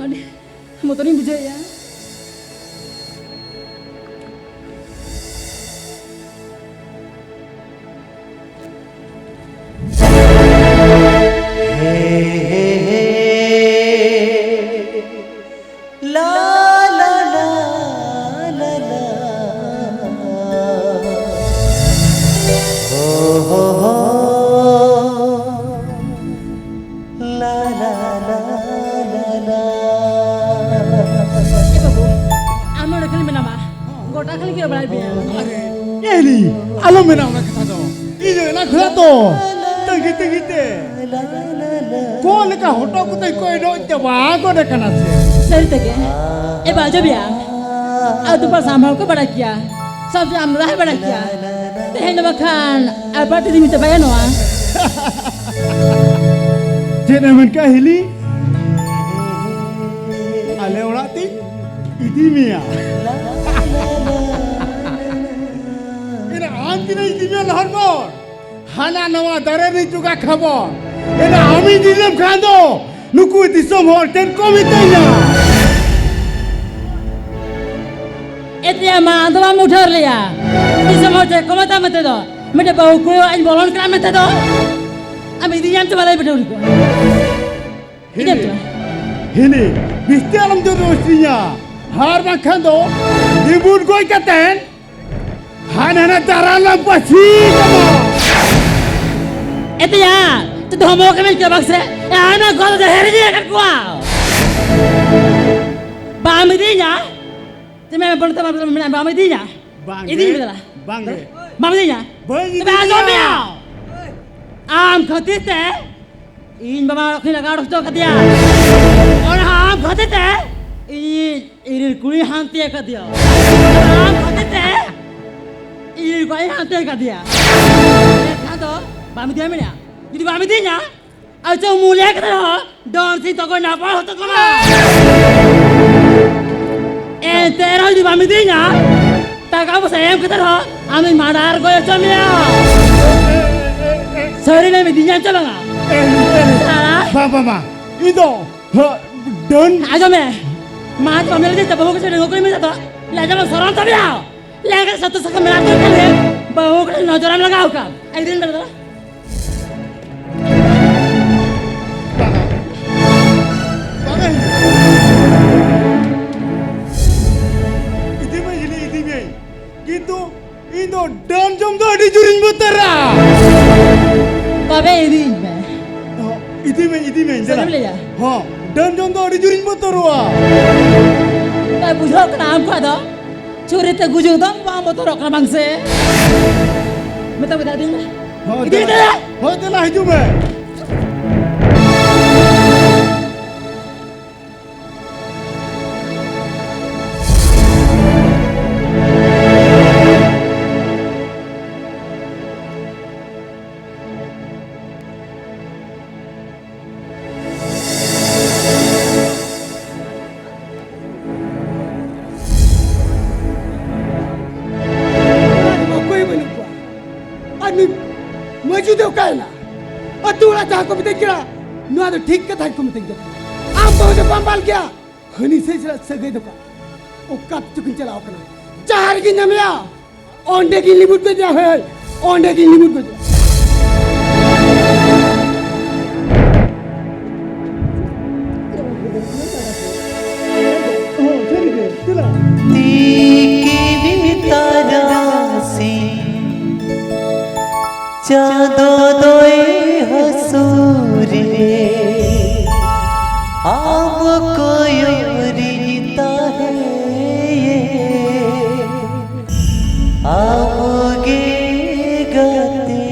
ᱟᱹᱰᱤ ᱵᱚᱛᱚᱨᱤᱧ ᱵᱩᱡᱷᱟᱹᱣᱮᱫᱼᱟ᱾ ᱦᱮ, ᱦᱮ, ᱦᱮ᱾ ᱞᱟ, ᱞᱟ, ᱞᱟ, ᱞᱟ, ᱞᱟ᱾ ᱦᱚ, ᱦᱚ, ᱦᱚ᱾ ᱞᱟ, ᱞᱟ, ᱞᱟ, ᱞᱟ, ᱞᱟ᱾ ᱮ ᱵᱟᱹᱵᱩ, ᱟᱢ ᱱᱚᱰᱮ ᱠᱷᱟᱹᱞᱤ ᱢᱮᱱᱟᱢᱟ, ᱜᱚᱴᱟ ᱠᱷᱟᱹᱞᱤ ᱜᱮ ᱵᱟᱲᱟᱭ ᱯᱮᱭᱟ᱾ ᱟᱨᱮ, ᱮᱞᱤ, ᱟᱞᱚᱢ ᱢᱮᱱᱟ ᱚᱱᱟ ᱠᱟᱛᱷᱟ ᱫᱚ᱾ ᱤᱧ ᱫᱚ ᱮᱱᱟᱝ ᱠᱷᱚᱱᱟᱜ ᱫᱚ ᱛᱟᱺᱜᱤ ᱛᱟᱺᱜᱤ ᱛᱮ ᱠᱚ ᱞᱮᱠᱟ ᱦᱚᱴᱚᱜ ᱠᱚᱛᱮ ᱠᱚᱭ ᱰᱚᱡ ᱪᱟᱵᱟ ᱜᱚᱫ ᱟᱠᱟᱱᱟ ᱥᱮ᱾ ᱥᱟᱹᱨᱤ ᱛᱮᱜᱮ᱾ ᱮ ᱵᱟᱡᱚᱵᱤᱭᱟ, ᱟᱹᱛᱩ ᱯᱟᱲᱟ ᱥᱟᱱᱟᱢ ᱦᱚᱲ ᱠᱚ ᱵᱟᱲᱟᱭ ᱜᱮᱭᱟ, ᱥᱟᱶᱛᱮ ᱟᱢ ᱫᱟᱫᱟ ᱦᱚᱸᱭ ᱵᱟᱲᱟᱭ ᱜᱮᱭᱟ᱾ ᱛᱮᱦᱮᱧ ᱫᱚ ᱵᱟᱠᱷᱟᱱ ᱟᱨ ᱯᱟᱨᱴᱤ ᱫᱤᱱ ᱢᱮᱛᱟ ᱵᱟᱭᱟ ᱱᱚᱣᱟ᱾ ᱪᱮᱫ ᱮᱢ ᱢᱮᱱ ᱠᱮᱜᱼᱟ ᱦᱤᱞᱤ? ᱟᱞᱮ ᱚᱲᱟᱜ ᱛᱤᱧ ᱤᱫᱤ ᱢᱮᱭᱟ᱾ ᱮᱱᱟ ᱟᱢ ᱛᱤᱱᱟᱹᱜ ᱤᱫᱤ ᱢᱮᱭᱟ ᱞᱚᱦᱚᱱ ᱵᱚᱨ? ᱦᱟᱱᱟ ᱱᱟᱣᱟ ᱫᱟᱨᱮ ᱨᱮ ᱡᱚᱜᱟ ᱠᱷᱟᱵᱚᱨ᱾ ᱮᱱᱟ ᱟᱢ ᱤᱫᱤ ᱞᱮᱢ ᱠᱷᱟᱱ ᱫᱚ ᱱᱩᱠᱩ ᱫᱤᱥᱚᱢ ᱦᱚᱲ ᱴᱷᱮᱱ ᱠᱚ ᱢᱤᱛᱟᱹᱧᱟ᱾ ᱮᱛᱮᱭᱟ ᱢᱟ, ᱟᱫᱚ ᱵᱟᱢ ᱩᱴᱷᱟᱹᱣ ᱞᱮᱭᱟ᱾ ᱫᱤᱥᱚᱢ ᱦᱚᱲ ᱪᱮᱫ ᱠᱚ ᱢᱮᱛᱟᱢ ᱢᱮᱱᱛᱮ ᱫᱚ? ᱢᱤᱫᱴᱮᱡ ᱵᱟᱹᱦᱩ ᱠᱩᱲᱤ ᱚᱲᱟᱜ ᱤᱧ ᱵᱚᱞᱚᱱ ᱠᱟᱱᱟ ᱢᱮᱱᱛᱮ ᱫᱚ? ᱟᱢ ᱤᱫᱤᱭᱟᱢ ᱪᱮ ᱵᱟᱞᱮ ᱵᱤᱴᱟᱹᱣ ᱠᱚᱣᱟ? ᱤᱫᱤᱭᱟᱢ ᱪᱮ ᱵᱟᱝ? ᱦᱤᱞᱤ, ᱵᱤᱥᱛᱤ ᱟᱞᱚᱢ ᱡᱳᱨ ᱦᱚᱪᱚᱧᱟ, ᱟᱨ ᱵᱟᱝᱠᱷᱟᱱ ᱫᱚ ᱰᱤᱢᱵᱩᱴ ᱜᱚᱡ ᱠᱟᱛᱮᱱ ᱦᱟᱱᱟ ᱦᱟᱱᱟ ᱫᱟᱨᱟ ᱞᱟᱝ ᱯᱟᱹᱥᱤ ᱠᱟᱢᱟ᱾ ᱮᱛᱮᱭᱟ, ᱛᱚ ᱫᱷᱚᱢᱚ ᱠᱟᱹᱢᱤ ᱠᱮ ᱵᱟᱠᱥ ᱨᱮ, ᱮ, ᱟᱭᱢᱟ ᱠᱚ ᱫᱚ ᱦᱮᱨ ᱤᱫᱤ ᱟᱠᱟᱫ ᱠᱚᱣᱟ᱾ ᱵᱟᱢ ᱤᱫᱤᱧᱟ? ᱪᱮᱫ ᱢᱮᱱ ᱵᱚᱞ ᱛᱟᱢᱟ, ᱢᱮᱱᱟ ᱵᱟᱢ ᱤᱫᱤᱧᱟ? ᱵᱟᱝ ᱤᱫᱤᱧ ᱜᱮ, ᱢᱮ ᱫᱟᱫᱟ᱾ ᱵᱟᱝ ᱜᱮ᱾ ᱵᱟᱢ ᱤᱫᱤᱧᱟ? ᱵᱟᱹᱧ ᱛᱚᱵᱮ ᱤᱫᱤ ᱟᱸᱡᱚᱢ ᱢᱮᱭᱟ᱾ ᱢᱮᱭᱟ᱾ ᱟᱢ ᱠᱷᱟᱹᱛᱤᱨ ᱛᱮ ᱤᱧ ᱵᱟᱵᱟ ᱚᱲᱟᱜ ᱠᱷᱚᱱ ᱞᱟᱜᱟ ᱩᱰᱩᱠ ᱦᱚᱪᱚ ᱠᱟᱫᱮᱭᱟ᱾ ᱚᱱᱟ ᱟᱢ ᱠᱷᱟᱹᱛᱤᱨ ᱛᱮ ᱤᱧ ᱤᱧ ᱨᱮᱱ ᱠᱩᱲᱤ ᱦᱟᱱᱛᱮ ᱟᱠᱟᱫᱮᱭᱟ᱾ ᱟᱢ ᱠᱷᱟᱹᱛᱤᱨ ᱛᱮ ᱤᱧ ᱨᱮᱱ ᱠᱩᱲᱤ ᱦᱟᱱᱛᱮ ᱟᱠᱟᱫᱮᱭᱟ᱾ ᱮᱱᱠᱷᱟᱱ ᱫᱚ ᱵᱟᱢ ᱤᱫᱤᱭᱟ ᱢᱮᱱᱟ? ᱡᱩᱫᱤ ᱵᱟᱢ ᱤᱫᱤᱧᱟ, ᱟᱪᱪᱷᱟ, ᱢᱩᱞᱤᱭᱟ ᱠᱟᱛᱮ ᱨᱮᱦᱚᱸ ᱰᱚᱱ ᱥᱤᱝ ᱛᱟᱠᱚ ᱱᱟᱯᱟᱭ ᱦᱚᱪᱚ ᱠᱚᱢᱟ᱾ ᱮᱱᱛᱮ ᱨᱮᱦᱚᱸ ᱡᱩᱫᱤ ᱵᱟᱢ ᱤᱫᱤᱧᱟ, ᱴᱟᱠᱟ ᱯᱚᱭᱥᱟ ᱮᱢ ᱠᱟᱛᱮ ᱨᱮᱦᱚᱸ ᱟᱢᱤᱧ ᱢᱟᱰᱟᱨ ᱜᱚᱡ ᱦᱚᱪᱚ ᱢᱮᱭᱟ᱾ ᱥᱟᱹᱨᱤ ᱞᱟᱹᱭ ᱢᱮ, ᱤᱫᱤᱧᱟᱢ ᱪᱮ ᱵᱟᱝᱟ? ᱥᱟᱞᱟ᱾ ᱵᱟᱝ, ᱵᱟᱝ, ᱵᱟᱝ᱾ ᱤᱧ ᱫᱚ, ᱦᱟ, ᱰᱟᱹᱱ᱾ ᱟᱸᱡᱚᱢ ᱢᱮ᱾ ᱢᱟ ᱛᱚ ᱢᱮ ᱞᱟᱹᱜᱤᱫ ᱛᱮ ᱵᱟᱹᱦᱩ ᱠᱚ ᱥᱮ ᱰᱟᱺᱜᱩᱣᱟᱹ ᱠᱩᱲᱤ ᱢᱮᱱᱟᱜ ᱫᱚ᱾ ᱞᱟᱡᱟ ᱢᱟ ᱥᱚᱨᱚᱢ ᱛᱟᱢ ᱭᱟ᱾ ᱞᱟᱡᱟ ᱥᱟᱛᱩ ᱥᱟᱠᱟᱢ ᱢᱮᱱᱟᱜ ᱛᱚ ᱠᱷᱟᱹᱞᱤ ᱵᱟᱹᱦᱩ ᱠᱚ ᱱᱚᱡᱚᱨᱮᱢ ᱞᱟᱜᱟᱣ ᱠᱟᱜ᱾ ᱟᱹᱠᱷᱨᱤᱧ ᱵᱮᱲᱟ ᱫᱚ᱾ ᱵᱟᱝᱟ᱾ ᱵᱟᱝᱟ᱾ ᱤᱫᱤ ᱢᱮ, ᱤᱫᱤ, ᱤᱫᱤ ᱢᱮ᱾ ᱠᱤᱱᱛᱩ ᱤᱧ ᱫᱚ ᱰᱟᱹᱱ ᱡᱚᱢ ᱫᱚ ᱟᱹᱰᱤ ᱡᱳᱨᱤᱧ ᱵᱚᱛᱚᱨᱟ᱾ ᱛᱚᱵᱮ ᱤᱫᱤᱧ ᱢᱮ᱾ ᱦᱚᱸ, ᱤᱫᱤ ᱢᱮ, ᱤᱫᱤ ᱢᱮ, ᱪᱮᱫ ᱮᱢ ᱫᱮᱞᱟ᱾ ᱞᱟᱹᱭᱟ? ᱦᱚᱸ, ᱰᱟᱹᱱ ᱡᱚᱢ ᱫᱚ ᱟᱹᱰᱤ ᱡᱳᱨᱤᱧ ᱵᱚᱛᱚᱨᱚᱜᱼᱟ᱾ ᱛᱚ ᱵᱩᱡᱷᱟᱹᱣ ᱠᱟᱱᱟ ᱟᱢ ᱠᱚᱣᱟᱜ ᱫᱚ? ᱪᱷᱩᱨᱤ ᱛᱮ ᱜᱩᱡᱩᱜ ᱫᱚᱢ ᱵᱟᱢ ᱵᱚᱛᱚᱨᱚᱜ ᱠᱟᱱᱟ ᱵᱟᱝ ᱥᱮ? ᱢᱮᱛᱟ ᱢᱮ ᱫᱟᱫᱤ᱾ ᱦᱳᱭ, ᱤᱫᱤ ᱫᱮᱞᱟ᱾ ᱠᱟᱛᱮ᱾ ᱦᱳᱭ, ᱫᱮᱞᱟ, ᱦᱤᱡᱩᱜ ᱢᱮ᱾ ᱚᱠᱚᱭ ᱵᱟᱹᱱᱩᱜ ᱠᱚᱣᱟ᱾ ᱟᱨ ᱱᱩᱭ ᱢᱟᱹᱡᱷᱤ ᱫᱚ ᱚᱠᱟᱭᱮᱱᱟ? ᱟᱹᱛᱩ ᱚᱲᱟᱜ ᱡᱟᱦᱟᱸ ᱠᱚ ᱢᱤᱛᱟᱹᱧ ᱠᱟᱱᱟ, ᱱᱚᱣᱟ ᱫᱚ ᱴᱷᱤᱠ ᱠᱟᱛᱷᱟ ᱜᱮᱠᱚ ᱢᱤᱛᱟᱹᱧ ᱠᱟᱱᱟ᱾ ᱟᱢ ᱵᱟᱹᱦᱩ ᱫᱚ ᱵᱟᱢ ᱵᱟᱞ ᱜᱮᱭᱟ᱾ ᱦᱟᱹᱱᱤ ᱥᱟᱹᱭ ᱥᱟᱞᱟᱜ ᱥᱟᱹᱜᱟᱹᱭ ᱫᱚ ᱚᱠᱟ ᱛᱮᱪᱚ ᱠᱤᱱ ᱪᱟᱞᱟᱣ ᱠᱟᱱᱟ᱾ ᱡᱟᱦᱟᱸ ᱨᱮᱜᱤᱧ ᱧᱟᱢᱮᱭᱟ, ᱚᱸᱰᱮ ᱜᱤᱧ ᱞᱤᱵᱩᱫ ᱜᱚᱡᱮᱭᱟ᱾ ᱦᱳᱭ, ᱚᱸᱰᱮ ᱜᱤᱧ ᱞᱤᱵᱩᱫ ᱜᱚᱡᱮᱭᱟ᱾ ᱦᱚᱸ, ᱥᱟᱹᱨᱤ ᱜᱮ, ᱪᱮᱫᱟᱜ? ᱛᱤᱠᱤᱱ ᱛᱟᱨᱟᱥᱤᱧ ᱪᱟᱸᱫᱚ ᱫᱚᱭ ᱦᱟᱹᱥᱩᱨᱮ, ᱟᱢ ᱠᱚᱭᱚᱨᱤᱧ ᱛᱟᱦᱮᱸ ᱟᱢᱜᱮ ᱜᱟᱛᱮ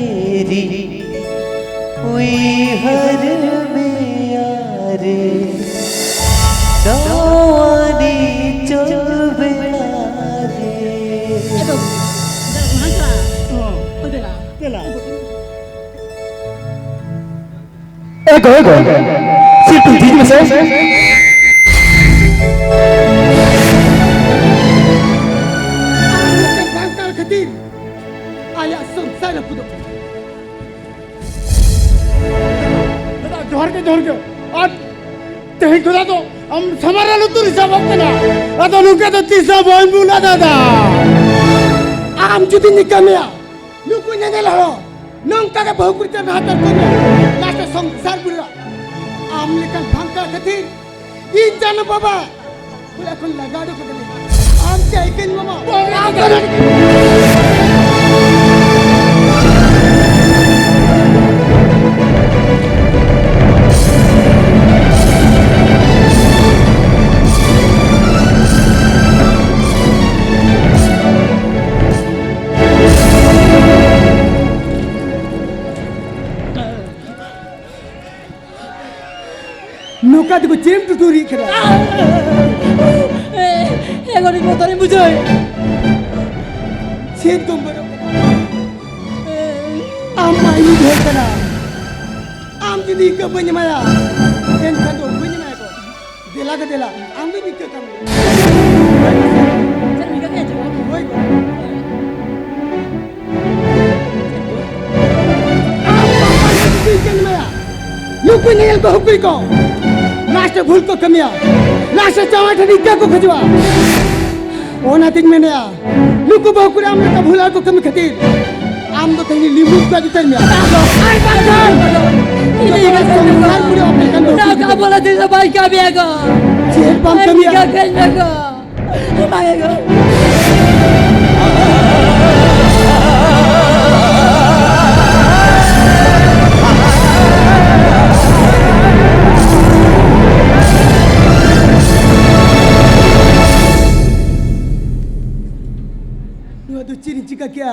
ᱨᱤᱧ ᱩᱭᱦᱟᱹᱨ ᱢᱮᱭᱟ ᱨᱮ, ᱱᱚᱣᱟ ᱱᱤᱪᱚᱞ ᱵᱮᱲᱟ ᱨᱮ᱾ ᱮ ᱵᱟᱹᱵᱩ, ᱫᱮᱞᱟ, ᱱᱚᱣᱟ ᱪᱟᱞᱟᱜ᱾ ᱦᱚᱸ᱾ ᱚ, ᱫᱮᱞᱟ᱾ ᱫᱮᱞᱟ᱾ ᱮ ᱜᱚ, ᱮ ᱜᱚ, ᱥᱤᱴ ᱠᱷᱚᱱ ᱡᱷᱤᱡ ᱢᱮᱥᱮ᱾ ᱟᱢ ᱢᱤᱫᱴᱟᱝ ᱵᱟᱝ ᱠᱟᱱ ᱠᱷᱟᱹᱛᱤᱨ ᱟᱞᱮᱭᱟᱜ ᱥᱚᱝᱥᱟᱨ ᱨᱟᱹᱯᱩᱫᱚᱜ ᱠᱟᱱᱟ᱾ ᱫᱟᱫᱟ, ᱡᱚᱦᱟᱨ ᱜᱮ, ᱡᱚᱦᱟᱨ ᱜᱮ᱾ ᱟᱨ ᱛᱮᱦᱮᱧ ᱠᱷᱚᱱᱟᱜ ᱫᱚ ᱟᱢ ᱥᱟᱢᱟᱝ ᱨᱮ ᱞᱩᱛᱩᱨ ᱦᱤᱥᱟᱹᱵᱚᱜ ᱠᱟᱱᱟ᱾ ᱟᱫᱚ ᱱᱚᱝᱠᱟ ᱫᱚ ᱛᱤᱥ ᱦᱚᱸ ᱵᱟᱹᱧ ᱵᱷᱩᱞᱟ, ᱫᱟᱫᱟ᱾ ᱟᱢ ᱡᱩᱫᱤ ᱱᱤᱝᱠᱟᱹᱢ ᱤᱭᱟᱹᱭᱟ, ᱱᱩᱠᱩ ᱧᱮᱧᱮᱞ ᱦᱚᱲ ᱱᱚᱝᱠᱟ ᱜᱮ ᱵᱟᱹᱦᱩ ᱠᱩᱲᱤ ᱛᱮ ᱱᱟᱦᱟᱪᱟᱨ ᱠᱚ ᱧᱮᱞ, ᱞᱟᱥᱴ ᱨᱮ ᱥᱚᱝᱥᱟᱨ ᱵᱩᱰᱟᱹᱜᱼᱟ᱾ ᱟᱢ ᱞᱮᱠᱟᱱ ᱵᱷᱟᱝᱠᱟ ᱠᱷᱟᱹᱛᱤᱨ ᱤᱧ ᱪᱟᱸᱫᱚ ᱵᱟᱵᱟ ᱵᱚᱞᱮ ᱮᱠᱷᱚᱱ ᱞᱟᱜᱟ ᱩᱰᱩᱠ ᱠᱟᱫᱟᱞᱮ᱾ ᱟᱢ ᱪᱮᱫ ᱟᱹᱭᱠᱟᱹᱧ ᱢᱟᱢᱟ? ᱟᱢ ᱫᱚ ᱫᱚ ᱪᱮᱫ ᱮᱢ ᱴᱩᱴᱩᱨᱤᱜ ᱠᱟᱱᱟ? ᱮ, ᱮ, ᱜᱚᱰᱤ ᱵᱚᱛᱚᱨᱤᱧ ᱵᱩᱡᱷᱟᱹᱣᱮᱫ᱾ ᱪᱮᱫ ᱠᱚᱢ ᱵᱚᱨᱚᱜ ᱠᱟᱱᱟ? ᱟᱢ ᱢᱟ ᱤᱧ ᱦᱚᱲ ᱠᱟᱱᱟ᱾ ᱟᱢ ᱡᱩᱫᱤ ᱤᱠᱟᱹ ᱵᱟᱹᱧ ᱮᱢᱟᱭᱟ, ᱮᱱᱠᱷᱟᱱ ᱫᱚ ᱵᱟᱹᱧ ᱮᱢᱟᱭᱟ ᱠᱚ᱾ ᱫᱮᱞᱟ ᱜᱮ ᱫᱮᱞᱟ, ᱟᱢ ᱫᱚ ᱤᱠᱟᱹ ᱠᱟᱱ ᱜᱮᱭᱟ᱾ ᱪᱮᱫ ᱮᱢ ᱤᱠᱟᱹ ᱠᱮᱫ ᱪᱚ? ᱦᱳᱭ ᱜᱚ᱾ ᱟᱢ ᱵᱟᱵᱟ ᱧᱮᱞ ᱠᱚ ᱦᱩᱭ ᱠᱟᱱ ᱢᱮᱭᱟ᱾ ᱱᱩᱠᱩ ᱧᱮᱧᱮᱞ ᱠᱚ ᱦᱩᱠᱩᱭ ᱠᱚ᱾ ᱞᱟᱥᱴ ᱨᱮ ᱵᱷᱩᱞ ᱠᱚ ᱠᱟᱹᱢᱤᱭᱟ᱾ ᱞᱟᱥᱴ ᱨᱮ ᱡᱟᱶᱟᱭ ᱴᱷᱮᱱ ᱤᱠᱟᱹ ᱠᱚ ᱠᱷᱚᱡᱚᱜᱼᱟ᱾ ᱚᱱᱟᱛᱤᱧ ᱢᱮᱱᱮᱜᱼᱟ, ᱱᱩᱠᱩ ᱵᱟᱹᱦᱩ ᱠᱩᱲᱤ ᱟᱢ ᱞᱮᱠᱟ ᱵᱷᱩᱞ ᱟᱨ ᱠᱚ ᱠᱟᱹᱢᱤ ᱠᱷᱟᱹᱛᱤᱨ ᱟᱢ ᱫᱚ ᱛᱮᱦᱮᱧ ᱞᱤᱢᱵᱩ ᱠᱚ ᱟᱹᱰᱤ ᱩᱛᱟᱹᱨ ᱢᱮᱭᱟ᱾ ᱟᱨ ᱵᱟᱝᱠᱷᱟᱱ ᱡᱚᱛᱚ ᱦᱚᱲ ᱥᱚᱝᱥᱟᱨ ᱠᱩᱲᱤ ᱚᱯᱮ ᱠᱟᱱ ᱫᱚ ᱚᱱᱟ ᱠᱟ ᱵᱚᱞᱮ ᱛᱤᱥ ᱦᱚᱸ ᱵᱟᱭ ᱠᱟᱹᱢᱤᱭᱟ ᱜᱚ᱾ ᱪᱮᱫ ᱵᱟᱢ ᱟᱨ ᱠᱟᱹᱢᱤᱭᱟ? ᱪᱤᱠᱟᱹ ᱠᱟᱹᱧ ᱢᱮ ᱜᱚ᱾ ᱵᱟᱝ ᱜᱚ᱾ ᱱᱚᱣᱟ ᱫᱚ ᱪᱮᱫ ᱤᱧ ᱪᱤᱠᱟ ᱠᱮᱜᱼᱟ?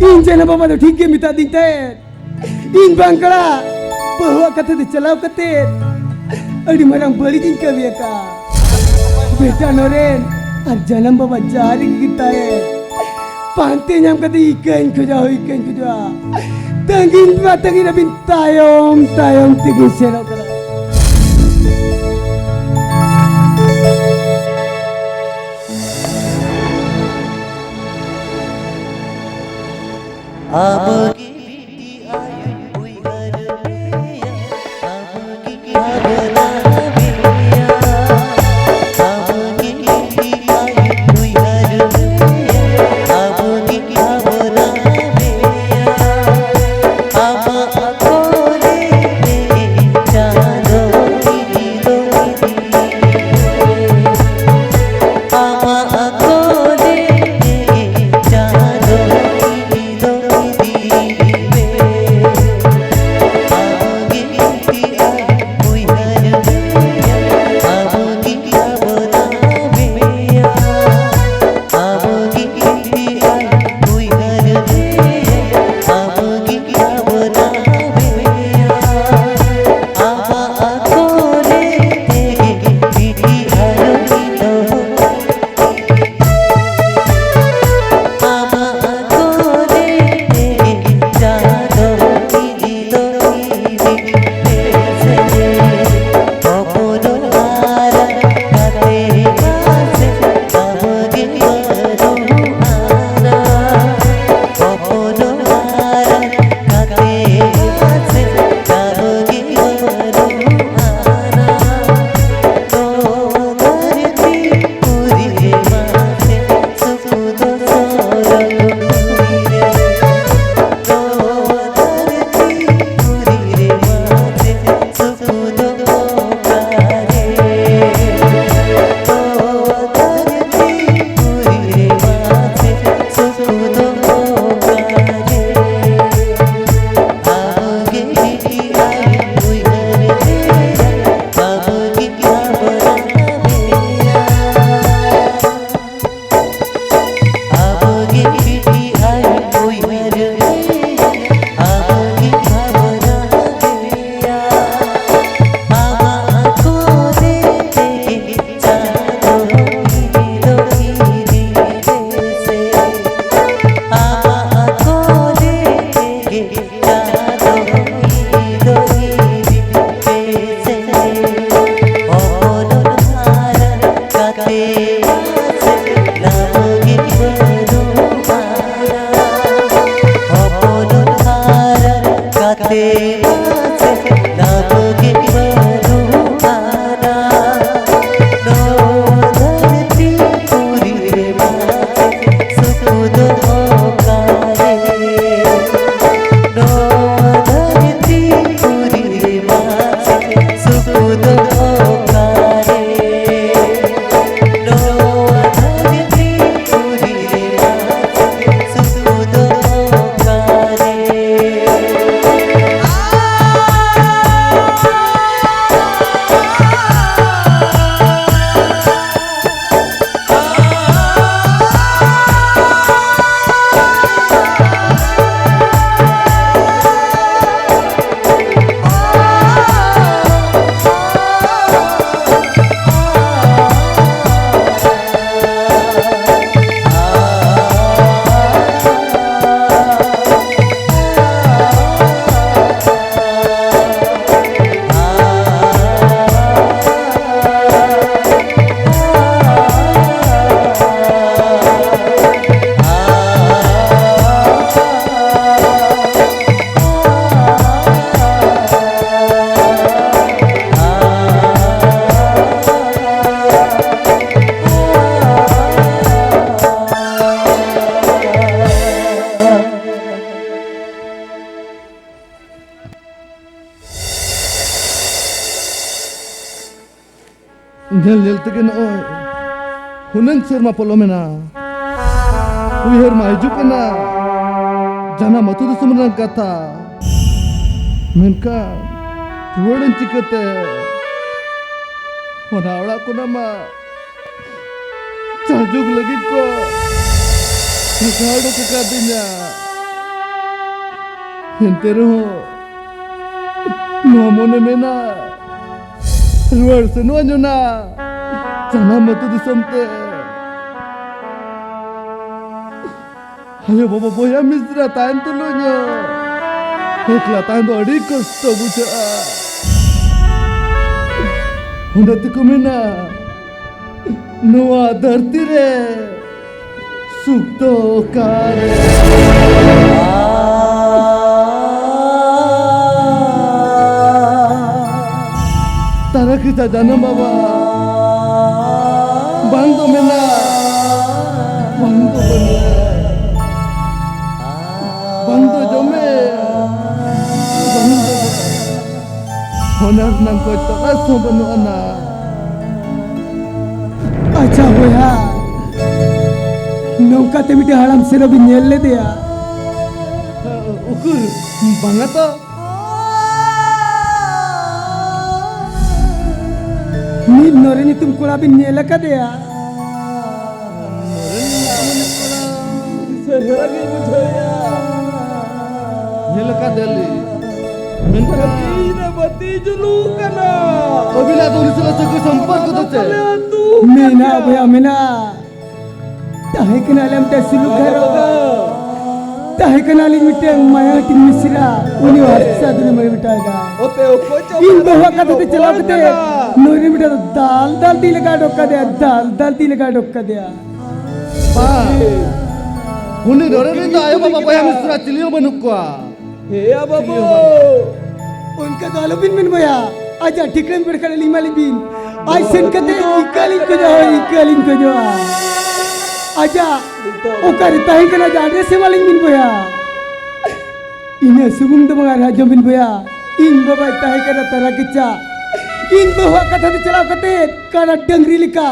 ᱤᱧ ᱡᱟᱱᱟᱢ ᱵᱟᱵᱟ ᱫᱚ ᱴᱷᱤᱠ ᱜᱮ ᱢᱮᱛᱟᱫᱤᱧ ᱛᱟᱦᱮᱸᱫ᱾ ᱤᱧ ᱵᱟᱝ ᱠᱟᱱᱟ, ᱵᱟᱹᱦᱩᱣᱟᱜ ᱠᱟᱛᱷᱟ ᱛᱮ ᱪᱟᱞᱟᱣ ᱠᱟᱛᱮ ᱟᱹᱰᱤ ᱢᱟᱨᱟᱝ ᱵᱟᱹᱲᱤᱡ ᱤᱧ ᱠᱟᱹᱢᱤ ᱟᱠᱟᱫᱼᱟ᱾ ᱵᱮᱴᱟ ᱱᱚᱨᱮᱱ ᱟᱨ ᱡᱟᱱᱟᱢ ᱵᱟᱵᱟ ᱡᱟᱦᱟᱸ ᱨᱮᱜᱮ ᱠᱤᱱ ᱛᱟᱦᱮᱸ, ᱯᱟᱱᱛᱮ ᱧᱟᱢ ᱠᱟᱛᱮ ᱤᱠᱟᱹᱧ ᱠᱷᱚᱡᱟ, ᱦᱳᱭ ᱤᱠᱟᱹᱧ ᱠᱷᱚᱡᱟ᱾ ᱛᱟᱺᱜᱤᱧ ᱢᱟ ᱛᱟᱺᱜᱤᱧ ᱟᱹᱵᱤᱱ ᱛᱟᱭᱚᱢ ᱛᱟᱭᱚᱢ ᱛᱮᱜᱤᱧ ᱥᱮᱱᱚᱜ ᱠᱟᱱᱟ᱾ ᱟᱵᱚ ᱜᱮ ᱵᱤᱴᱤ ᱟᱭᱳ ᱩᱭᱦᱟᱹᱨ ᱢᱮᱭᱟ, ᱟᱵᱚ ᱜᱮ ᱵᱷᱟᱵᱽᱱᱟ ᱢᱮᱭᱟ, ᱟᱵᱚ ᱜᱮ ᱵᱤᱴᱤ ᱟᱭᱳ ᱩᱭᱦᱟᱹᱨ ᱢᱮᱭᱟ, ᱟᱵᱚ ᱜᱮ ᱵᱷᱟᱵᱽᱱᱟ ᱢᱮᱭᱟ, ᱟᱢᱟᱜ ᱠᱚᱞᱮ ᱪᱟᱸᱫᱚ ᱤᱫᱤ ᱫᱚ ᱤᱫᱤ, ᱟᱢᱟᱜ ᱠᱚᱞᱮ ᱪᱟᱸᱫᱚ ᱤᱫᱤ ᱫᱚ ᱤᱫᱤ᱾ ᱧᱮᱞ ᱧᱮᱞ ᱛᱮᱜᱮ ᱱᱚᱜᱼᱚᱭ ᱦᱩᱱᱟᱹᱝ ᱥᱮᱨᱢᱟ ᱯᱚᱞᱚᱢᱮᱱᱟ᱾ ᱩᱭᱦᱟᱹᱨ ᱢᱟ ᱦᱤᱡᱩᱜ ᱠᱟᱱᱟ ᱡᱟᱱᱟᱢ ᱟᱹᱛᱩ ᱫᱤᱥᱚᱢ ᱨᱮᱱᱟᱜ ᱠᱟᱛᱷᱟ, ᱢᱮᱱᱠᱷᱟᱱ ᱨᱩᱣᱟᱹᱲᱟᱹᱧ ᱪᱤᱠᱟᱹᱛᱮ? ᱚᱱᱟ ᱚᱲᱟᱜ ᱠᱷᱚᱱᱟᱜ ᱢᱟ ᱡᱟᱭᱡᱩᱜᱽ ᱞᱟᱹᱜᱤᱫ ᱠᱚ ᱵᱷᱟᱜᱟᱣ ᱚᱰᱚᱠ ᱟᱠᱟᱫᱤᱧᱟ᱾ ᱮᱱᱛᱮ ᱨᱮᱦᱚᱸ ᱱᱚᱣᱟ ᱢᱚᱱᱮ ᱢᱮᱱᱟ, ᱨᱩᱣᱟᱹᱲ ᱥᱮᱱᱚᱜ ᱟᱹᱧ ᱚᱱᱟ ᱡᱟᱱᱟᱢ ᱟᱹᱛᱩ ᱫᱤᱥᱚᱢ ᱛᱮ᱾ ᱟᱭᱳ ᱵᱟᱵᱟ ᱵᱚᱭᱦᱟ ᱢᱤᱥᱨᱟ ᱛᱟᱦᱮᱱ ᱛᱩᱞᱩᱡ ᱦᱚᱸ ᱮᱠᱞᱟ ᱛᱟᱦᱮᱱ ᱫᱚ ᱟᱹᱰᱤ ᱠᱚᱥᱴᱚ ᱵᱩᱡᱷᱟᱹᱜᱼᱟ᱾ ᱚᱱᱟ ᱛᱮᱠᱚ ᱢᱮᱱᱟ, ᱱᱚᱣᱟ ᱫᱷᱟᱹᱨᱛᱤ ᱨᱮ ᱥᱩᱠ ᱫᱚ ᱚᱠᱟᱨᱮ? ᱛᱟᱨᱟ ᱠᱷᱤᱡᱟ ᱡᱟᱱᱟᱢ ᱵᱟᱵᱟ, ᱵᱟᱝ ᱫᱚ ᱢᱮᱱᱟᱜ, ᱵᱟᱝ ᱫᱚ ᱵᱟᱹᱱᱩᱜ, ᱵᱟᱝ ᱫᱚ ᱡᱚᱢᱮ, ᱵᱟᱝ ᱫᱚ ᱚᱱᱟ ᱨᱮᱱᱟᱜ ᱠᱚᱭ ᱛᱚᱞᱟᱥ ᱦᱚᱸ ᱵᱟᱹᱱᱩᱜ ᱟᱱᱟ᱾ ᱟᱪᱪᱷᱟ ᱵᱚᱭᱦᱟ, ᱱᱚᱝᱠᱟ ᱛᱮ ᱢᱤᱫᱴᱮᱱ ᱦᱟᱲᱟᱢ ᱥᱮᱱᱚᱜ ᱵᱤᱱ ᱧᱮᱞ ᱞᱮᱫᱮᱭᱟ? ᱩᱠᱩᱨ, ᱵᱟᱝᱟ ᱛᱚ᱾ ᱢᱤᱫ ᱱᱚᱨᱮ ᱧᱩᱛᱩᱢ ᱠᱚᱲᱟ ᱵᱤᱱ ᱧᱮᱞ ᱟᱠᱟᱫᱮᱭᱟ? ᱥᱮᱸᱫᱽᱨᱟ ᱜᱮ ᱵᱩᱡᱷᱟᱹᱣᱮᱭᱟ᱾ ᱧᱮᱞ ᱟᱠᱟᱫᱮᱭᱟᱞᱤᱧ᱾ ᱢᱮᱱᱠᱷᱟᱱ ᱛᱤᱨᱮ ᱵᱟᱹᱛᱤ ᱡᱩᱞᱩᱜ ᱠᱟᱱᱟ᱾ ᱟᱹᱵᱤᱱᱟᱜ ᱫᱚ ᱩᱱᱤ ᱥᱟᱞᱟᱜ ᱥᱟᱹᱜᱟᱹᱭ ᱥᱚᱢᱯᱚᱨᱠᱚ ᱫᱚ ᱪᱮᱫ? ᱢᱮᱱᱟᱜᱼᱟ ᱵᱚᱭᱦᱟ, ᱢᱮᱱᱟᱜᱼᱟ᱾ ᱛᱟᱦᱮᱸ ᱠᱟᱱᱟᱞᱮ ᱢᱤᱫᱴᱮᱱ ᱥᱩᱞᱩᱠ ᱜᱷᱟᱨᱚᱸᱡᱽ᱾ ᱛᱟᱦᱮᱸ ᱠᱟᱱᱟᱞᱤᱧ ᱢᱤᱫᱴᱮᱱ ᱢᱟᱭᱟ ᱦᱟᱹᱴᱤᱧ ᱢᱤᱥᱨᱟ, ᱩᱱᱤ ᱦᱚᱸ ᱦᱟᱥᱟ ᱫᱩᱲᱩᱢ ᱨᱮ ᱢᱮᱴᱟᱣ ᱮᱫᱟ᱾ ᱤᱧ ᱵᱟᱹᱦᱩᱣᱟᱜ ᱠᱟᱛᱷᱟ ᱛᱮ ᱪᱟᱞᱟᱣ ᱠᱟᱛᱮ ᱱᱩᱭ ᱨᱮ ᱢᱤᱫᱴᱮᱱ ᱫᱟᱞ ᱫᱟᱞ ᱛᱤ ᱞᱟᱜᱟᱣ ᱚᱰᱚᱠ ᱠᱟᱫᱮᱭᱟ, ᱫᱟᱞ ᱫᱟᱞ ᱛᱤ ᱞᱟᱜᱟᱣ ᱚᱰᱚᱠ ᱠᱟᱫᱮᱭᱟ᱾ ᱵᱟ, ᱩᱱᱤ ᱱᱚᱰᱮ ᱨᱮᱱ ᱫᱚ ᱟᱭᱳ ᱵᱟᱵᱟ ᱵᱚᱭᱦᱟ ᱢᱤᱥᱨᱟ ᱪᱤᱞᱤ ᱦᱚᱸ ᱵᱟᱹᱱᱩᱜ ᱠᱚᱣᱟ᱾ ᱦᱮᱭᱟ ᱵᱟᱹᱵᱩ, ᱚᱱᱠᱟ ᱫᱚ ᱟᱞᱚᱵᱤᱱ ᱢᱮᱱ ᱵᱚᱭᱦᱟ, ᱟᱡᱟᱜ ᱴᱷᱤᱠᱟᱹᱱ ᱵᱮᱲ ᱠᱷᱟᱱ ᱞᱤᱧ ᱮᱢᱟᱞᱤᱧ ᱵᱤᱱ᱾ ᱟᱡ ᱥᱮᱱ ᱠᱟᱛᱮ ᱤᱠᱟᱹ ᱞᱤᱧ ᱠᱷᱚᱡᱚᱜᱼᱟ, ᱤᱠᱟᱹ ᱞᱤᱧ ᱠᱷᱚᱡᱚᱜᱼᱟ᱾ ᱟᱡᱟᱜ ᱚᱠᱟᱨᱮ ᱛᱟᱦᱮᱸ ᱠᱟᱱᱟ, ᱟᱡᱟᱜ ᱟᱰᱨᱮᱥ ᱮᱢᱟᱞᱤᱧ ᱵᱤᱱ ᱵᱚᱭᱦᱟ᱾ ᱤᱱᱟᱹ ᱥᱩᱢᱩᱝ ᱫᱚ ᱵᱟᱝ, ᱟᱨ ᱟᱸᱡᱚᱢ ᱵᱤᱱ ᱵᱚᱭᱦᱟ, ᱤᱧ ᱵᱟᱵᱟᱭ ᱛᱟᱦᱮᱸ ᱠᱟᱱᱟ ᱛᱟᱨᱟ ᱠᱮᱪᱟ᱾ ᱤᱧ ᱵᱟᱹᱦᱩᱣᱟᱜ ᱠᱟᱛᱷᱟ ᱛᱮ ᱪᱟᱞᱟᱣ ᱠᱟᱛᱮ ᱠᱟᱰᱟ ᱰᱟᱹᱝᱨᱤ ᱞᱮᱠᱟ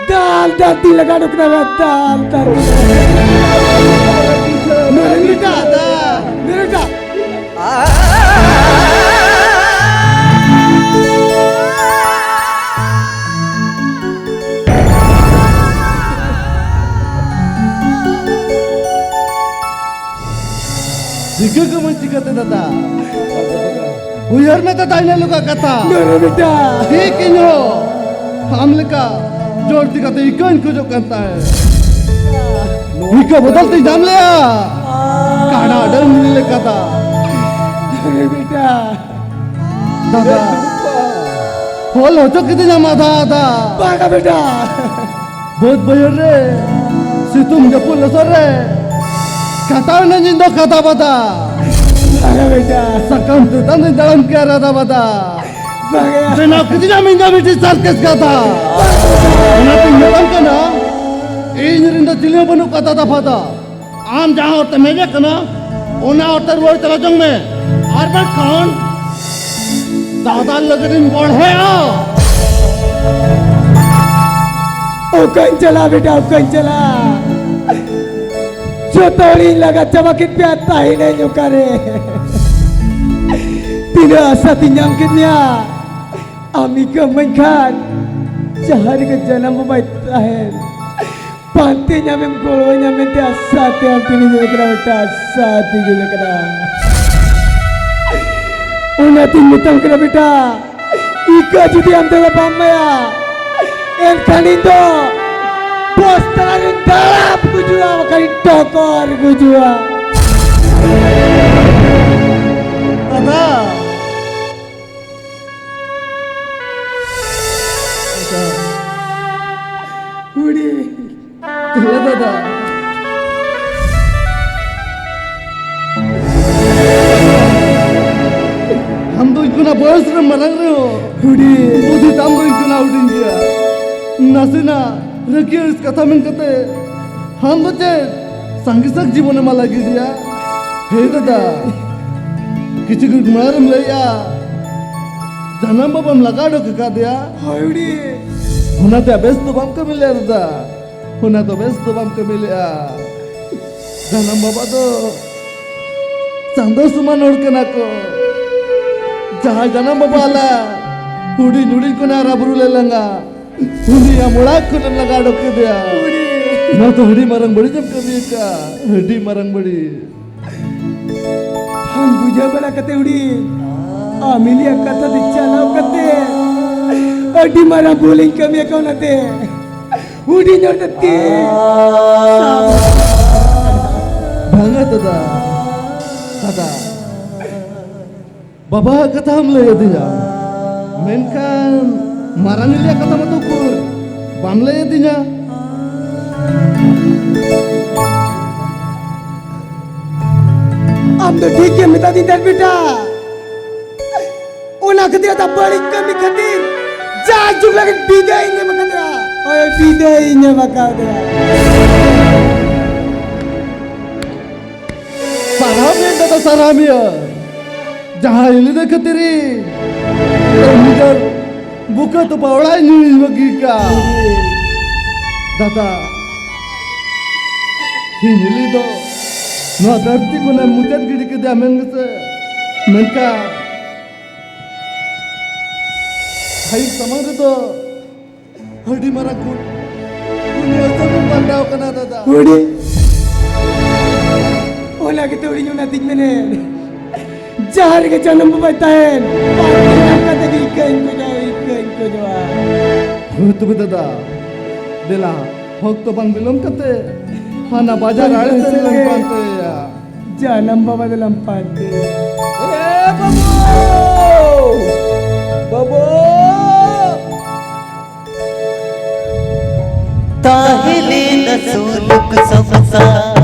ᱫᱟᱞ ᱫᱟᱞ ᱛᱤᱧ ᱞᱟᱜᱟ ᱦᱚᱴᱚ ᱠᱟᱫᱟ, ᱫᱟᱞ ᱫᱟᱞ᱾ ᱱᱚᱨᱮᱱ ᱵᱮᱴᱟ, ᱱᱚᱨᱮᱱ ᱵᱮᱴᱟ᱾ ᱪᱤᱠᱟᱹ ᱠᱟᱹᱢᱟᱹᱧ ᱪᱤᱠᱟᱹᱛᱮ ᱫᱟᱫᱟ? ᱩᱭᱦᱟᱹᱨ ᱢᱮ ᱫᱟᱫᱟ, ᱤᱱᱟᱹ ᱞᱮᱠᱟ ᱠᱟᱛᱷᱟ᱾ ᱱᱚᱨᱮᱱ ᱵᱮᱴᱟ᱾ ᱴᱷᱤᱠ ᱤᱧ ᱦᱚᱸ ᱟᱢ ᱞᱮᱠᱟ ᱡᱳᱨ ᱛᱤ ᱠᱟᱛᱮ ᱤᱠᱟᱹᱧ ᱠᱷᱚᱡᱚᱜ ᱠᱟᱱ ᱛᱟᱦᱮᱸ᱾ ᱤᱠᱟᱹ ᱵᱚᱫᱚᱞ ᱛᱮᱧ ᱧᱟᱢ ᱞᱮᱭᱟ᱾ ᱠᱟᱰᱟ ᱰᱟᱹᱝᱨᱤ ᱞᱮᱠᱟ ᱫᱟ᱾ ᱱᱚᱨᱮᱱ ᱵᱮᱴᱟ᱾ ᱫᱟᱫᱟ, ᱦᱚᱞ ᱦᱚᱪᱚ ᱠᱤᱫᱤᱧᱟᱢ ᱟᱫᱷᱟ ᱟᱫᱷᱟ᱾ ᱵᱟᱝᱟ ᱵᱮᱴᱟ᱾ ᱵᱟᱹᱫᱽ ᱵᱟᱹᱭᱦᱟᱹᱲ ᱨᱮ, ᱥᱤᱛᱩᱝ ᱡᱟᱹᱯᱩᱫ ᱞᱚᱥᱚᱫ ᱨᱮ, ᱠᱟᱴᱟᱣ ᱮᱱᱟᱹᱧ ᱤᱧ ᱫᱚ ᱠᱟᱫᱟ ᱵᱟᱫᱟ᱾ ᱵᱟᱝᱟ ᱵᱮᱴᱟ᱾ ᱥᱟᱠᱟᱢ ᱪᱮᱛᱟᱱ ᱨᱮᱧ ᱛᱟᱲᱟᱢ ᱠᱮᱭᱟ ᱨᱟᱫᱟ ᱵᱟᱫᱟ᱾ ᱵᱟᱝᱟ᱾ ᱵᱮᱱᱟᱣ ᱠᱤᱫᱤᱧᱟᱢ ᱤᱧ ᱫᱚ ᱢᱤᱫᱴᱤᱡ circus ᱜᱟᱫᱟ᱾ ᱚᱱᱟᱛᱤᱧ ᱢᱮᱛᱟᱢ ᱠᱟᱱᱟ, ᱤᱧ ᱨᱮᱱ ᱫᱚ ᱪᱤᱞᱤ ᱦᱚᱸ ᱵᱟᱹᱱᱩᱜ ᱠᱚᱣᱟ ᱫᱟᱫᱟ ᱯᱷᱟᱫᱟ᱾ ᱟᱢ ᱡᱟᱦᱟᱸ ᱦᱚᱨ ᱛᱮᱢ ᱦᱮᱡ ᱟᱠᱟᱱᱟ, ᱚᱱᱟ ᱦᱚᱨ ᱛᱮ ᱨᱩᱣᱟᱹᱲ ᱪᱟᱞᱟᱣ ᱡᱚᱝ ᱢᱮ, ᱟᱨ ᱵᱟᱝᱠᱷᱟᱱ ᱫᱟᱫᱟ ᱞᱟᱹᱜᱤᱫ ᱤᱧ ᱵᱚᱲᱦᱮᱜᱼᱟ᱾ ᱚᱠᱟᱧ ᱪᱟᱞᱟᱜᱼᱟ ᱵᱮᱴᱟ, ᱚᱠᱟᱧ ᱪᱟᱞᱟᱜᱼᱟ? ᱡᱚᱛᱚ ᱦᱚᱲᱤᱧ ᱞᱟᱜᱟ ᱪᱟᱵᱟ ᱠᱮᱫ ᱯᱮᱭᱟ, ᱛᱟᱦᱮᱱᱟᱹᱧ ᱚᱠᱟᱨᱮ? ᱛᱤᱱᱟᱹᱜ ᱟᱥᱟ ᱛᱤᱧ ᱧᱟᱢ ᱠᱮᱫ ᱢᱮᱭᱟ, ᱟᱢ ᱤᱠᱟᱹᱢᱟᱹᱧ ᱠᱷᱟᱱ ᱡᱟᱦᱟᱸ ᱨᱮᱜᱮ ᱡᱟᱱᱟᱢ ᱵᱟᱵᱟᱭ ᱛᱟᱦᱮᱱ, ᱯᱟᱱᱛᱮ ᱧᱟᱢᱮᱢ ᱜᱚᱲᱚ ᱧᱟᱢᱮᱢ ᱛᱮ ᱟᱥᱟ ᱛᱮ ᱟᱢ ᱴᱷᱮᱱᱤᱧ ᱦᱮᱡ ᱠᱟᱱᱟ ᱵᱮᱴᱟ, ᱟᱥᱟ ᱛᱮᱧ ᱦᱮᱡ ᱠᱟᱱᱟ᱾ ᱚᱱᱟᱛᱤᱧ ᱢᱮᱛᱟᱢ ᱠᱟᱱᱟ ᱵᱮᱴᱟ, ᱤᱠᱟᱹ ᱡᱩᱫᱤ ᱟᱢ ᱫᱚ ᱵᱟᱢ ᱮᱢᱟᱭᱟ, ᱮᱱᱠᱷᱟᱱ ᱤᱧ ᱫᱚ ᱵᱚᱥᱛᱟ ᱨᱤᱧ ᱫᱟᱲᱟᱵ ᱜᱩᱡᱩᱜᱼᱟ, ᱵᱟᱠᱷᱟᱱ ᱤᱧ ᱴᱚᱠᱚᱨ ᱜᱩᱡᱩᱜᱼᱟ᱾ ᱫᱟᱫᱟ, ᱦᱩᱰᱤᱧ᱾ ᱦᱮᱸ ᱫᱟᱫᱟ᱾ ᱟᱢ ᱫᱚ ᱤᱧ ᱠᱷᱚᱱᱟᱜ ᱵᱚᱭᱚᱥ ᱨᱮ ᱢᱟᱨᱟᱝ ᱨᱮᱦᱚᱸ ᱦᱩᱰᱤᱧ᱾ ᱵᱩᱫᱷᱤ ᱛᱟᱢ ᱫᱚ ᱤᱧ ᱠᱷᱚᱱᱟᱜ ᱦᱩᱰᱤᱧ ᱜᱮᱭᱟ᱾ ᱱᱟᱥᱮᱱᱟᱜ ᱨᱟᱹᱜᱤ ᱟᱹᱲᱤᱥ ᱠᱟᱛᱷᱟ ᱢᱮᱱ ᱠᱟᱛᱮ ᱟᱢ ᱫᱚ ᱪᱮᱫ ᱥᱟᱸᱜᱮ ᱥᱟᱠ ᱡᱤᱵᱚᱱ ᱮᱢᱟ ᱞᱟᱹᱜᱤᱫ ᱭᱟ? ᱦᱮᱸ ᱫᱟᱫᱟ, ᱠᱤᱪᱷᱩ ᱜᱷᱟᱹᱲᱤᱡ ᱢᱟᱲᱟᱝ ᱨᱮᱢ ᱞᱟᱹᱭᱮᱜᱼᱟ, ᱡᱟᱱᱟᱢ ᱵᱟᱵᱟᱢ ᱞᱟᱜᱟ ᱚᱰᱚᱠ ᱟᱠᱟᱫᱮᱭᱟ᱾ ᱦᱳᱭ ᱵᱩᱰᱤ᱾ ᱚᱱᱟᱛᱮ ᱵᱮᱥ ᱫᱚ ᱵᱟᱢ ᱠᱟᱹᱢᱤ ᱞᱮᱫᱟ ᱫᱟᱫᱟ, ᱚᱱᱟ ᱫᱚ ᱵᱮᱥ ᱫᱚ ᱵᱟᱢ ᱠᱟᱹᱢᱤ ᱞᱮᱫᱼᱟ᱾ ᱡᱟᱱᱟᱢ ᱵᱟᱵᱟ ᱫᱚ ᱪᱟᱸᱫᱚ ᱥᱚᱢᱟᱱ ᱦᱚᱲ ᱠᱟᱱᱟ ᱠᱚ᱾ ᱡᱟᱦᱟᱸᱭ ᱡᱟᱱᱟᱢ ᱵᱟᱵᱟ ᱟᱞᱟᱝ ᱦᱩᱰᱤᱧ ᱦᱩᱰᱤᱧ ᱠᱷᱚᱱᱮ ᱦᱟᱨᱟ ᱵᱩᱨᱩ ᱞᱮ ᱞᱟᱝᱟ, ᱩᱱᱤ ᱟᱢ ᱚᱲᱟᱜ ᱠᱷᱚᱱᱮᱢ ᱞᱟᱜᱟ ᱚᱰᱚᱠ ᱠᱮᱫᱮᱭᱟ᱾ ᱵᱩᱰᱤ᱾ ᱱᱚᱣᱟ ᱫᱚ ᱟᱹᱰᱤ ᱢᱟᱨᱟᱝ ᱵᱟᱹᱲᱤᱡ ᱮᱢ ᱠᱟᱹᱢᱤ ᱟᱠᱟᱫ, ᱟᱹᱰᱤ ᱢᱟᱨᱟᱝ ᱵᱟᱹᱲᱤᱡ᱾ ᱵᱟᱝ ᱵᱩᱡᱷᱟᱹᱣ ᱵᱟᱲᱟ ᱠᱟᱛᱮ ᱦᱩᱰᱤᱧ, ᱟᱢ ᱮᱞᱤᱭᱟᱜ ᱠᱟᱛᱷᱟ ᱛᱮ ᱪᱟᱞᱟᱣ ᱠᱟᱛᱮ ᱟᱹᱰᱤ ᱢᱟᱨᱟᱝ ᱵᱷᱩᱞᱤᱧ ᱠᱟᱹᱢᱤ ᱟᱠᱟᱫ, ᱚᱱᱟᱛᱮ ᱦᱩᱰᱤᱧ ᱦᱚᱲ ᱫᱚ ᱛᱤ ᱥᱟᱵ᱾ ᱵᱟᱝᱟ ᱫᱟᱫᱟ, ᱫᱟᱫᱟ, ᱵᱟᱵᱟᱣᱟᱜ ᱠᱟᱛᱷᱟᱢ ᱞᱟᱹᱭ ᱟᱹᱫᱤᱧᱟ, ᱢᱮᱱᱠᱷᱟᱱ ᱢᱟᱨᱟᱝ ᱮᱞᱤᱭᱟᱜ ᱠᱟᱛᱷᱟ ᱢᱟᱛᱚ ᱩᱠᱩᱨ ᱵᱟᱢ ᱞᱟᱹᱭ ᱟᱹᱫᱤᱧᱟ᱾ ᱟᱢ ᱫᱚ ᱴᱷᱤᱠ ᱜᱮᱢ ᱢᱮᱛᱟ ᱫᱤᱧ ᱛᱟᱦᱮᱸᱫ ᱵᱮᱴᱟ᱾ ᱚᱱᱟ ᱠᱷᱟᱹᱛᱤᱨ ᱟᱫᱚ ᱵᱟᱹᱲᱤᱡ ᱠᱟᱹᱢᱤ ᱠᱷᱟᱹᱛᱤᱨ ᱡᱟ ᱡᱩᱜᱽ ᱞᱟᱹᱜᱤᱫ ᱵᱤᱫᱟᱹᱭ ᱤᱧ ᱮᱢ ᱟᱠᱟᱫᱟ᱾ ᱦᱳᱭ, ᱵᱤᱫᱟᱹᱭ ᱤᱧ ᱮᱢ ᱟᱠᱟᱫᱟ᱾ ᱥᱟᱨᱦᱟᱣ ᱢᱮ ᱫᱟᱫᱟ, ᱥᱟᱨᱦᱟᱣ ᱢᱮᱭᱟ᱾ ᱡᱟᱦᱟᱸ ᱦᱤᱞᱤ ᱫᱚ ᱠᱷᱟᱹᱛᱤᱨ ᱤᱧ ᱱᱤᱡᱮᱨ ᱵᱩᱠᱟᱹ ᱛᱚᱯᱟ ᱚᱲᱟᱜ ᱤᱧ ᱵᱟᱹᱜᱤ ᱠᱟᱜᱼᱟ᱾ ᱫᱟᱫᱟ, ᱦᱤᱞᱤ ᱫᱚ ᱱᱚᱣᱟ ᱫᱷᱟᱹᱨᱛᱤ ᱠᱷᱚᱱᱮ ᱢᱩᱪᱟᱹᱫ ᱜᱤᱰᱤ ᱠᱮᱫᱮᱭᱟ ᱢᱮᱱ ᱜᱮᱥᱮ, ᱢᱮᱱᱠᱷᱟᱱ ᱟᱭᱩᱵ ᱥᱟᱢᱟᱝ ᱨᱮᱫᱚ ᱟᱹᱰᱤ ᱢᱟᱨᱟᱝ ᱜᱩᱱ, ᱜᱩᱱ ᱧᱮᱞ ᱛᱮᱵᱚᱱ ᱵᱟᱱᱰᱟᱣ ᱠᱟᱱᱟ ᱫᱟᱫᱟ᱾ ᱦᱩᱰᱤ᱾ ᱚᱱᱟ ᱜᱮᱛᱚ ᱦᱩᱰᱤᱧ, ᱚᱱᱟ ᱛᱤᱧ ᱢᱮᱱᱮᱫ᱾ ᱡᱟᱦᱟᱸ ᱨᱮᱜᱮ ᱡᱟᱱᱟᱢ ᱵᱟᱵᱟᱭ ᱛᱟᱦᱮᱱ, ᱯᱟᱱᱛᱮ ᱧᱟᱢ ᱠᱟᱛᱮ ᱜᱮ ᱤᱠᱟᱹᱧ ᱠᱷᱚᱡᱚᱜᱼᱟ, ᱤᱠᱟᱹᱧ ᱠᱷᱚᱡᱚᱜᱼᱟ᱾ ᱦᱳᱭ ᱛᱚᱵᱮ ᱫᱟᱫᱟ, ᱫᱮᱞᱟ, ᱚᱠᱛᱚ ᱵᱟᱝ ᱵᱤᱞᱚᱢ ᱠᱟᱛᱮ ᱦᱟᱱᱟ ᱵᱟᱡᱟᱨ ᱟᱲᱮ ᱥᱮᱫ ᱞᱟᱝ ᱯᱟᱱᱛᱮᱭᱟ᱾ ᱡᱟᱱᱟᱢ ᱵᱟᱵᱟ ᱫᱚᱞᱟᱢ ᱯᱟᱱᱛᱮ᱾ ᱮ ᱵᱟᱹᱵᱩ! ᱵᱟᱹᱵᱩ! ᱛᱟᱦᱮᱸ ᱞᱮᱱᱟ ᱥᱩᱞᱩᱠ ᱥᱚᱝᱥᱟᱨ᱾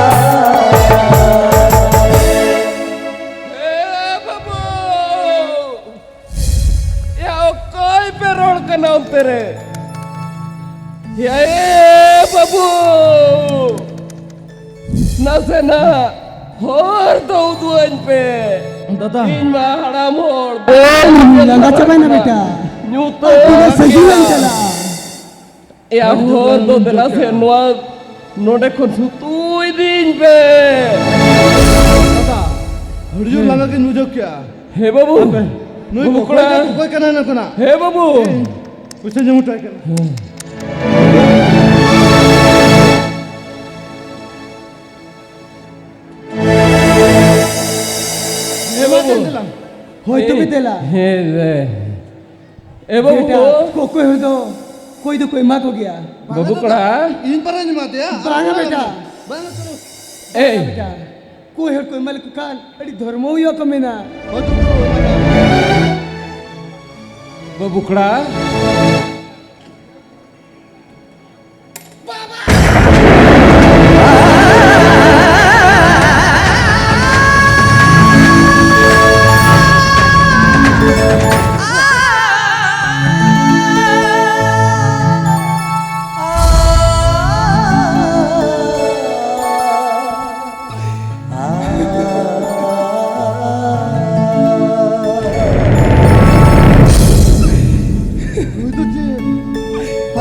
ᱮ ᱵᱟᱹᱵᱩ! ᱭᱟ, ᱚᱠᱚᱭ ᱯᱮ ᱨᱚᱲ ᱠᱟᱱᱟ ᱚᱱᱛᱮ ᱨᱮ? ᱭᱟ, ᱮ ᱵᱟᱹᱵᱩ! ᱱᱟᱥᱮᱱᱟᱜ ᱦᱚᱨ ᱫᱚ ᱩᱫᱩᱜ ᱟᱹᱧ ᱯᱮ᱾ ᱫᱟᱫᱟ᱾ ᱤᱧ ᱢᱟ ᱦᱟᱲᱟᱢ ᱦᱚᱲ ᱵᱟᱹᱧ ᱞᱟᱸᱜᱟ ᱪᱟᱵᱟᱭᱮᱱᱟ ᱵᱮᱴᱟ᱾ ᱧᱩᱛᱟᱹ ᱟᱨ ᱛᱤᱱᱟᱹᱜ ᱥᱟᱺᱜᱤᱧ ᱞᱟᱝ ᱪᱟᱞᱟᱜᱼᱟ? ᱮᱭᱟ, ᱦᱚᱨ ᱫᱚ ᱫᱮᱞᱟ ᱥᱮ ᱱᱚᱣᱟ ᱱᱚᱰᱮ ᱠᱷᱚᱱ ᱥᱩᱛᱩ ᱤᱫᱤᱧ ᱯᱮ᱾ ᱫᱟᱫᱟ, ᱟᱹᱰᱤ ᱡᱳᱨ ᱞᱟᱸᱜᱟ ᱜᱤᱧ ᱵᱩᱡᱷᱟᱹᱣ ᱠᱮᱜᱼᱟ᱾ ᱦᱮᱸ ᱵᱟᱹᱵᱩ᱾ ᱱᱩᱭ ᱵᱟᱹᱵᱩ ᱠᱚᱠᱚᱭ ᱠᱚᱲᱟ᱾ ᱠᱚᱠᱚᱭ ᱠᱟᱱᱟ ᱱᱚᱝᱠᱟᱱᱟᱜ? ᱦᱮᱸ ᱵᱟᱹᱵᱩ᱾ ᱯᱚᱭᱥᱟ ᱧᱟᱢ ᱦᱚᱪᱚᱭ ᱠᱟᱱᱟ᱾ ᱦᱮᱸ᱾ ᱦᱮᱸ ᱵᱟᱹᱵᱩ᱾ ᱦᱳᱭ ᱛᱚᱵᱮ ᱫᱮᱞᱟ᱾ ᱦᱮᱸ, ᱦᱮᱸ᱾ ᱮ ᱵᱟᱹᱵᱩ᱾ ᱵᱮᱴᱟ, ᱚᱠᱚᱭ ᱦᱚᱲ ᱫᱚ ᱠᱚᱭ ᱫᱚᱠᱚ ᱮᱢᱟ ᱠᱚ ᱜᱮᱭᱟ᱾ ᱵᱟᱹᱵᱩ ᱠᱚᱲᱟ᱾ ᱤᱧ ᱯᱟᱨᱟᱧ ᱮᱢᱟ ᱫᱮᱭᱟ᱾ ᱵᱟᱝᱟ ᱵᱮᱴᱟ᱾ ᱵᱟᱝᱟ ᱛᱚ᱾ ᱮᱭ᱾ ᱵᱟᱝᱟ ᱵᱮᱴᱟ, ᱠᱚᱭ ᱦᱚᱲ ᱠᱚ ᱮᱢᱟ ᱞᱮᱠᱚ ᱠᱷᱟᱱ ᱟᱹᱰᱤ ᱫᱷᱚᱨᱢᱚ ᱦᱩᱭᱩᱜᱼᱟ ᱠᱚ ᱢᱮᱱᱟ᱾ ᱦᱳᱭ ᱛᱚ, ᱛᱚ, ᱚᱱᱟ ᱫᱚ᱾ ᱵᱟᱹᱵᱩ ᱠᱚᱲᱟ᱾ ᱱᱩᱭ ᱫᱚ ᱪᱮᱫ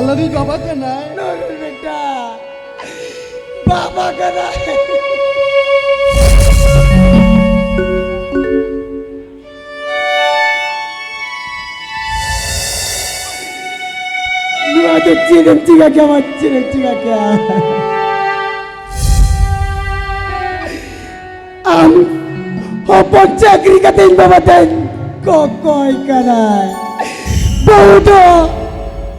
ᱟᱞᱟᱫᱤᱡ ᱵᱟᱵᱟ ᱠᱟᱱᱟᱭ᱾ ᱱᱚᱰᱮ ᱵᱮᱴᱟ, ᱵᱟᱵᱟ ᱠᱟᱱᱟᱭ᱾ ᱱᱚᱣᱟ ᱫᱚ ᱪᱮᱫ ᱮᱢ ᱪᱤᱠᱟ ᱠᱮᱭᱟ, ᱢᱟ ᱪᱮᱫ ᱮᱢ ᱪᱤᱠᱟ ᱠᱮᱭᱟ? ᱟᱢ ᱦᱚᱯᱚᱱ ᱪᱟᱹᱠᱨᱤ ᱠᱟᱛᱮᱧ ᱵᱟᱵᱟ ᱛᱮᱧ ᱠᱚᱠᱚᱭ ᱠᱟᱱᱟᱭ᱾ ᱵᱟᱹᱦᱩ ᱫᱚ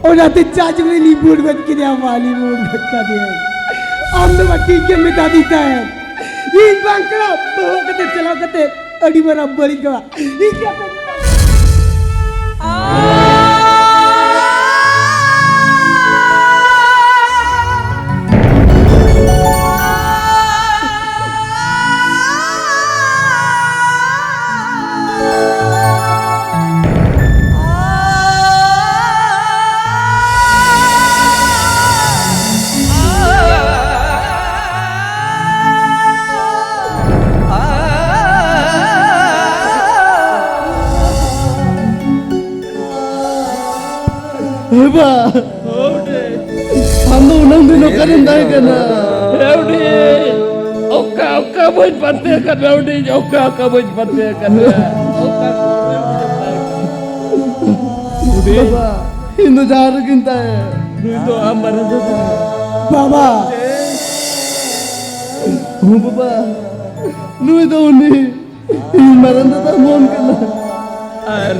ᱚᱱᱟᱛᱮ ᱪᱟ ᱡᱚᱢ ᱨᱮ ᱞᱤᱵᱩᱲ ᱜᱚᱫ ᱠᱮᱫᱮᱭᱟ, ᱢᱟ ᱞᱤᱵᱩᱲ ᱜᱚᱫ ᱠᱟᱫᱮᱭᱟ᱾ ᱟᱢ ᱫᱚ ᱢᱟ ᱴᱷᱤᱠ ᱜᱮᱢ ᱢᱮᱛᱟ ᱫᱤᱧ ᱛᱟᱦᱮᱸᱫ᱾ ᱤᱧ ᱵᱟᱝ ᱠᱟᱱᱟ, ᱵᱟᱹᱦᱩ ᱠᱟᱛᱮ ᱪᱟᱞᱟᱣ ᱠᱟᱛᱮ ᱟᱹᱰᱤ ᱢᱟᱨᱟᱝ ᱵᱟᱹᱲᱤᱡ ᱠᱟᱱᱟ᱾ ᱤᱧ ᱠᱟᱛᱮ ᱮ ᱵᱟ, ᱟᱢ ᱫᱚ ᱩᱱᱟᱹᱝ ᱫᱤᱱ ᱚᱠᱟᱨᱮᱢ ᱛᱟᱦᱮᱸ ᱠᱟᱱᱟ? ᱮ ᱵᱩᱰᱷᱤ, ᱚᱠᱟ, ᱚᱠᱟ ᱵᱟᱹᱧ ᱯᱟᱱᱛᱮ ᱟᱠᱟᱫ ᱢᱮᱭᱟ ᱵᱩᱰᱷᱤ, ᱚᱠᱟ, ᱚᱠᱟ ᱵᱟᱹᱧ ᱯᱟᱱᱛᱮ ᱟᱠᱟᱫ ᱢᱮᱭᱟ? ᱚᱠᱟ ᱵᱩᱰᱷᱤ᱾ ᱵᱟᱵᱟ, ᱤᱧ ᱫᱚ ᱡᱟᱦᱟᱸ ᱨᱮᱜᱮᱧ ᱛᱟᱦᱮᱸ᱾ ᱱᱩᱭ ᱫᱚ ᱟᱢ ᱢᱟᱨᱟᱝ ᱫᱟᱫᱟ᱾ ᱵᱟᱵᱟ᱾ ᱦᱚᱸ ᱵᱟᱵᱟ, ᱱᱩᱭ ᱫᱚ ᱩᱱᱤ᱾ ᱤᱧ ᱢᱟᱨᱟᱝ ᱫᱟᱫᱟ ᱢᱚᱱ ᱠᱟᱱᱟ᱾ ᱟᱨ,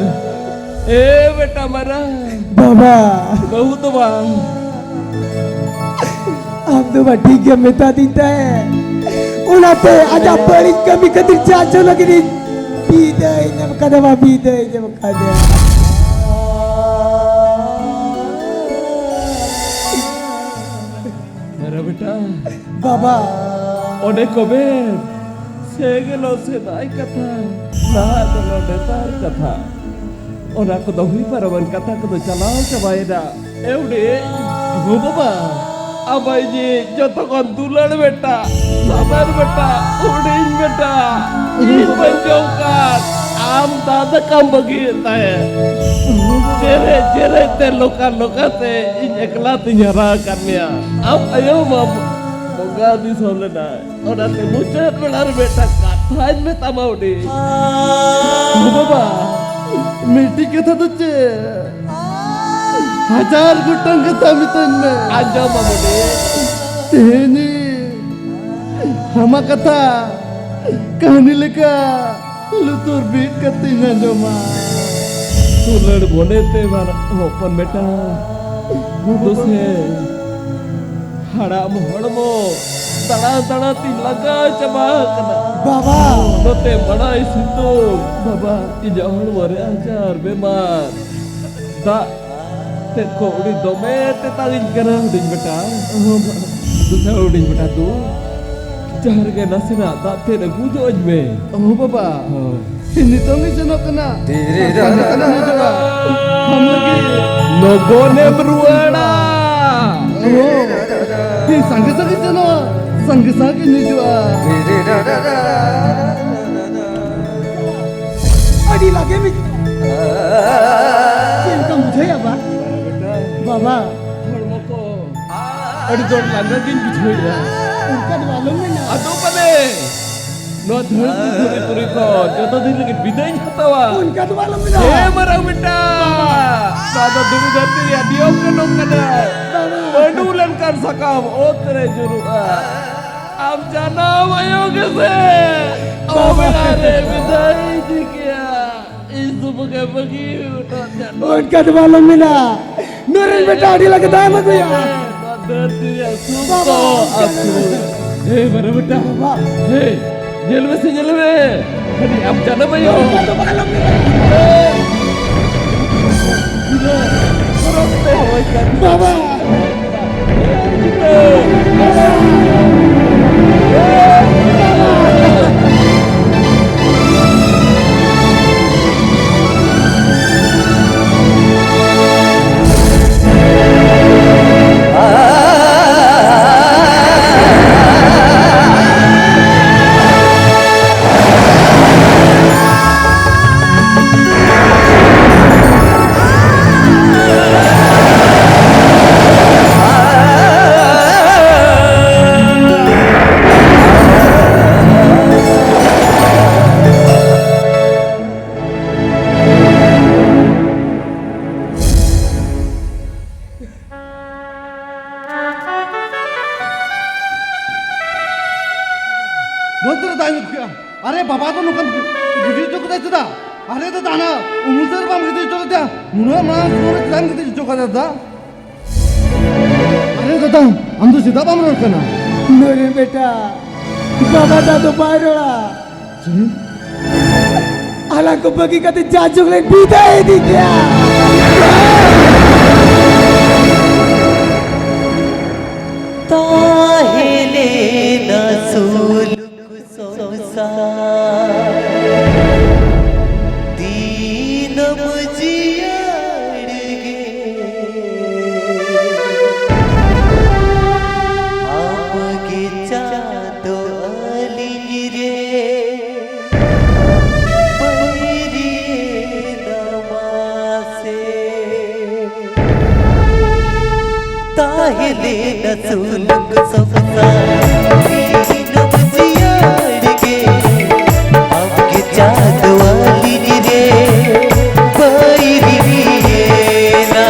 ᱮ ᱵᱮᱴᱟ ᱢᱟᱨᱟᱝ᱾ ᱵᱟᱵᱟ᱾ ᱵᱟᱹᱦᱩ ᱫᱚ ᱵᱟᱝ᱾ ᱟᱢ ᱫᱚ ᱢᱟ ᱴᱷᱤᱠ ᱜᱮᱢ ᱢᱮᱛᱟ ᱫᱤᱧ ᱛᱟᱦᱮᱸ᱾ ᱚᱱᱟᱛᱮ ᱟᱡᱟᱜ ᱵᱟᱹᱲᱤᱡ ᱠᱟᱹᱢᱤ ᱠᱷᱟᱹᱛᱤᱨ ᱪᱟᱪᱳ ᱞᱟᱹᱜᱤᱫ ᱤᱧ ᱵᱤᱫᱟᱹᱭ ᱧᱟᱢ ᱠᱟᱫᱟ, ᱵᱟ, ᱵᱤᱫᱟᱹᱭ ᱧᱟᱢ ᱠᱟᱫᱟ᱾ ᱢᱟᱨᱟ ᱵᱮᱴᱟ᱾ ᱵᱟᱵᱟ᱾ ᱚᱸᱰᱮ ᱠᱚ ᱢᱮᱱ, ᱥᱮᱸᱜᱮᱞ ᱥᱮᱫᱟᱭ ᱠᱟᱛᱷᱟ, ᱱᱟᱦᱟᱜ ᱫᱚ ᱱᱮᱛᱟᱨ ᱠᱟᱛᱷᱟ᱾ ᱚᱱᱟ ᱠᱚᱫᱚ ᱦᱩᱭ ᱯᱟᱨᱚᱢᱮᱱ ᱠᱟᱛᱷᱟ ᱠᱚᱫᱚ ᱪᱟᱞᱟᱣ ᱪᱟᱵᱟᱭᱮᱱᱟ᱾ ᱮ ᱵᱩᱰᱷᱤ᱾ ᱟᱵᱚ ᱵᱟᱵᱟ᱾ ᱟᱵᱟᱭ ᱡᱮ ᱡᱚᱛᱚ ᱠᱷᱚᱱ ᱫᱩᱞᱟᱹᱲ ᱵᱮᱴᱟ, ᱥᱟᱫᱟᱨ ᱵᱮᱴᱟ, ᱦᱩᱰᱤᱧ ᱵᱮᱴᱟ, ᱤᱧ ᱵᱟᱹᱧ ᱡᱚᱢ ᱠᱟᱫ᱾ ᱟᱢ ᱫᱟᱜ ᱫᱟᱠᱟᱢ ᱵᱟᱹᱜᱤᱭᱮᱫ ᱛᱟᱦᱮᱸᱫ᱾ ᱪᱮᱨᱮᱡ ᱪᱮᱨᱮᱡ ᱛᱮ, ᱞᱚᱠᱟ ᱞᱚᱠᱟ ᱛᱮ ᱤᱧ ᱮᱠᱞᱟ ᱛᱤᱧ ᱦᱟᱨᱟ ᱟᱠᱟᱫ ᱢᱮᱭᱟ᱾ ᱟᱢ ᱟᱭᱳ ᱢᱟ ᱵᱚᱸᱜᱟ ᱫᱤᱥᱚᱢ ᱞᱮᱱᱟᱭ᱾ ᱚᱱᱟᱛᱮ ᱢᱩᱪᱟᱹᱫ ᱵᱮᱲᱟ ᱨᱮ ᱢᱤᱫᱴᱟᱝ ᱠᱟᱛᱷᱟᱧ ᱢᱮᱛᱟᱢᱟ ᱦᱩᱰᱤᱧ᱾ ᱳ ᱵᱟᱵᱟ, ᱢᱤᱫᱴᱤᱡ ᱠᱟᱛᱷᱟ ᱫᱚ ᱪᱮᱫ? ᱦᱟᱡᱟᱨ ᱜᱚᱴᱟᱝ ᱠᱟᱛᱷᱟ ᱢᱮᱛᱟᱹᱧ ᱢᱮ᱾ ᱟᱸᱡᱚᱢ ᱢᱟ ᱦᱩᱰᱤᱧ᱾ ᱛᱮᱦᱮᱧ ᱟᱢᱟᱜ ᱠᱟᱛᱷᱟ ᱠᱟᱹᱦᱱᱤ ᱞᱮᱠᱟ ᱞᱩᱛᱩᱨ ᱵᱤᱫ ᱠᱟᱛᱮᱧ ᱟᱸᱡᱚᱢᱟ᱾ ᱫᱩᱞᱟᱹᱲ ᱢᱚᱱᱮᱛᱮ ᱢᱟᱨᱟᱝ ᱦᱚᱯᱚᱱ ᱵᱮᱴᱟ, ᱫᱩᱥᱮ ᱦᱟᱲᱟᱢ ᱦᱚᱲᱢᱚ ᱫᱟᱬᱟ ᱫᱟᱬᱟ ᱛᱤᱧ ᱞᱟᱸᱜᱟ ᱪᱟᱵᱟ ᱟᱠᱟᱱᱟ᱾ ᱵᱟᱵᱟ! ᱱᱚᱛᱮ ᱵᱟᱲᱟᱭ ᱥᱤᱛᱩᱝ, ᱵᱟᱵᱟ, ᱤᱧᱟᱹᱜ ᱦᱚᱲᱢᱚ ᱨᱮ ᱟᱡᱟᱨ ᱵᱮᱢᱟᱨ, ᱫᱟᱜ ᱛᱮᱫ ᱠᱚ ᱟᱹᱰᱤ ᱫᱚᱢᱮ ᱛᱮᱛᱟᱝᱤᱧ ᱠᱟᱱᱟ ᱦᱩᱰᱤᱧ ᱵᱮᱴᱟ᱾ ᱚ, ᱵᱟᱵᱟ᱾ ᱫᱩᱥᱮ ᱦᱩᱰᱤᱧ ᱵᱮᱴᱟ ᱫᱩ, ᱡᱟᱦᱟᱸ ᱨᱮᱜᱮ ᱱᱟᱥᱮᱱᱟᱜ ᱫᱟᱜ ᱛᱮᱫ ᱟᱹᱜᱩ ᱧᱚᱜ ᱟᱹᱧ ᱢᱮ᱾ ᱚ, ᱵᱟᱵᱟ᱾ ᱦᱳᱭ᱾ ᱤᱧ ᱱᱤᱛᱚᱝ ᱤᱧ ᱥᱮᱱᱚᱜ ᱠᱟᱱᱟ᱾ ᱥᱟᱸᱜᱮ ᱥᱟᱸᱜᱮ ᱥᱮᱱᱚᱜ ᱦᱤᱡᱩᱜᱼᱟ᱾ ᱟᱢ ᱞᱟᱹᱜᱤᱫ᱾ ᱞᱚᱜᱚᱱᱮᱢ ᱨᱩᱣᱟᱹᱲᱟ᱾ ᱚ, ᱤᱧ ᱥᱟᱸᱜᱮ ᱥᱟᱸᱜᱮ ᱥᱮᱱᱚᱜ, ᱥᱟᱸᱜᱮ ᱥᱟᱸᱜᱮᱧ ᱦᱤᱡᱩᱜᱼᱟ᱾ ᱟᱹᱰᱤ ᱞᱟᱜᱮ ᱢᱤᱫ ᱪᱮᱫ ᱞᱮᱠᱟᱢ ᱵᱩᱡᱷᱟᱹᱣᱮᱫᱼᱟ ᱵᱟ? ᱵᱟᱵᱟ᱾ ᱦᱚᱲᱢᱚ ᱠᱚ ᱟᱹᱰᱤ ᱡᱳᱨ ᱞᱟᱸᱜᱟ ᱜᱤᱧ ᱵᱩᱡᱷᱟᱹᱣᱮᱫᱼᱟ᱾ ᱚᱱᱠᱟ ᱫᱚ ᱟᱞᱚᱢ ᱢᱮᱱᱟ᱾ ᱟᱫᱚ ᱯᱟᱞᱮ ᱱᱚᱣᱟ ᱫᱷᱟᱹᱨᱛᱤ ᱫᱷᱩᱲᱤ ᱯᱩᱨᱤ ᱠᱷᱚᱱ ᱡᱚᱛᱚ ᱫᱤᱱ ᱞᱟᱹᱜᱤᱫ ᱵᱤᱫᱟᱹᱭᱤᱧ ᱦᱟᱛᱟᱣᱟ᱾ ᱚᱱᱠᱟ ᱫᱚ ᱟᱞᱚᱢ ᱢᱮᱱᱟ᱾ ᱦᱮᱸ ᱢᱟᱨᱟᱝ ᱵᱮᱴᱟ, ᱱᱚᱣᱟ ᱫᱚ ᱫᱷᱩᱲᱤ ᱫᱷᱟᱹᱨᱛᱤ ᱨᱮᱭᱟᱜ ᱱᱤᱭᱚᱢ ᱠᱟᱹᱱᱩᱱ ᱠᱟᱱᱟ᱾ ᱵᱟᱵᱟ᱾ ᱯᱟᱹᱰᱩ ᱞᱮᱱᱠᱷᱟᱱ ᱥᱟᱠᱟᱢ ᱚᱛ ᱨᱮ ᱧᱩᱨᱩᱜᱼᱟ᱾ ᱟᱢ ᱡᱟᱱᱟᱢ ᱟᱭᱳ ᱜᱮᱥᱮ ᱵᱟᱵᱟ᱾ ᱚᱵᱮᱲᱟ ᱨᱮ ᱵᱤᱫᱟᱹᱭ ᱤᱫᱤ ᱠᱮᱭᱟ᱾ ᱤᱧ ᱥᱩᱢᱩᱝ ᱮ ᱵᱟᱹᱜᱤ ᱦᱚᱴᱚ ᱟᱫ ᱡᱟᱱᱟᱢ᱾ ᱚᱱᱠᱟ ᱫᱚ ᱟᱞᱚᱢ ᱢᱮᱱᱟ᱾ ᱱᱚᱨᱮᱱ ᱵᱮᱴᱟ ᱟᱹᱰᱤ ᱞᱟᱜᱮ ᱫᱟᱜ ᱮᱢ ᱟᱹᱜᱩᱭᱟ᱾ ᱱᱚᱣᱟ ᱫᱷᱟᱹᱨᱛᱤ ᱨᱮᱭᱟᱜ ᱥᱩᱠ ᱵᱟᱵᱟ, ᱫᱚ ᱟᱹᱛᱩ᱾ ᱦᱮ ᱢᱟᱨᱟᱝ ᱵᱮᱴᱟ᱾ ᱵᱟᱵᱟ᱾ ᱦᱮ, ᱧᱮᱞ ᱢᱮᱥᱮ, ᱧᱮᱞ ᱢᱮ᱾ ᱟᱹᱰᱤ ᱟᱢ ᱡᱟᱱᱟᱢ ᱟᱭᱳ᱾ ᱚᱱᱠᱟ ᱫᱚ ᱟᱞᱚᱢ ᱢᱮᱱᱟ᱾ ᱦᱮ᱾ ᱵᱤᱫᱟᱹ, ᱵᱚᱨᱚᱝ ᱛᱮ ᱦᱚᱭ ᱠᱟᱱ᱾ ᱵᱟᱵᱟ᱾ ᱟᱨᱮ ᱵᱟᱵᱟ ᱫᱚ ᱱᱚᱝᱠᱟᱢ ᱜᱤᱰᱤ ᱦᱚᱪᱚ ᱠᱮᱫᱟ ᱪᱮᱫᱟᱜ? ᱟᱨᱮ ᱫᱟᱫᱟ, ᱦᱟᱱᱟ ᱩᱢᱩᱞ ᱥᱮᱫ ᱨᱮ ᱵᱟᱢ ᱜᱤᱰᱤ ᱦᱚᱪᱚ ᱞᱮᱫᱮᱭᱟ? ᱱᱩᱱᱟᱹᱜ ᱢᱟᱨᱟᱝ ᱥᱚᱦᱚᱨ ᱨᱮ ᱪᱮᱫᱟᱜ ᱮᱢ ᱜᱤᱰᱤ ᱦᱚᱪᱚ ᱠᱟᱫᱟ ᱫᱟᱫᱟ? ᱟᱨᱮ ᱫᱟᱫᱟ, ᱟᱢ ᱫᱚ ᱪᱮᱫᱟᱜ ᱵᱟᱢ ᱨᱚᱲ ᱠᱟᱱᱟ? ᱱᱩᱭ ᱨᱮᱱ ᱵᱮᱴᱟ, ᱵᱟᱵᱟ ᱫᱟ ᱫᱚ ᱵᱟᱭ ᱨᱚᱲᱟ᱾ ᱪᱮᱫ? ᱟᱞᱟᱝ ᱠᱚ ᱵᱟᱹᱜᱤ ᱠᱟᱛᱮ ᱡᱟ ᱡᱩᱜᱽ ᱞᱮ ᱵᱤᱫᱟᱹᱭ ᱤᱫᱤ ᱠᱮᱭᱟ᱾ ᱛᱟᱦᱮᱸ ᱞᱮᱱᱟ ᱥᱩᱞᱩᱠ ᱥᱚᱝᱥᱟᱨ ᱫᱤᱱᱟᱹᱢ ᱡᱤᱭᱚᱱ ᱜᱮ᱾ ᱟᱢ ᱜᱮ ᱪᱟᱸᱫᱚ ᱟᱹᱞᱤᱧ ᱨᱮ ᱵᱟᱹᱭᱨᱤ ᱱᱟᱢᱟᱥᱮ᱾ ᱛᱟᱦᱮᱸ ᱞᱮᱱᱟ ᱥᱩᱞᱩᱠ ᱥᱚᱝᱥᱟᱨ ᱫᱤᱱᱟᱹᱢ ᱡᱤᱭᱚᱱ ᱜᱮ, ᱟᱢ ᱜᱮ ᱪᱟᱸᱫᱚ ᱟᱹᱞᱤᱧ ᱨᱮ ᱵᱟᱹᱭᱨᱤ ᱮᱱᱟ᱾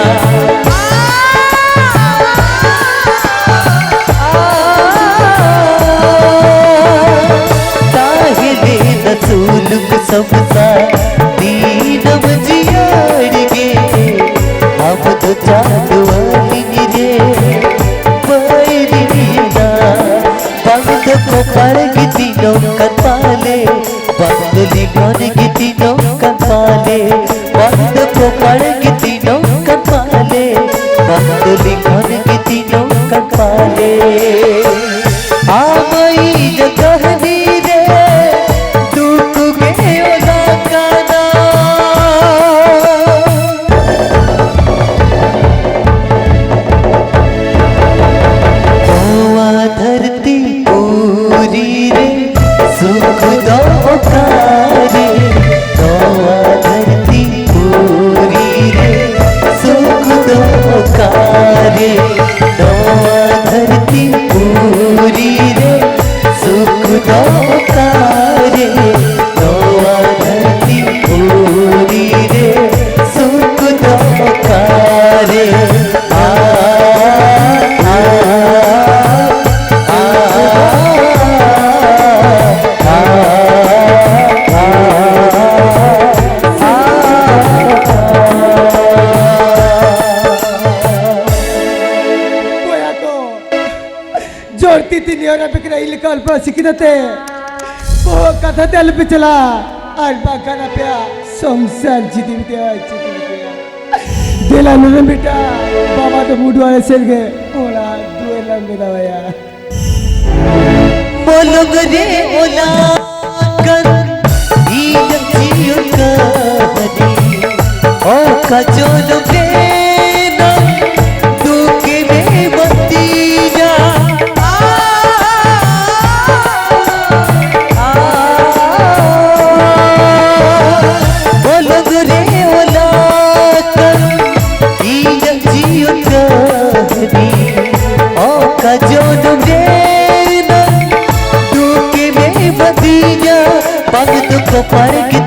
ᱛᱟᱦᱮᱸ ᱞᱮᱱᱟ ᱥᱩᱞᱩᱠ ᱥᱚᱝᱥᱟᱨ ᱫᱤᱱᱟᱹᱢ ᱡᱤᱭᱚᱱ ᱜᱮ, ᱟᱢ ᱫᱚ ᱪᱟᱸᱫᱚ ᱟᱹᱞᱤᱧ ᱨᱮ ᱵᱟᱹᱭᱨᱤ ᱮᱱᱟ᱾ ᱵᱟᱝ ᱫᱚ ᱠᱚᱯᱟᱲ ᱜᱤᱛᱤᱡ ᱱᱚᱝᱠᱟᱱ ᱯᱟᱞᱮ, ᱵᱟᱝ ᱫᱚ ᱞᱤᱢᱚᱱ ᱜᱤᱛᱤᱡ ᱱᱚᱝᱠᱟᱱ ᱯᱟᱞᱮ, ᱵᱟᱝ ᱫᱚ ᱠᱚᱯᱟᱲ ᱜᱤᱛᱤᱡ ᱱᱚᱝᱠᱟᱱ ᱯᱟᱞᱮ, ᱵᱟᱝ ᱫᱚ ᱞᱤᱢᱚᱱ ᱜᱤᱛᱤᱡ ᱱᱚᱝᱠᱟᱱ ᱯᱟᱞᱮ᱾ ᱟᱢ ᱤᱧ ᱠᱟᱹᱦᱱᱤ ᱨᱮ ᱫᱩᱠ ᱜᱮ ᱚᱞ ᱟᱠᱟᱱᱟ᱾ ᱱᱚᱣᱟ ᱫᱷᱟᱹᱨᱛᱤ ᱯᱩᱨᱤ ᱨᱮ ᱥᱩᱠ ᱫᱚ ᱚᱠᱟᱨᱮ? ᱱᱚᱣᱟ ᱫᱷᱟᱹᱨᱛᱤ ᱯᱩᱨᱤ ᱨᱮ ᱥᱩᱠ ᱫᱚ ᱚᱠᱟᱨᱮ? ᱱᱚᱣᱟ ᱫᱷᱟᱹᱨᱛᱤ ᱯᱩᱨᱤ ᱨᱮ ᱥᱩᱠ ᱫᱚ ᱚᱠᱟᱨᱮ? ᱱᱚᱣᱟ ᱫᱷᱟᱹᱨᱛᱤ ᱯᱩᱨᱤ ᱨᱮ ᱥᱩᱠ ᱫᱚ ᱚᱠᱟᱨᱮ? ᱟ, ᱟ, ᱟ, ᱟ, ᱟ, ᱟ᱾ ᱵᱟᱹᱲᱛᱤ ᱛᱤᱧ ᱱᱮᱦᱚᱨ ᱟᱯᱮ ᱠᱟᱱᱟ, ᱤᱧ ᱞᱮᱠᱟ ᱚᱞᱯᱟᱲᱦᱟᱣ ᱥᱤᱠᱷᱱᱟᱹᱛ ᱛᱮ ᱵᱚᱦᱚᱜ ᱠᱟᱛᱷᱟ ᱛᱮ ᱟᱞᱚᱯᱮ ᱪᱟᱞᱟᱜ, ᱟᱨ ᱵᱟᱝᱠᱷᱟᱱ ᱟᱯᱮᱭᱟᱜ ᱥᱚᱝᱥᱟᱨ ᱡᱤᱫᱤ ᱵᱤᱫᱤ ᱪᱤᱫᱤ ᱵᱤᱫᱤ᱾ ᱫᱮᱞᱟ ᱱᱩᱨᱩᱢ ᱵᱮᱴᱟ, ᱵᱟᱵᱟ ᱫᱚ ᱢᱩᱰᱩ ᱟᱲᱮ ᱥᱮᱫ ᱜᱮ ᱚᱲᱟᱜ ᱫᱩᱣᱟᱹᱨ ᱞᱟᱝ ᱵᱮᱱᱟᱣᱟᱭᱟ᱾ ᱢᱚᱞᱚᱝ ᱨᱮ ᱚᱞᱟ ᱠᱟᱱ ᱤᱧᱟᱹᱜ ᱡᱤᱭᱚᱱ ᱠᱟᱹᱦᱱᱤ, ᱚᱠᱟ ᱡᱚᱱᱚᱢ ᱨᱮᱱᱟᱜ ᱫᱩᱠᱮᱢ ᱮᱢᱟᱫᱤᱧᱟ᱾ ᱢᱚᱞᱚᱝ ᱨᱮ ᱚᱞᱟ ᱠᱟᱱ ᱤᱧᱟᱹᱜ ᱡᱤᱭᱚᱱ ᱠᱟᱹᱦᱱᱤ, ᱚᱠᱟ ᱡᱚᱱᱚᱢ ᱨᱮᱱᱟᱜ ᱫᱩᱠᱮᱢ ᱮᱢᱟᱫᱤᱧᱟ᱾ ᱵᱟᱝ ᱫᱚ ᱠᱚᱯᱟᱲ ᱜᱮ